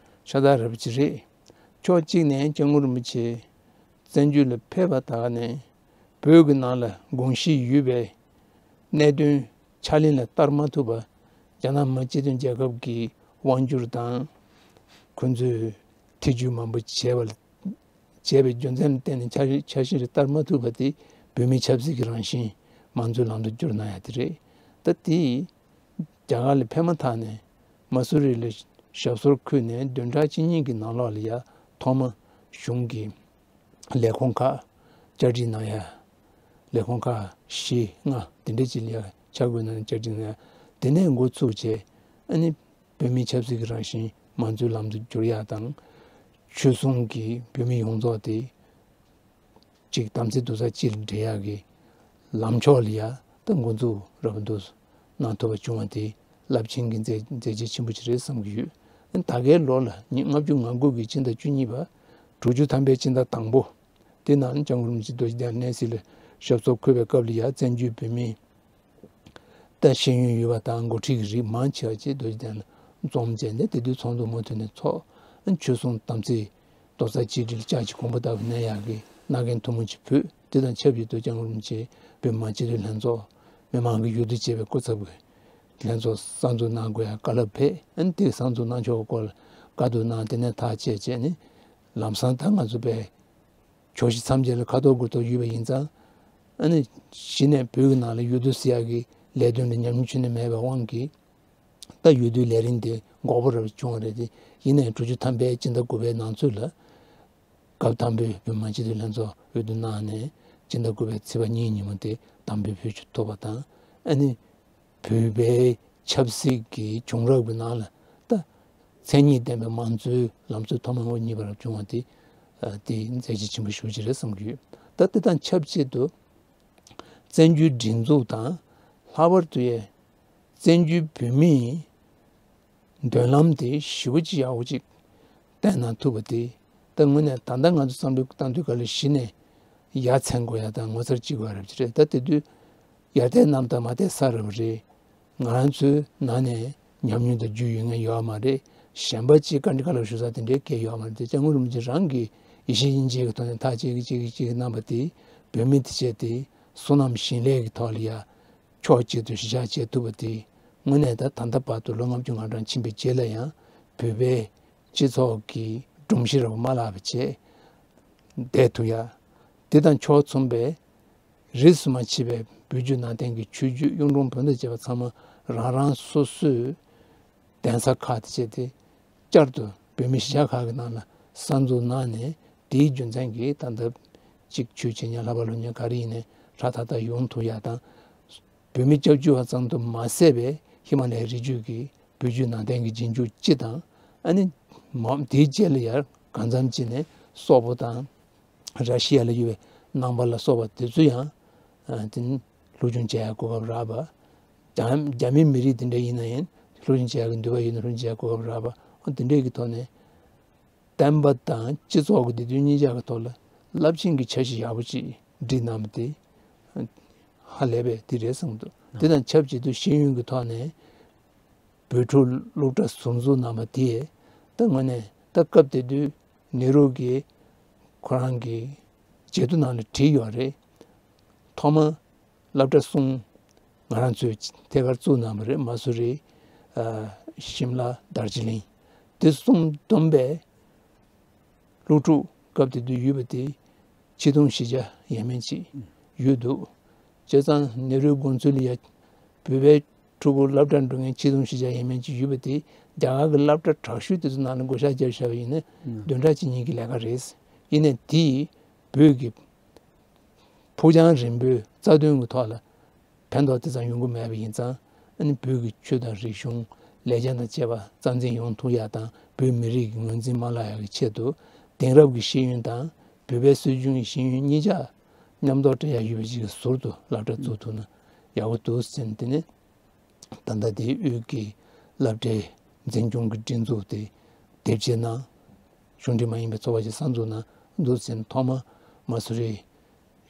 ཤ་སྟག་རབ་ཅིག་རེད། ཕྱོགས་གཅིག་ནས་སྐྱབས་མགོན་རིན་པོ་ཆེ་བཙན་བྱོལ་ལ་ཕེབས་པ་དག་ནས་བོད་ཀྱི་ནང་ལ་དགོངས་གཞི་ཡོད་པའི་གནད་དོན་ཕྱག་ལེན་ལ་བསྟར་མ་ཐུབ་པ། རྒྱ་ནག་མི་དམངས་སྤྱི་མཐུན་རྒྱལ་ཁབ་ཀྱི་དབང་སྒྱུར་དང་། ཁོ་ཚོས་ཐེ་ཇུས་མང་པོ་བྱས་པ་ལ་བྱས་པའི་རྒྱུ་མཚན་ལ་བརྟེན་ནས་འཆར་འཆར་གཞི་རེ་བསྟར་མ་ཐུབ་པ་དེ་བོད་མིའི་ཆབ་སྲིད་ཀྱི་རང་བཞིན་མང་གཙོའི་ལམ་དུ་བསྒྱུར་གནང་ཡ་དེ་རེད། ད་དེ་རྒྱ་གར་ལ་ཕེབས་མ་ཐག་ནས་མ་སུ་རི་ལ་ཞབས་སོར་འཁོད་ནས་བདུན་ཕྲག་གཅིག་གཉིས་ཀྱི་ནང་ལོགས་ལ་ཡ་ཐོག་མ་གཞུང་གི་ལས་ཁུངས་ཁག་བཅར་འདྲི་གནང་ཡ། ལས་ཁུངས་ཁག་བཞི་ལྔ་དེ་འདྲ་ཅིག་ལ་ཡ་ཕྱག་དགོས་གནང་ནས་བཅར་འདྲི་གནང་ཡ། དེ་ནས་འགོ་ཚུགས་བྱས། ཨ་ནི་བོད་མིའི་ཆབ་སྲིད་ཀྱི་རང་བཞིན་མང་གཙོའི་ལམ་དུ་བསྒྱུར་ཡ་དང་། ཆོལ་གསུམ་གྱི་བོད་མི་ཡོངས་རྫོགས་དེ་གཅིག་དམ་ཚིག་རྡོག་རྩ་གཅིག་ལ་འབྲེལ་ཡག་གི་ལམ་ཕྱོགས་ལ་ཡ་ད་འགོ་འཛུགས་རབ་ཏུ་གནང་ཐུབ་པ་བྱུང་བ་དེ་རླབས་ཆེན་གྱི་མཛད་མཛད་རྗེས་ཆེན་པོ་ཞིག་རེད་བསམ་གྱི་ཡོད། ད་གའི་ལོ་ལ་ཉིས་ལྔ་བཅུ་ང་དགུ་གི་སྤྱི་ཟླ་བཅུ་གཉིས་པ་དྲུག་ཅུ་ཐམ་པའི་སྤྱི་ཟླ་དང་པོ་དེ་ནང་སྐྱབས་མགོན་རིན་པོ་ཆེ་རྡོ་རྗེ་གདན་གནས་གཟིགས་ལ་ཞབས་སོར་འཁོད་པའི་སྐབས་ལ་ཡ་བཙན་བྱོལ་བོད་མི་ད་ཤེས་ཡོན་ཡོད་པ་དང་འགོ་ཁྲིད་ཀྱི་རིགས་མང་ཆེ་བ་ཅིག་རྡོ་རྗེ་གདན་ལ་འཛོམས་བྱས་ནས་དེ་དུས་ཚོགས་འདུ་མུ་མཐུད་ནས་ཚོགས། ཆོལ་གསུམ་དམ་ཚིག་རྡོག་རྩ་གཅིག་སྒྲིལ་ལྕགས་ཀྱི་གོང་བུ་ལྟ་བུ་གནས་ཡག་གི་མནའ་གན་ཐུན་མོང་ཅིག་ཕུལ། དེ་དང་ཆབས་ཅིག་ཏུ་སྐྱབས་མགོན་རིན་པོ་ཆེ་བོད་མི་མང་སྤྱི་འཐུས་ལྷན་ཚོགས་མི་མང་གི་ཡུལ་དུ་བྱས་པའི་སྐུ་ཚབ་ཀྱི་ལྷན་ཚོགས་གསར་འཛུགས་གནང་དགོས་ཡ་བཀའ་སློབ་ཕེབས། ཨ་ནི་དེ་གསར་འཛུགས་གནང་ཕྱོགས་སྐོར་ལ་བཀའ་བསྡུར་གནང་། དེ་ནས་ཐག་བཅད་བྱས་ནས་ལམ་སང་ད་ང་ཚོ་པའི་ཕྱོགས་བཞི་མཚམས་བརྒྱད་ལ་ཁ་ཐོར་དགུ་ཐོར་ཡོད་པ་ཡིན་ཙང་། ཨ་ནི་གཞི་ནས་བོད་ཀྱི་ནང་ལ་ཡུལ་དུ་ཟེར་ཡག་གི་ལས་དོན་ལ་ཉམས་མྱོང་ཁྱོན་ནས་མེད་པའི་དབང་གིས། ད་འོས་བསྡུའི་ལས་རིམ་དེ་འགོག་པ་རབ་བྱུང་བ་རེད་དེ། ཡིན་ནའི་དྲུག་ཅུ་ཐམ་པའི་སྤྱི་ཟླ་དགུ་པའི་ནང་ཚུད་ལ་སྐབས་དང་པོའི་བོད་མི་མང་སྤྱི་འཐུས་ལྷན་ཚོགས་འོས་བསྡུ་གནང་ནས་སྤྱི་ཟླ་དགུ་པའི་ཚེས་པ་གཉིས་ཉིན་མོ་དེ་དམ་འབུལ་ཕུལ་ཆོག་ཐུབ་པ་དང་། ཨ་ནི་བོད་པའི་ཆབ་སྲིད་ཀྱི་བྱུང་རབས་ཀྱི་ནང་ལ་ད་མཚན་ཉིད་ལྡན་པའི་མང་གཙོའི་ལམ་སྲོལ་ཐོག་མར་དབུ་བརྙེས་པ་རབ་བྱུང་བ་དེ་དེ་མཛད་རྗེས་ཆེན་པོ་ཞེ་པོ་ཅིག་རེད་བསམ་གྱི་ཡོད། ད་དེ་དང་ཆབས་ཅིག་ཏུ་བཙན་བྱོལ་སྒྲིག་འཛུགས་དང་། ལྷག་པར་དུ་ཡང་བཙན་བྱོལ་བོད་མིའི་མདུན་ལམ་དེ་ཞེ་པོ་ཅིག་ཡག་པོ་ཅིག་བསྟན་གནང་ཐུབ་པ་དེ། ད་དངོས་གནས་ད་ལྟ་ང་ཚོ་བསམ་བློ་བཏང་དུས་ག་ལ་གཞི་ནས་ཡ་མཚན་དགོས་ཡ་དང་ངོ་མཚར་ཅིག་དགོས་ཡ་རབ་ཅིག་རེད། ད་དེ་དུས་ཡར་ལྟས་གནམ་ལྟར་མར་ལྟས་ས་རབ་རེད། ང་རང་ཚོའི་ནང་ནས་ཉམས་མྱོང་དང་རྒྱུས་ཡོད་མཁན་ཡོད་མ་རེད། གཞན་པ་ཅིག་བཀའ་འདྲི་བཀའ་སློབ་ཞུ་ས་དེ་འདྲའི་སྐད་ཡོད་མ་རེད་དེ། སྐྱབས་མགོན་རིན་པོ་ཆེ་རང་གིས་ཡིད་ཆེས་དབྱིངས་འཇལ་གྱི་ཐོག་ནས་ཐག་བཅད་ཀྱི་བཅད་ཀྱི་བཅད་ཀྱི་གནང་པ་དེ། བོད་མི་དེ་བྱས་ཏེ་བསོད་ནམས་ཞིང་ལས་ཀྱི་ཐོག་ལ་ཡ་ཕྱོགས་གཅིག་ཏུ་གཞི་བཞག་བྱས་ཐུབ་པ་དེ། དངོས་གནས་ད་ད་ལྟ་བར་དུ་ལོ་ལྔ་བཅུ་ང་གྲངས་ཕྱིན་པའི་རྗེས་ལ་ཡང་བོད་པའི་སྤྱི་ཚོགས་ཀྱི་སྒྲོམ་གཞི་རབ་མ་བརླག་པ་བྱས་བསྡད་ཐུབ་ཡ། དེ་དང་ཕྱོགས་མཚུངས་པའི་རིས་སུ་མ་ཆད་པའི་བོད་བརྒྱུད་ནང་བསྟན་གྱི་ཆོས་བརྒྱུད་གཡུང་དྲུང་བོན་དང་བཅས་པ་ཚང་མ་རང་རང་སོ་སོའི་གདན་ས་ཁག་དེ་བྱས་ཏེ་བསྐྱར་དུ་བོད་མི་གཞིས་ཆགས་ཁག་གི་ནང་ལ་གསར་འཛུགས་གནང་ནས། དེའི་རྒྱུ་མཚན་གྱིས་ད་ལྟ་གཅིག་ཆོས་བྱེད་མཁན་ལྷག་པར་སློབ་གཉེར་ག་རེ་ཡིན་ནའི་ཧྲ་ཐག་ཐག་ཡོང་ཐུབ་ཡ་དང་། བོད་མི་སྐྱབས་བཅོལ་བ་ཙམ་དུ་མ་ཟད་པའི་ཧི་མ་ལ་ཡའི་རི་རྒྱུད་ཀྱི་བོད་བརྒྱུད་ནང་བསྟན་གྱི་རྗེས་འཇུག་སྤྱི་དང་། ཨ་ནི་མ་དེའི་རྗེས་ལ་ཡང་གང་འཚམ་ཅིག་ནས་སོག་པོ་དང་། ར་ཤི་ཡ་ལ་ཡོད་པའི་ནང་པ་ལ་སོགས་པ་དེ་ཚོ་ཡང་། ཨ། དེ་ནི་སློབ་སྦྱོང་བྱེད་ཡག་གོ་སྐབས་རག་པ། རྒྱ་རྒྱ་མི་མི་རིགས་དེ་འདྲ་ཡིན་ན་ཡང་སློབ་སྦྱོང་བྱེད་ཡག་གི་འདོད་པ་ཡོད་ན་སློབ་སྦྱོང་བྱེད་ཡག་གོ་སྐབས་རག་པ། ཨ། དེ་འདྲའི་གི་ཐོག་ནས་བསྟན་པ་དང་སྤྱི་ཚོགས་ཀྱི་བདེ་དོན་གཉིས་ཆ་གི་ཐོག་ལ་རླབས་ཆེན་གྱི་འཆར་གཞི་ཡག་པོ་ཅིག་བསྒྲིགས་གནང་བ་དེ་ཧ་ལས་པའི་དེ་རེད་བསམ་འདུག་དེ་དང་ཆབས་ཅིག་ཏུ་ཤེས་ཡོན་གྱི་ཐོག་ནས། བོད་ཕྲུག་སློབ་གྲྭ་ཟུར་འཛུགས་གནང་བ་དེས་ད་དངོས་གནས་ད་སྐབས་དེ་དུས་ནེ་རུ་གིས་ཁོ་རང་གི་མཇལ་དུ་ནང་ལ་བྲིས་ཡོད་རེད། ཐོག་མ་སློབ་གྲྭ་གསུམ་ང་རང་ཚོས་ཐད་ཀར་བཙུགས་གནང་བ་རེད། མ་སུ་རི། ཨ། ཤིམ་ལ། དར་ཇི་ལིང་། དེ་གསུམ་བསྡོམས་པས། སློབ་ཕྲུག་སྐབས་དེ་དུས་ཡོད་པ་དེ་ཆིག་སྟོང་བཞི་བརྒྱ་ཡས་མས་ཅིག་ཡོད་འདུག་བྱས་ཙང་ནེ་རུའི་དགོངས་ཚུལ་ལ་ཡ། བོད་པའི་ཕྲུ་གུ་སློབ་གྲྭར་འགྲོ་མཁན་ཆིག་སྟོང་བཞི་བརྒྱ་ཡས་མས་ཅིག་ཡོད་པ་དེ་རྒྱ་གར་གྱི་སློབ་གྲྭ་དྲག་ཤོས་དེ་ཚོ་ནང་ལ་བགོ་བཤའ་བརྒྱབ་བཞག་པ་ཡིན་ན། ཨང་། བདུན་ཕྲག་གཅིག་གཉིས་ཀྱི་ལས་ཀ་རེད། ཡིན་ནའི་དེ་ཡིས་བོད་ཀྱི་ཕུགས་རྒྱང་རིང་པོའི་རྩ་དོན་གྱི་ཐོག་ལ་ཕན་ཐོགས་དེ་ཙམ་ཡོང་གི་མེད་པ་ཡིན་ཙང་། ཨ་ནི་བོད་ཀྱི་ཆོས་དང་རིག་གཞུང་ལེགས་ཆ་དང་བཅས་པ་རྩ་འཛིན་ཡོང་ཐུབ་ཡག་དང་བོད་མི་རིགས་ཀྱི་ངོས་འཛིན་མ་བརླག་ཡག་གི་ཆེད་དུ། དེང་རབས་ཀྱི་ཤེས་ཡོན་དང་བོད་པའི་སྲོལ་རྒྱུན་གྱི་ཤེས་ཡོན་གཉིས་ཆ་མཉམ་ཐོག་སྤྲད་ཡག་ཡོད་པ་ཞིག་གི་ཟུར་དུ་སློབ་གྲྭ་བཙུགས་ཐུབ་ན་ཡག་པོ་འདུག་ཟེར་ནས། དེ་ནས་ད་ལྟ་དེའི་དབུས་ཀྱི་སློབ་གྲྭའི་འཛིན་སྐྱོང་གི་སྒྲིག་འཛུགས་དེ་དེབ་སྐྱེལ་གནང་། གཞུང་འབྲེལ་མ་ཡིན་པའི་ཚོགས་པ་ཞིག་གསར་འཛུགས་གནང་འདུག་ཟེར་ནས། ཐོག་མ་མ་སུ་རི།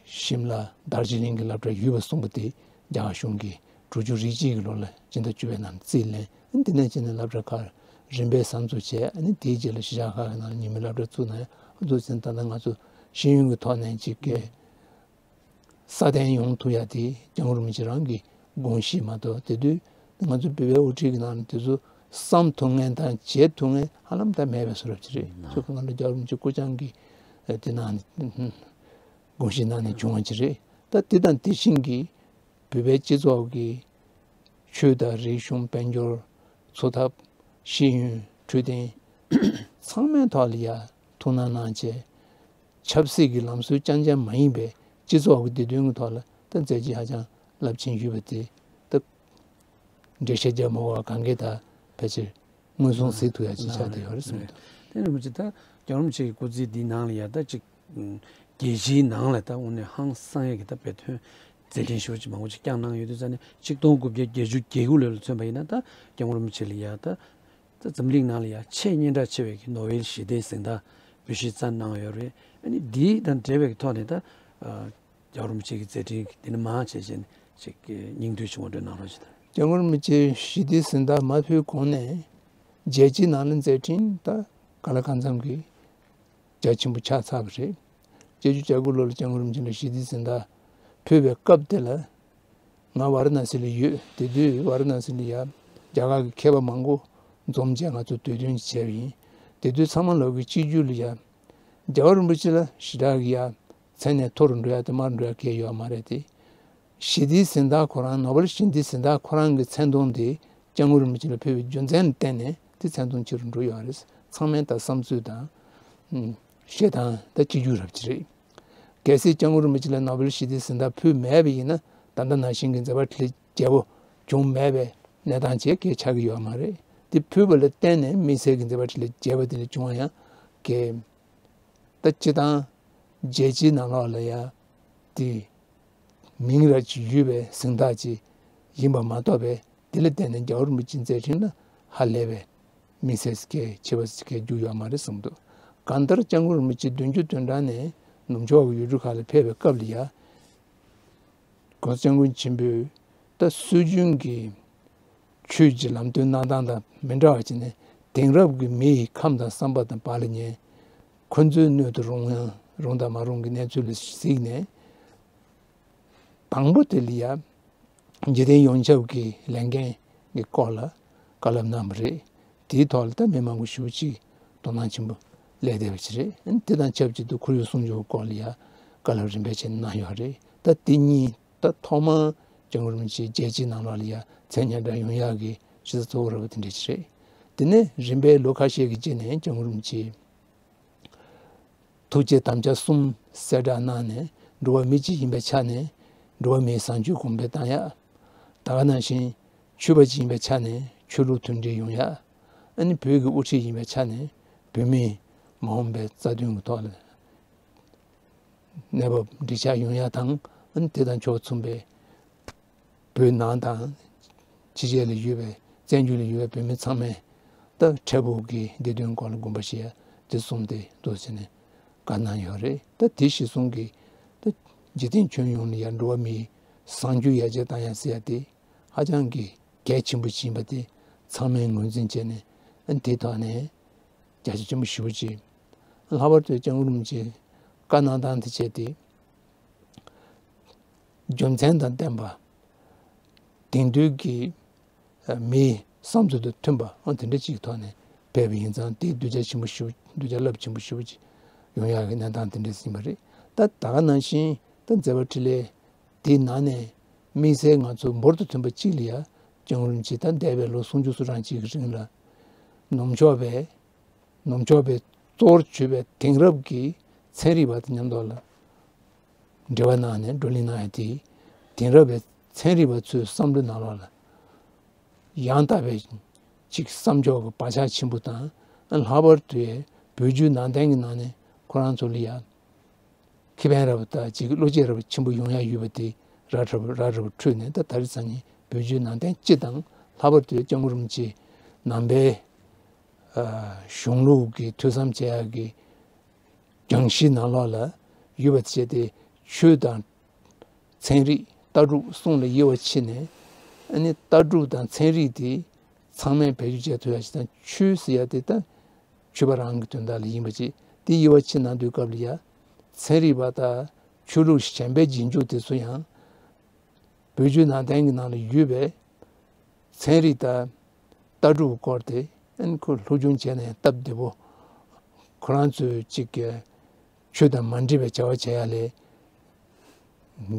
ཤིམ་ལ། དར་ཇི་ལིང་གི་སློབ་གྲྭ་ཡོད་པ་གསུངས་པ་དེ་རྒྱ་གར་གཞུང་གིས་དྲུག་ཅུ་རེ་གཅིག་གི་ལོ་ལ་སྤྱི་ཟླ་བཅུ་པའི་ནང་རྩིས་ལེན། དེ་ནས་བྱས་ནས་སློབ་གྲྭ་ཁག་རིམ་པས་གསར་འཛུགས་བྱས། ཨ་ནི་དེའི་རྗེས་ལ་གཞིས་ཆགས་ཁག་གི་ནང་ལ་ཉིན་མོའི་སློབ་གྲྭ་བཙུགས་གནང་ཡག་འདུག་ཟེར་ནས། ད་ལྟ་ང་ཚོ་ཤེས་ཡོན་གྱི་ཐོག་ནས་ཅིག་གི་སྲ་བརྟན་ཡོང་ཐུབ་ཡག་དེ་སྐྱབས་མགོན་རིན་པོ་ཆེ་རང་གི་དགོངས་གཞི་མ་གཏོགས། དེ་དུས་ང་ཚོ་བོད་པའི་དབུ་ཁྲིད་ཀྱི་ནང་ནས་དེ་ཚོ་བསམ་ཐུབ་མཁན་དང་བྱེད་ཐུབ་མཁན་ཧ་ལམ་ད་མེད་པའི་བཟོ་འདྲ་ཅིག་རེད། ཨང་། ཁྱོད་ཁོ་ན་ལ་སྐྱབས་མགོན་རིན་པོ་ཆེ་སྐུ་བཅར་གྱི་དེ་ནང་ནས་དགོངས་གཞི་ནང་ནས་བྱུང་བ་ཅིག་རེད། ད་དེ་དང་དེ་བཞིན་གྱི་བོད་པའི་སྤྱི་ཚོགས་ཀྱི་ཆོས་དང་རིག་གཞུང་། དཔལ་འབྱོར། འཚོ་ཐབས། ཤེས་ཡོན། འཕྲོད་བསྟེན། ཚང་མའི་ཐོག་ལ་ཡ་ཐུགས་སྣང་གནང་བྱས། ཆབ་སྲིད་ཀྱི་ལམ་སྲོལ་རྐྱང་རྐྱང་མ་ཡིན་པའི་སྤྱི་ཚོགས་ཀྱི་བདེ་དོན་གྱི་ཐོག་ལ་ད་མཛད་རྗེས་ཧ་ཅང་རླབས་ཆེན་ཡོད་པ་དེ་ད་འགྲེལ་བཤད་རྒྱག་མ་དགོས་པ་གང་གས་ད་ཕལ་ཆེར་མངོན་སུམ་གཟིགས་ཐུབ་ཡ་ཅིག་ཆགས་བསྡད་ཡོད་རེད་བསམ་གྱི་འདུག་དེ་རིན་པོ་ཆེ་ད་སྐྱབས་མགོན་རིན་པོ་ཆེ་གི་སྐུ་ཚེ་འདིའི་ནང་ལ་ཡ་ད་ཅིག་རྒྱལ་སྤྱིའི་ནང་ལ་ད་དངོས་གནས་ཧང་སང་ཡ་གི་ད་བོད་དོན་མཛད་འཕྲིན་ཞེ་པོ་ཅིག་མང་པོ་ཅིག་བསྐྱངས་གནང་ཡོད་དུས་ཙ་ནས། ཆིག་སྟོང་དགུ་བརྒྱ་བརྒྱད་ཅུ་གྱ་དགུ་ལོ་ལ་མཚོན་པ་ཡིན་ན། ད་སྐྱབས་མགོན་རིན་པོ་ཆེ་ལ་ཡ་ད་ད་འཛམ་གླིང་ནང་ལ་ཡ་ཆེས་སྙན་གྲགས་ཆེ་བའི་གི་ནོ་བེལ་ཞི་བདེའི་གཟེངས་རྟགས་འབུལ་བཞེས་བསྩལ་གནང་ཡོད་རེད། ཨ་ནི་འདི་དང་འབྲེལ་བའི་གི་ཐོག་ནས་ད་ཨ་སྐྱབས་མགོན་རིན་པོ་ཆེ་གི་མཛད་འཕྲིན་འདི་ནས་མར་བྱས་བྱས་ནས་ཅིག་གི་སྙིང་བསྡུས་ཆུང་ངུ་འདྲ་གནང་རོགས་བྱེད་དང་། སྐྱབས་མགོན་རིན་པོ་ཆེ་ཞི་བདེའི་གཟེངས་རྟགས་མ་ཕུལ་གོང་ནས་རྒྱལ་སྤྱིའི་ནང་ལ་མཛད་འཕྲིན་ད་གང་ལ་གང་འཚམ་གྱི་རྒྱ་ཆེན་པོ་ཆགས་ཚར་བ་རེད། བརྒྱད་ཅུ་གྱ་དགུ་ལོ་ལ་སྐྱབས་མགོན་རིན་པོ་ཆེ་ལ་ཞི་བདེའི་གཟེངས་རྟགས་ཕུལ་བའི་སྐབས་དེ་ལ་ང་ཝཱ་ར་ཎ་སི་ལ་ཡོད། དེ་དུས་ཝཱ་ར་ཎ་སི་ལ་ཡ་རྒྱ་གར་གྱི་མཁས་པ་མང་པོ་འཛོམས་བྱས་ང་ཚོ་དུས་སྟོན་ཅིག་བྱས་པ་ཡིན། དེ་དུས་ཚང་མ་ལོག་གི་གཅིག་གྱུར་ལ་ཡ། རྒྱལ་བ་རིན་པོ་ཆེ་ལ་ཞེ་དྲག་གི་ཡ་མཚན་ནས་མཐོ་རུ་འགྲོ་ཡ་དང་དམའ་རུ་འགྲོ་ཡ་གང་ཡང་ཡོད་མ་རེད་དེ། ཞི་བདེའི་གཟེངས་རྟགས་ཁོ་རང་། ནོ་བེལ་ཞི་བདེའི་གཟེངས་རྟགས་ཁོ་རང་གི་མཚན་མཐོང་དེ་སྐྱབས་མགོན་རིན་པོ་ཆེ་ལ་ཕུལ་བའི་རྒྱུ་མཚན་ལ་བརྟེན་ནས་དེ་མཚན་མཐོང་ཆེ་རུ་འགྲོ་ཡོད་རེད། ཚང་མའི་ད་བསམ་ཚུལ་དང་། ཨུམ། བཤད་སྟངས་ད་གཅིག་གྱུར་རབ་ཅིག་རེད། གལ་སྲིད་སྐྱབས་མགོན་རིན་པོ་ཆེ་ལ་ནོ་བེལ་ཞི་བདེའི་གཟེངས་རྟགས་ཕུལ་མེད་པ་ཡིན་ན། ད་ལྟ་ནང་བཞིན་གྱི་མཛད་པ་འཕྲིན་ལས་རྒྱས་པོ་བྱུང་མེད་པའི་གནས་སྟངས་ཅིག་གང་ཡང་ཆགས་ཀྱི་ཡོད་མ་རེད། དེ་ཕུལ་བ་ལ་བརྟེན་ནས་དམིགས་བསལ་གྱི་མཛད་པ་འཕྲིན་ལས་རྒྱས་པ་དེ་འདྲ་བྱུང་བ་ཡང་གང་། ད་སྤྱིར་བཏང་རྒྱལ་སྤྱིའི་ནང་ལོགས་ལ་ཡ་དེ་མིང་རབ་ཅིག་ཡོད་པའི་གཟེངས་རྟགས་ཅིག་ཡིན་པ་མ་གཏོགས་པའི། དེ་ལ་བརྟེན་ནས་རྒྱལ་བ་རིན་པོ་ཆེའི་མཛད་འཕྲིན་ལ་ཧ་ལས་པའི་དམིགས་བསལ་གྱི་ཆེ་བ་ཞིག་གང་ཡང་རྒྱུ་ཡོད་མ་རེད་བསམ་འདུག་གང་ལྟར་སྐྱབས་མགོན་རིན་པོ་ཆེ་བདུན་ཅུ་དོན་གྲངས་ནས་ནུབ་ཕྱོགས་ཀྱི་ཡུལ་གྲུ་ཁག་ལ་ཕེབས་པའི་སྐབས་ལ་ཡ། གོང་ས་སྐྱབས་མགོན་ཆེན་པོས་ད་སྲོལ་རྒྱུན་གྱི་ཆོས་ཀྱི་ལམ་སྟོན་གནང་སྟངས་དང་མི་འདྲ་བ་བྱས་ནས། དེང་རབས་ཀྱི་མི་ཡི་ཁམས་དང་བསམ་པ་དང་བག་ལ་ཉལ། ཁོ་ཚོའི་སྣོད་དུ་རུང་ཡང་རུང་དང་མ་རུང་གི་གནས་ཚུལ་ལ་གཟིགས་ནས། དང་པོ་དེ་ལ་ཡ། འཇིག་རྟེན་ཡོངས་ཁྱབ་ཀྱི་ལས་འགན་གྱི་སྐོར་ལ་བཀའ་སློབ་གནང་བ་རེད། དེའི་ཐོག་ལ་ད་མི་མང་པོ་ཞེ་པོ་ཅིག་དོ་སྣང་ཆེན་པོ་སླེབས་བསྡད་པ་ཞིག་རེད། དེ་དང་ཆབས་ཅིག་ཏུ་ཁོར་ཡུག་སྲུང་སྐྱོབ་སྐོར་ལ་ཡ་བཀའ་སློབ་རིམ་པས་བྱས་གནང་ཡོད་རེད། ད་དེ་གཉིས་ད་ཐོག་མར་སྐྱབས་མགོན་རིན་པོ་ཆེ་རྒྱལ་སྤྱིའི་ནང་ལོགས་ལ་ཡ་མཚན་སྙན་གྲགས་ཡོང་ཡག་གི་གཞི་རྩ་གཙོ་བོ་ར་བ་དེ་འདྲ་ཞིག་རེད། དེ་ནས་རིམ་པས་ལོ་ཁ་ཤས་ཀྱི་རྗེས་ནས་སྐྱབས་མགོན་རིན་པོ་ཆེ་ཐུགས་བསྐྱེད་དམ་བཅའ་གསུམ་གསལ་བསྒྲགས་གནང་ནས། འགྲོ་བ་མི་གཅིག་ཡིན་པའི་ཆ་ནས་འགྲོ་བ་མིའི་བཟང་སྤྱོད་གོང་འཕེལ་བཏང་ཡག་ད་ག་ནང་བཞིན་ཆོས་པ་ཅིག་ཡིན་པའི་ཆ་ནས་ཆོས་ལུགས་མཐུན་སྒྲིལ་ཡོང་ཡ། ཨ་ནི་བོད་ཀྱི་དབུ་ཁྲིད་ཡིན་པའི་ཆ་ནས་བོད་མིའི་མ་འོངས་པའི་རྩ་དོན་གྱི་ཐོག་ལ་གནས་བབ་འགྲིག་ཆགས་ཡོང་ཡ་དང་། ཨ་ནི་དེ་དང་ཕྱོགས་མཚུངས་པའི་བོད་ནང་དང་ཕྱི་རྒྱལ་ལ་ཡོད་པའི་བཙན་བྱོལ་ལ་ཡོད་པའི་བོད་མི་ཚང་མས་ད་འཕྲལ་ཕུགས་ཀྱི་བདེ་དོན་སྐོར་ལ་དགོངས་པ་བཞེས་ཡ་དེ་གསུམ་དེ་འདུག་ཟེར་ནས་བཀའ་གནང་ཡོད་རེད། ད་དེ་གཞིར་བཟུང་གིས་ད་འཇིག་རྟེན་ཁྱོན་ཡོངས་ལ་ཡ་འགྲོ་བ་མིའི་བཟང་སྤྱོད་ཡར་རྒྱས་བཏང་ཡ་ཟེར་ཡ་དེ་ཧ་ཅང་གི་གལ་ཆེན་པོ་ཞིག་ཡིན་པ་དེ་ཚང་མས་ངོས་འཛིན་བྱས་ནས། ཨ་ནི་དེ་ཐོག་ནས་རྒྱ་ཆེ་ཆེན་པོ་ཞེ་པོ་ཅིག་ལྷག་པར་དུ་སྐྱབས་མགོན་རིན་པོ་ཆེ་བཀའ་གནང་སྟངས་དེ་བྱས་ཏེ། རྒྱུ་མཚན་དང་ལྡན་པ། དེང་དུས་ཀྱི་མིའི་བསམ་ཚུལ་དང་མཐུན་པ། ཨང་དེ་འདྲ་ཅིག་ཐོག་ནས་ཕེབས་པ་ཡིན་ཙང་། དེ་གདུལ་བྱ་ཆེན་པོ་ཞེ་པོ། གདུལ་བྱ་རླབས་ཆེན་པོ་ཞེ་པོ་ཅིག་ཡོང་ཡག་གི་གནས་སྟངས་དེ་འདྲ་ཟིན་པ་རེད། ད་ད་ག་ནང་བཞིན་ད་མཛད་པ་འཕྲིན་ལས་དེའི་ནང་ནས་དམིགས་བསལ་ང་ཚོ་འབུར་དུ་ཐོན་པ་གཅིག་ལ་ཡ། སྐྱབས་མགོན་རིན་པོ་ཆེ་ད་འདས་པའི་ལོ་སུམ་ཅུ་སོ་གྲངས་ཅིག་གི་རིང་ལ་ནུབ་ཕྱོགས་པའི། ནུབ་ཕྱོགས་པའི་གཙོ་བོར་གྱུར་པའི་དེང་རབས་ཀྱི་ཚན་རིག་པ་དང་མཉམ་དུ་ལ་འབྲེལ་བ་གནང་ནས་བགྲོ་གླེང་གནང་ཡ་དེ། དེང་རབས་པའི་ཚན་རིག་པ་ཚོའི་བསམ་བློའི་ནང་ལོགས་ལ་ཡང་དག་པའི་ཅིག་བསམ་ཕྱོགས་ཀྱི་བག་ཆགས་ཆེན་པོ་དང་། ལྷག་པར་དུ་བོད་བརྒྱུད་ནང་བསྟན་གྱི་ནང་ནས་ཁོ་རང་ཚོ་ལ་ཡ་ཁེ་ཕན་རབ་དང་ཅིག་བློ་སྐྱེད་རབ་ཆེན་པོ་ཡོང་ཡ་ཡོད་པ་དེ་ར་འཕྲོད་ར་འཕྲོད་འཕྲོད་ནས། ད་ད་རེས་སང་ཉིན་བོད་བརྒྱུད་ནང་བསྟན་སྤྱི་དང་། ལྷག་པར་དུ་སྐྱབས་མགོན་རིན་པོ་ཆེ་ནང་པའི་ཨ་གཞུང་ལུགས་ཀྱི་ཐོས་བསམ་བྱེད་ཡག་གི་སྦྱང་གཞི་ནང་ལོགས་ལ་ཡོད་པ་བྱས་ཏེ། ཆོས་དང་ཚན་རིག་ལྟ་གྲུབ་གསུམ་ལ་དབྱེ་བ་ཕྱེ་ནས། ཨ་ནི་ལྟ་གྲུབ་དང་ཚན་རིག་དེ་ཚང་མས་བེད་སྤྱོད་བྱེད་ཐུབ་ཡ་ཞིག་དང་། ཆོས་ཟེར་ཡ་དེ་ད་ཆོས་པ་རང་གི་དོན་དག་ལ་ཡིན་པ་བྱས། དེ་དབྱེ་བ་ཕྱེ་གནང་དུས་སྐབས་ལ་ཡ། ཚན་རིག་པ་དང་ཆོས་ལུགས་གཞན་པའི་རྗེས་འཇུག་དེ་ཚོ་ཡང་། བོད་བརྒྱུད་ནང་བསྟན་གྱི་ནང་ལ་ཡོད་པའི་ཚན་རིག་དང་ལྟ་གྲུབ་སྐོར་དེ། ཨན་ཁོ་སློབ་སྦྱོང་བྱས་ནས་སྟབས་བདེ་པོ། ཁོ་རང་ཚོའི་ཅིག་གི་ཆོས་དང་མ་འདྲེས་པའི་བྱ་བ་བྱེད་ཡ་ལས་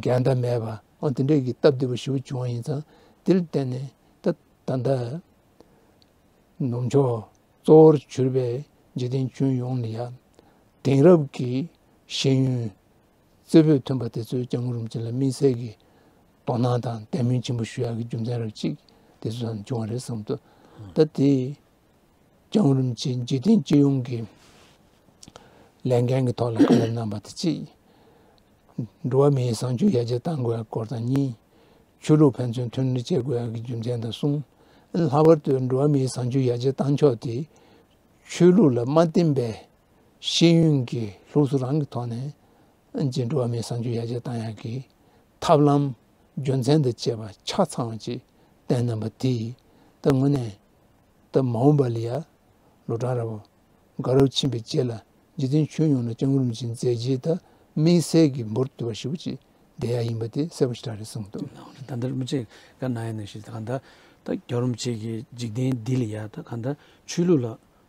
འགལ་ཟླ་མེད་པ། ཨོ་དེ་འདྲའི་གི་སྟབས་བདེ་པོ་ཞེ་པོ་བྱུང་བ་ཡིན་ཙང་། དེ་ལ་བརྟེན་ནས་ད་ད་ལྟ་ནུབ་ཕྱོགས་གཙོ་བོར་གྱུར་པའི་འཇིག་རྟེན་ཁྱོན་ཡོངས་ལ་ཡ་དེང་རབས་ཀྱི་ཤེས་ཡོན་རྩེ་ཕུད་ཐོན་པ་དེ་ཚོས་སྐྱབས་མགོན་རིན་པོ་ཆེ་ལ་དམིགས་བསལ་གྱི་དོ་སྣང་དང་དད་མོས་ཆེན་པོ་ཞུ་ཡག་གི་རྒྱུ་མཚན་རབ་ཅིག་དེ་ཚོ་ཙམ་བྱུང་བ་རེད་བསམ་འདུག་ད་དེ་སྐྱབས་མགོན་རིན་པོ་ཆེ་འཇིག་རྟེན་སྤྱི་ཡོངས་ཀྱི་ལས་འགན་གྱི་ཐོག་ལ་བཀའ་སློབ་གནང་བ་དེ་གཅིག་འགྲོ་བ་མིའི་བཟང་སྤྱོད་ཡར་རྒྱས་གཏང་དགོས་ཡག་སྐོར་དང་གཉིས། ཆོས་ལུགས་ཕན་ཚུན་མཐུན་སྒྲིལ་བྱེད་དགོས་ཡག་གི་རྒྱུ་མཚན་དང་གསུམ། ལྷག་པར་དུ་འགྲོ་བ་མིའི་བཟང་སྤྱོད་ཡར་རྒྱས་གཏང་ཕྱོགས་དེ་ཆོས་ལུགས་ལ་མ་བརྟེན་པའི་ཤེས་ཡོན་གྱི་ལུགས་སྲོལ་རང་གི་ཐོག་ནས་ཨ་ནི་འགྲོ་བ་མིའི་བཟང་སྤྱོད་ཡར་རྒྱས་གཏང་ཡག་གི་ཐབས་ལམ་རྒྱུ་མཚན་དང་བཅས་པ་ཆ་ཚང་བ་ཅིག་བསྟན་གནང་བ་དེ་ཡིས། ད་དངོས་གནས་ད་མ་འོངས་པ་ལ་ཡ་ལོ་གྲངས་རབ་འགའ་རབ་ཕྱིན་པའི་རྗེས་ལ་འཇིག་རྟེན་ཁྱོན་ཡོངས་ལ་སྐྱབས་མགོན་རིན་པོ་ཆེའི་མཛད་རྗེས་ད་དམིགས་བསལ་གྱི་འབུར་དུ་བ་ཞེ་པོ་ཅིག་བསྡད་ཡ་ཡིན་པ་དེ་གསལ་པོ་ཞེ་དྲག་རེད་བསམ་གྱི་འདུག་ད་ལྟ་རིན་པོ་ཆེས་བཀའ་གནང་ཡ་ནང་བཞིན། གང་ལྟར་ད་སྐྱབས་རིན་པོ་ཆེ་གིས་འཇིག་རྟེན་འདི་ལ་ཡ་ད་གང་ལྟར་ཆོས་ལུགས་ལ་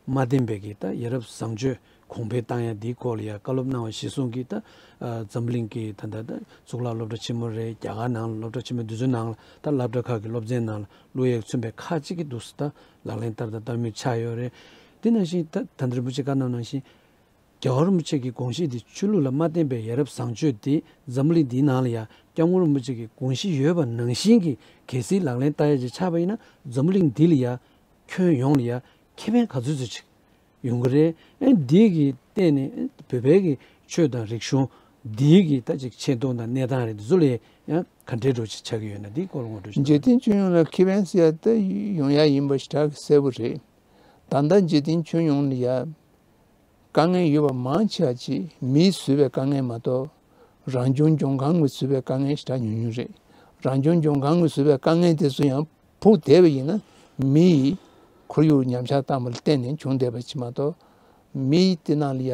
མ་བརྟེན་པའི་གི་ད་ཡ་རབས་བཟང་སྤྱོད་གོང་འཕེལ་བཏང་ཡ་འདིའི་སྐོར་ལ་ཡ་བཀའ་སློབ་གནང་བ་གཞིར་བཟུང་གིས། ད་ཨ་འཛམ་གླིང་གི་ད་ད་ད་གཙུག་ལག་སློབ་གྲྭ་ཆེན་མོ་རེད། རྒྱ་གར་ནང་ལ་སློབ་གྲྭ་ཆེན་མོ་འདི་ཚོའི་ནང་ལ་ད་སློབ་གྲྭ་ཁག་གི་སློབ་ཚན་ནང་ལ་བློ་ཡིག་མཚོན་པའི་ཁག་ཅིག་གི་འདུག་སེ་ད་ལག་ལེན་བསྟར་དང་བསྟར་མུས་ཆགས་ཡོད་རེད། དེ་ནང་བཞིན་ད་ད་ལྟ་རིན་པོ་ཆེ་བཀའ་གནང་ནང་བཞིན། རྒྱལ་བ་རིན་པོ་ཆེ་གི་དགོངས་གཞི་འདི་ཆོས་ལུགས་ལ་མ་བརྟེན་པའི་ཡ་རབས་བཟང་སྤྱོད་འདི་འཛམ་བུ་གླིང་འདིའི་ནང་ལ་ཡ་སྐྱབས་མགོན་རིན་པོ་ཆེ་གི་དགོངས་གཞི་ཡོད་པ་ནང་བཞིན་གྱི་གལ་སྲིད་ལག་ལེན་བསྟར་ཡ་ཅིག་ཆགས་པ་ཡིན་ན། འཛམ་བུ་གླིང་འདི་ལ་ཡ་ཁྱོན་ཡོངས་ལ་ཡ་ཁེ་ཕན་ག་ཚོད་ཚོད་ཅིག་ཡོང་གི་རེད། ཨེ་འདི་གི་སྟེང་ནས་བོད་པའི་གི་ཆོས་དང་རིག་གཞུང་འདི་གི་ད་ཅིག་ཆེ་མཐོང་དང་གནས་སྟངས་རེད། འདི་ཚོ་ལ་ཡང་ག་འདྲའི་འགྲོ་ཅིག་ཆགས་ཀྱི་ཡོད་ན། འདིའི་སྐོར་ངོ་སྤྲོད་ཞིག་འཇིག་རྟེན་ཁྱོན་ཡོངས་ལ་ཁེ་ཕན་ཟེར་ཡ་ད་ཡོང་ཡ་ཡིན་པ་ཞེ་དྲག་གི་གསལ་པོ་རེད། ད་ལྟ་འཇིག་རྟེན་ཁྱོན་ཡོངས་ལ་ཡ་དཀའ་ངལ་ཡོད་པ་མང་ཆེ་བ་ཅིག་མིས་བཟོས་པའི་དཀའ་ངལ་མ་གཏོགས། རང་བྱུང་ལྗོངས་ཁང་གིས་བཟོས་པའི་དཀའ་ངལ་ཞེ་དྲག་ཉུང་ཉུང་རེད། རང་བྱུང་ལྗོངས་ཁང་གིས་བཟོས་པའི་དཀའ་ངལ་དེ་ཚོ་ཡང་ཕུག་བསྡད་པ་ཡིན་ན། མི་ཡིས་ཁོར་ཡུག་ཉམས་ཆག་བཏང་བ་ལ་བརྟེན་ནས་བྱུང་བསྡད་པ་ཅིག་མ་གཏོགས། མིས་དེ་ནང་ལ་ཡ་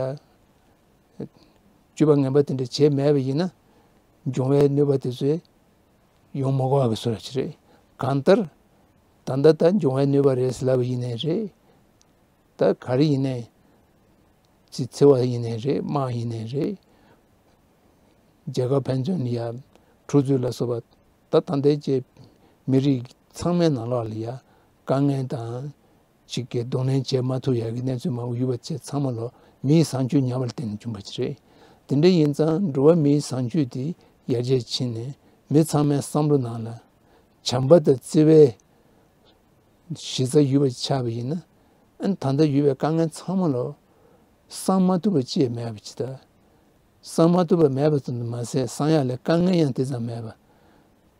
སྤྱོད་པ་ངན་པ་དེ་འདྲ་བྱས་མེད་པ་ཡིན་ན། འབྱུང་བའི་གནོད་པ་དེ་ཚོ་ཡོང་མ་དགོས་པ་གི་བཟོ་འདྲ་ཅིག་རེད། གང་ལྟར་ད་ལྟ་ད་འབྱུང་བའི་གནོད་པ་རེད་ཟེར་ལབ་པ་ཡིན་ནའི་རེད། ད་ག་རེ་ཡིན་ནའི། ཅིག་འཚེ་བ་ཡིན་ནའི་རེད། དམག་ཡིན་ནའི་རེད། རྒྱལ་ཁབ་ཕན་ཚུན་ལ་ཡ་འཁྲུག་རྩོད་ལ་སོགས་པ། ད་ད་ལྟའི་ཅིག་མི་རིགས་ཚང་མའི་ནང་ལོགས་ལ་ཡ་དཀའ་ངལ་དང་ཅིག་གི་གདོང་ལེན་བྱེད་མ་ཐུབ་ཡ་གི་གནས་ཚུལ་མང་པོ་ཡོད་པ་བཅས་ཚང་མ་ལོ་མིའི་བཟང་སྤྱོད་ཉམས་པ་ལ་བརྟེན་ནས་བྱུང་བ་ཅིག་རེད། དེ་འདྲ་ཡིན་ཙང་འགྲོ་བ་མིའི་བཟང་སྤྱོད་དེ་ཡར་རྒྱས་ཕྱིན་ནས་མི་ཚང་མའི་བསམ་བློ་ནང་ལ་ བྱམས་པ་དང་བརྩེ་བའི་གཞི་རྩ་ཡོད་པ་ཆགས་པ་ཡིན་ན། ཨ་ནི་ད་ལྟ་ཡོད་པའི་དཀའ་ངལ་ཚང་མ་ལ་བསམ་མ་ཐུབ་པ་ཅིག་མེད་པ་ཅིག་དང་། བསམ་མ་ཐུབ་པ་མེད་པ་ཙམ་དུ་མ་ཟད། བསམ་ཡག་ལ་དཀའ་ངལ་ཡང་དེ་ཙམ་མེད་པ།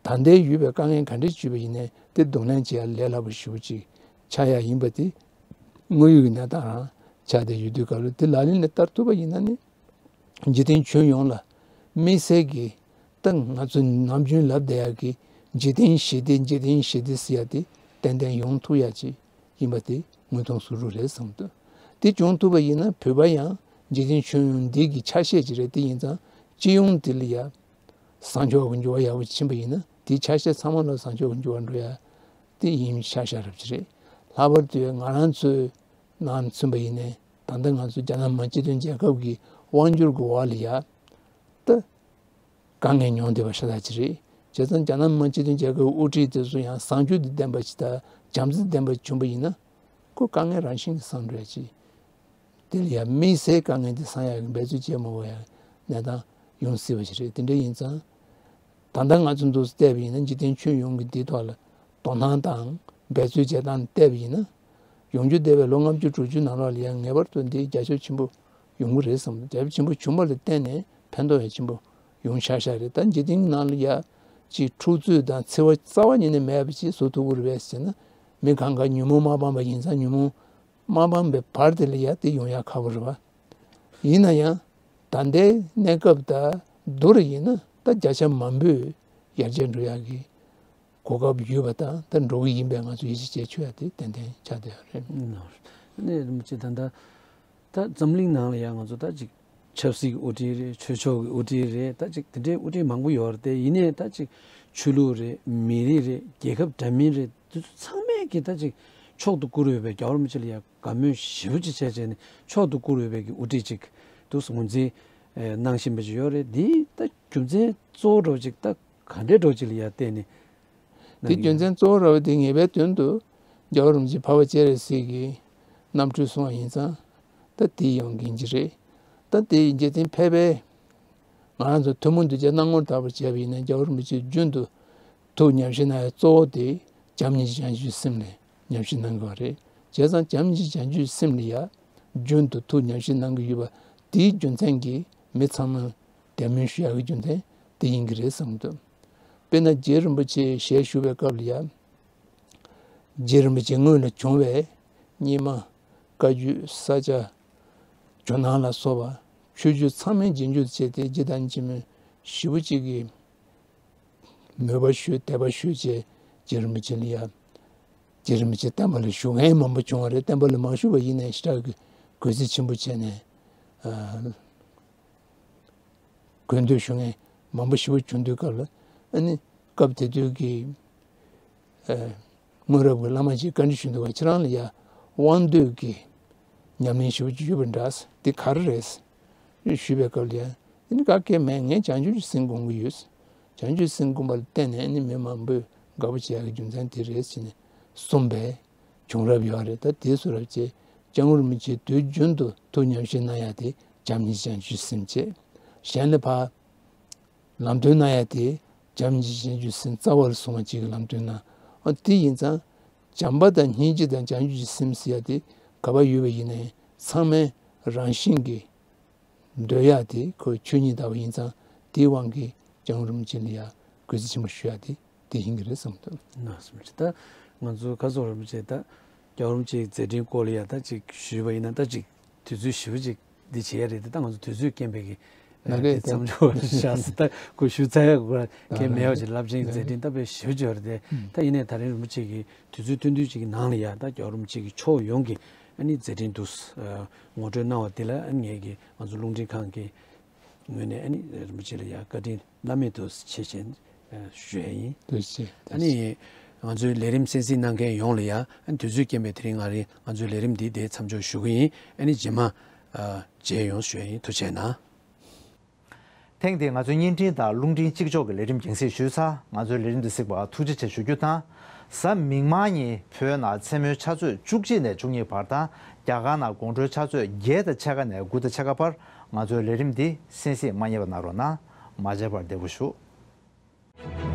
ད་ལྟའི་ཡོད་པའི་དཀའ་ངལ་ག་འདྲས་བྱུང་བ་ཡིན་ནའི་དེ་གདོང་ལེན་བྱེད་ཡག་ལས་སླ་པོ་ཞེ་པོ་ཅིག་ཆགས་ཡག་ཡིན་པ་དེ་དངོས་ཡོད་ཀྱི་གནས་སྟངས་རང་ཆགས་བསྡད་ཡོད་དུས་སྐབས་ལ། དེ་ལག་ལེན་ལ་བསྟར་ཐུབ་པ་ཡིན་ན་ནི། འཇིག་རྟེན་ཁྱོན་ཡོངས་ལ་དམིགས་བསལ་གྱི། ད་ང་ཚོ་ནམ་རྒྱུན་ལབ་བསྡད་ཡག་གི་འཇིག་རྟེན་ཞི་བདེ། འཇིག་རྟེན་ཞི་བདེ་ཟེར་ཡག་དེ་ཏན་ཏན་ཡོང་ཐུབ་ཡག་ཅིག་ཡིན་པ་དེ་དངོས་མཐོང་ཟུང་འབྲེལ་རེད་བསམ་འདུག་དེ་བྱུང་ཐུབ་པ་ཡིན་ན། བོད་པ་ཡང་འཇིག་རྟེན་ཁྱོན་ཡོངས་འདི་གི་ཆ་ཤས་ཅིག་རེད། དེ་ཡིན་ཙང་སྤྱི་ཡོངས་དེ་ལ་ཡ་བཟང་ཕྱོགས་ཀྱི་འགྱུར་བ་ཡག་པོ་ཕྱིན་པ་ཡིན་ན། དེའི་ཆ་ཤས་ཚང་མ་ལ་བཟང་ཕྱོགས་ཀྱི་འགྱུར་བ་འགྲོ་ཡག་དེ་ཡིན་ཤག་ཤག་རབ་ཅིག་རེད། ལྷག་པར་དུ་ང་རང་ཚོའི་ནང་མཚོན་པ་ཡིན་ནའི། ད་ལྟ་ང་ཚོ་རྒྱ་ནག་མི་དམངས་སྤྱི་མཐུན་རྒྱལ་ཁབ་ཀྱི་དབང་སྒྱུར་གྱི་འོག་ལ་ཡ། ད་དཀའ་ངལ་མྱོང་བསྡད་པ་ཤ་སྟག་ཅིག་རེད། བྱས་ཙང་རྒྱ་ནག་མི་དམངས་སྤྱི་མཐུན་རྒྱལ་ཁབ་དབུ་ཁྲིད་དེ་ཚོ་ཡང་བཟང་སྤྱོད་དང་ལྡན་པ་ཅིག་དང་བྱམས་བརྩེ་ལྡན་པ་བྱུང་པ་ཡིན་ན། ཁོ་དཀའ་ངལ་རང་བཞིན་གྱིས་སངས་འགྲོ་ཡ་ཅིག་དེ་ལ་ཡང་དམིགས་བསལ་དཀའ་ངལ་དེ་སངས་ཡག་གི་འབད་རྩོལ་བྱེད་མ་དགོས་ཡ་གནས་སྟངས་ཡོང་སྲིད་པ་ཞིག་རེད། དེ་འདྲ་ཡིན་ཙང་། ད་ལྟ་ང་ཚོ་འདུག་སེ་བལྟས་པ་ཡིན་ན། འཇིག་རྟེན་ཁྱོན་ཡོངས་ཀྱི་འདིའི་ཐོག་ལ་དོ་སྣང་དང་འབད་རྩོལ་བྱེད་སྟངས་བལྟས་པ་ཡིན་ན། ཡོང་རྒྱུ་བསྡད་པའི་ལོ་ལྔ་བཅུ་དྲུག་ཅུ་ནང་ལོགས་ལ་ཡང་ངེས་པར་དུ་འདི་རྒྱ་ཁྱབ་ཆེན་པོ་ཡོང་གི་རེད་བསམ། རྒྱ་ཁྱབ་ཆེན་པོ་བྱུང་བ་ལ་བརྟེན་ནས་ཕན་ཐོགས་ཡང་ཆེན་པོ་ཡོང་ཤག་ཤག་རེད། ད་འཇིག་རྟེན་ནང་ལ་ཡ་ཅིག་འཁྲུག་རྩོད་དང་འཚེ་བ་རྩ་བ་ཉིད་ནས་མེད་པ་ཅིག་བཟོ་ཐུབ་ཀྱི་རེད་པས་ཟེར་ན། མི་གང་ག་ཉོན་མོངས་མ་སྤངས་པ་ཡིན་ཙང་། ཉོན་མོངས་མ་སྤངས་པའི་བར་དེ་ལ་ཡ་དེ་ཡོང་ཡ་ཁག་པོ་རེད་པ། ཡིན་ན་ཡང་ད་ལྟའི་གནས་སྐབས་ད་མདོར་ཡིན་ན། ད་བརྒྱ་ཆ་མང་པོས་ཡར་རྒྱས་འགྲོ་ཡག་གི་གོ་སྐབས་ཡོད་པ་དང་། ད་འགྲོ་གི་ཡིན་པས་ང་ཚོ་ཡིད་ཆེས་བྱེད་ཆོག་ཡ་དེ་ཏན་ཏན་ཆགས་བསྡད་ཡོད་རེད། ཨ་ནི་རིན་པོ་ཆེ། ད་ལྟ་ད་འཛམ་གླིང་ནང་ལ་ཡང་ང་ཚོ་ད་ཅིག་ཆབ་སྲིད་ཀྱི་དབུ་ཁྲིད་རེད། ཆོས་ཕྱོགས་ཀྱི་དབུ་ཁྲིད་རེད། ད་ཅིག་དེ་འདྲའི་དབུ་ཁྲིད་མང་པོ་ཡོད་རེད་དེ། ཡིན་ནའི་ད་ཅིག་ཆོས་ལུགས་རེད། མི་རིགས་རེད། རྒྱལ་ཁབ་འདྲ་མིན་རེད། དེ་ཚོ་ཚང་མས་ཀྱི་ད་ཅིག་མཆོག་ཏུ་བཀུར་འོས་པའི། རྒྱལ་བ་རིན་པོ་ཆེ་ལ་ཡ་དགའ་མོས་ཞེ་པོ་ཅིག་བྱས་བྱས་ནས་མཆོག་ཏུ་བཀུར་འོས་པའི་གི་དབུ་ཁྲིད་ཅིག་འདུག་སེ་ངོས་འཛིན་གནང་བཞིན་པ་ཅིག་ཡོད་རེད། འདི་ད་རྒྱུ་མཚན་གཙོ་བོ་འདྲ་བོ་ཅིག་ད་ག་འདྲའི་འདྲ་བོ་ཅིག་ལ་ཡ་བརྟེན་ནས། དེ་རྒྱུ་མཚན་གཙོ་བོ་འདྲ་བོ་དེ་ངེས་པའི་དོན་དུ་རྒྱལ་བ་རིན་པོ་ཆེ་འཕགས་པ་སྤྱན་རས་གཟིགས་ཀྱི་རྣམ་འཕྲུལ་སོང་བ་ཡིན་ཙང་། ད་དེ་ཡོང་གི་ཡིན་གྱི་རེད། ད་དེ་འཇིག་རྟེན་ཕལ་པའི་ང་རང་ཚོ་ཐུན་མོང་དུ་བྱས་སྣང་ངོར་བལྟས་པ་བྱས་པ་ཡིན་ན། རྒྱལ་བ་རིན་པོ་ཆེ་རྒྱུན་དུ་ཐུགས་ཉམས་བཞེས་གནང་ཡ་གཙོ་བོ་དེ་བྱམས་སྙིང་རྗེ་བྱང་ཆུབ་སེམས་ལ་ཉམས་བཞེས་གནང་དགོས་པ་རེད། བྱས་ཙང་བྱམས་སྙིང་རྗེ་བྱང་ཆུབ་སེམས་ལ་ཡ་རྒྱུན་དུ་ཐུགས་ཉམས་བཞེས་གནང་གི་ཡོད་པ་དེའི་རྒྱུ་མཚན་གྱིས་མི་ཚང་མ་དད་མོས་ཞུ་ཡག་གི་རྒྱུ་མཚན་དེ་ཡིན་གྱི་རེད་བསམ་གྱི་འདུག་དཔེར་ན་རྗེ་རིན་པོ་ཆེ་ཞལ་བཞུགས་པའི་སྐབས་ལ་ཡ། རྗེ་རིན་པོ་ཆེ་སྔོན་ལ་བྱུང་བའི་རྙིང་མ་བཀའ་བརྒྱུད་ས་སྐྱ་ཇོ་ནང་ལ་སོགས་པ་ཆོས་བརྒྱུད་ཚང་མའི་རྗེས་འཇུག་བྱས་ཏེ་རྗེ་བདག་ཉིད་ཀྱི་མོས་ཞེ་པོ་ཅིག་གིས་མོས་པ་ཞུས། དད་པ་ཞུས་བྱས། རྗེ་རིན་པོ་ཆེ་ལ་ཡ། རྗེ་རིན་པོ་ཆེ་བསྟན་པ་ལ་ཞུགས་མཁན་མང་པོ་བྱུང་བ་རེད། བསྟན་པ་ལ་མ་ཞུགས་པ་ཡིན་ནའི་ཞེ་དྲག་གི་གུས་བརྩི་ཆེན་པོ་བྱས་ནས། ཨ། དགོས་འདོད་ཞུ་མཁན་མང་པོ་ཞེ་པོ་བྱུང་དུས་སྐབས་ལ། ཨ་ནི་སྐབས་དེ་དུས་ཀྱི་ཨ་སྔོན་རབས་ཀྱི་བླ་མ་ཞིག་བཀའ་འདྲི་ཞུས་འདུག་པ། ཁྱེད་རང་ལ་ཡ་དབང་འདུས་ཀྱི་ཉམས་ལེན་ཞེ་པོ་ཅིག་ཡོད་པ་འདྲ། དེ་ག་རེ་རེད་ཞུས་པའི་སྐབས་ལ་ཡ། ཨ་ནི་ག་གེ་མེད། ངས་བྱང་ཆུབ་ཀྱི་སེམས་སྒོམ་གྱི་ཡོད། བྱང་ཆུབ་སེམས་སྒོམ་པ་ལ་བརྟེན་ནས་ཨ་ནི་མི་མང་པོས་དགའ་པོ་བྱེད་ཡག་གི་རྒྱུ་མཚན་དེ་རེད་ཟེར་ནས་གསུངས་པས། བྱུང་རབས་ཡོད་རེད། ད་དེ་སུ་རབས་བྱས། སྐྱབས་མགོན་རིན་པོ་ཆེ་དུས་རྒྱུན་དུ་ཐུགས་ཉམས་བཞེས་གནང་ཡ་དེ་བྱམས་སྙིང་རྗེ་བྱང་ཆུབ་སེམས་བྱས། གཞན་ལ་ཕར་ལམ་སྟོན་གནང་ཡ་དེ་བྱམས་སྙིང་རྗེ་བྱང་ཆུབ་སེམས་རྩ་བ་ལ་བཟུང་བ་ཅིག་གི་ལམ་སྟོན་གནང་། ཨ་དེ་ཡིན་ཙང་བྱམས་པ་དང་སྙིང་རྗེ་དང་བྱང་ཆུབ་ཀྱི་སེམས་ཟེར་ཡ་དེ་ག་པར་ཡོད་པ་ཡིན་ནའི་ཚང་མའི་རང་བཞིན་གྱི་འདོད་ཡག་དེ་ཁོའི་ཆོས་ཉིད་ལྟ་བུ་ཡིན་ཙང་། དེའི་དབང་གིས་སྐྱབས་མགོན་རིན་པོ་ཆེ་ལ་ཡ་གུས་བརྩི་ཆེན་པོ་ཞུ་ཡག་དེ་དེ་ཡིན་གྱི་རེད་བསམ་འདུག་ན་སུམ་ཅི། ད་ང་ཚོ་ཁ་སོག་རིན་པོ་ཆེ་ད་སྐྱབས་མགོན་རིན་པོ་ཆེའི་མཛད་འཕྲིན་སྐོར་ལ་ཡ་ད་ཅིག་ཞུས་པ་ཡིན་ན། ད་ཅིག་དུས་ཚོད་ཞེ་པོ་ཅིག་འདི་བྱེད་ཡ་རེད་དེ། ད་ང་ཚོ་དུས་ཚོད་རྐྱེན་པས་ཀྱི་ན་རེད། དེ་མཚམས་འཇོག་བྱ་ཟེར། ད་ཁོ་ཞུ་ཚར་ཡག་གི་ཁེ་མེད་པ་ཅིག་རླབས་ཆེན་གྱི་མཛད་འཕྲིན་ད་དཔེ་ཞེ་པོ་ཅིག་ཡོད་རེད་དེ། ད་ཡིན་ནའི་ད་རིང་རིན་པོ་ཆེ་གིས་དུས་ཚོད་ཐུང་ཐུང་ཅིག་གི་ནང་ལ་ཡ། ད་སྐྱབས་མགོན་རིན་པོ་ཆེ་གི་ཕྱོགས་ཡོངས་ཀྱི་ཨ་ནི་མཛད་འཕྲིན་དུ་ངོ་སྤྲོད་གནང་བ་དེ་ལ། ཨ་ནི་ངས་ཀྱི་ང་ཚོ་རླུང་འཕྲིན་ཁང་གི་ངོས་ནས་ཨ་ནི་རིན་པོ་ཆེ་ལ་ཡ་བཀའ་དྲིན་བླ་མེད་དུ་ཆེ་ཞེས་ཞུ་ཡ་ཡིན། ཐུགས་རྗེ་ཆེ། ཨ་ནི་ང་ཚོའི་ལས་རིམ་གསན་གཟིགས་གནང་མཁན་ཡོངས་ལ་ཡ། ཨ་ནི་དུས་ཚོད་རྐྱེན་པས་དེ་རིང་ང་རང་ང་ཚོའི་ལས་རིམ་འདི་དེ་མཚམས་འཇོག་ཞུ་གི་ཡིན། ཨ་ནི་རྗེས་མ་མཇལ་ཡོང་ཞུ་ཡ་ཡིན། ཐུགས་རྗེ་གནང་། ཐེངས་འདིའི་ང་ཚོའི་བརྙན་འཕྲིན་དང་རླུང་འཕྲིན་གཅིག་ལྕོགས་ཀྱི་ལས་རིམ་རྒྱང་སྲིང་ཞུས་ཚར། ང་ཚོའི་ལས་རིམ་འདི་གཟིགས་པར་ཐུགས་རྗེ་ཆེ་ཞུ་རྒྱུ་དང་། གཟའ་མིག་དམར་ཉིན་བོད་ནང་མཚན་མོའི་ཆུ་ཚོད་བཅུ་གཅིག་ནས་བཅུ་གཉིས་བར་དང་། རྒྱ་གར་ནང་དགོང་དྲོའི་ཆུ་ཚོད་བརྒྱད་དང་ཕྱེད་ཀ་ནས་དགུ་དང་ཕྱེད་ཀ་བར་ང་ཚོའི་ལས་རིམ་འདི་གསན་གཟིགས་མ་བསྙེལ་བ་གནང་རོགས་གནང་། མ་མཇལ་བར་བདེ་པོ་བཞུགས།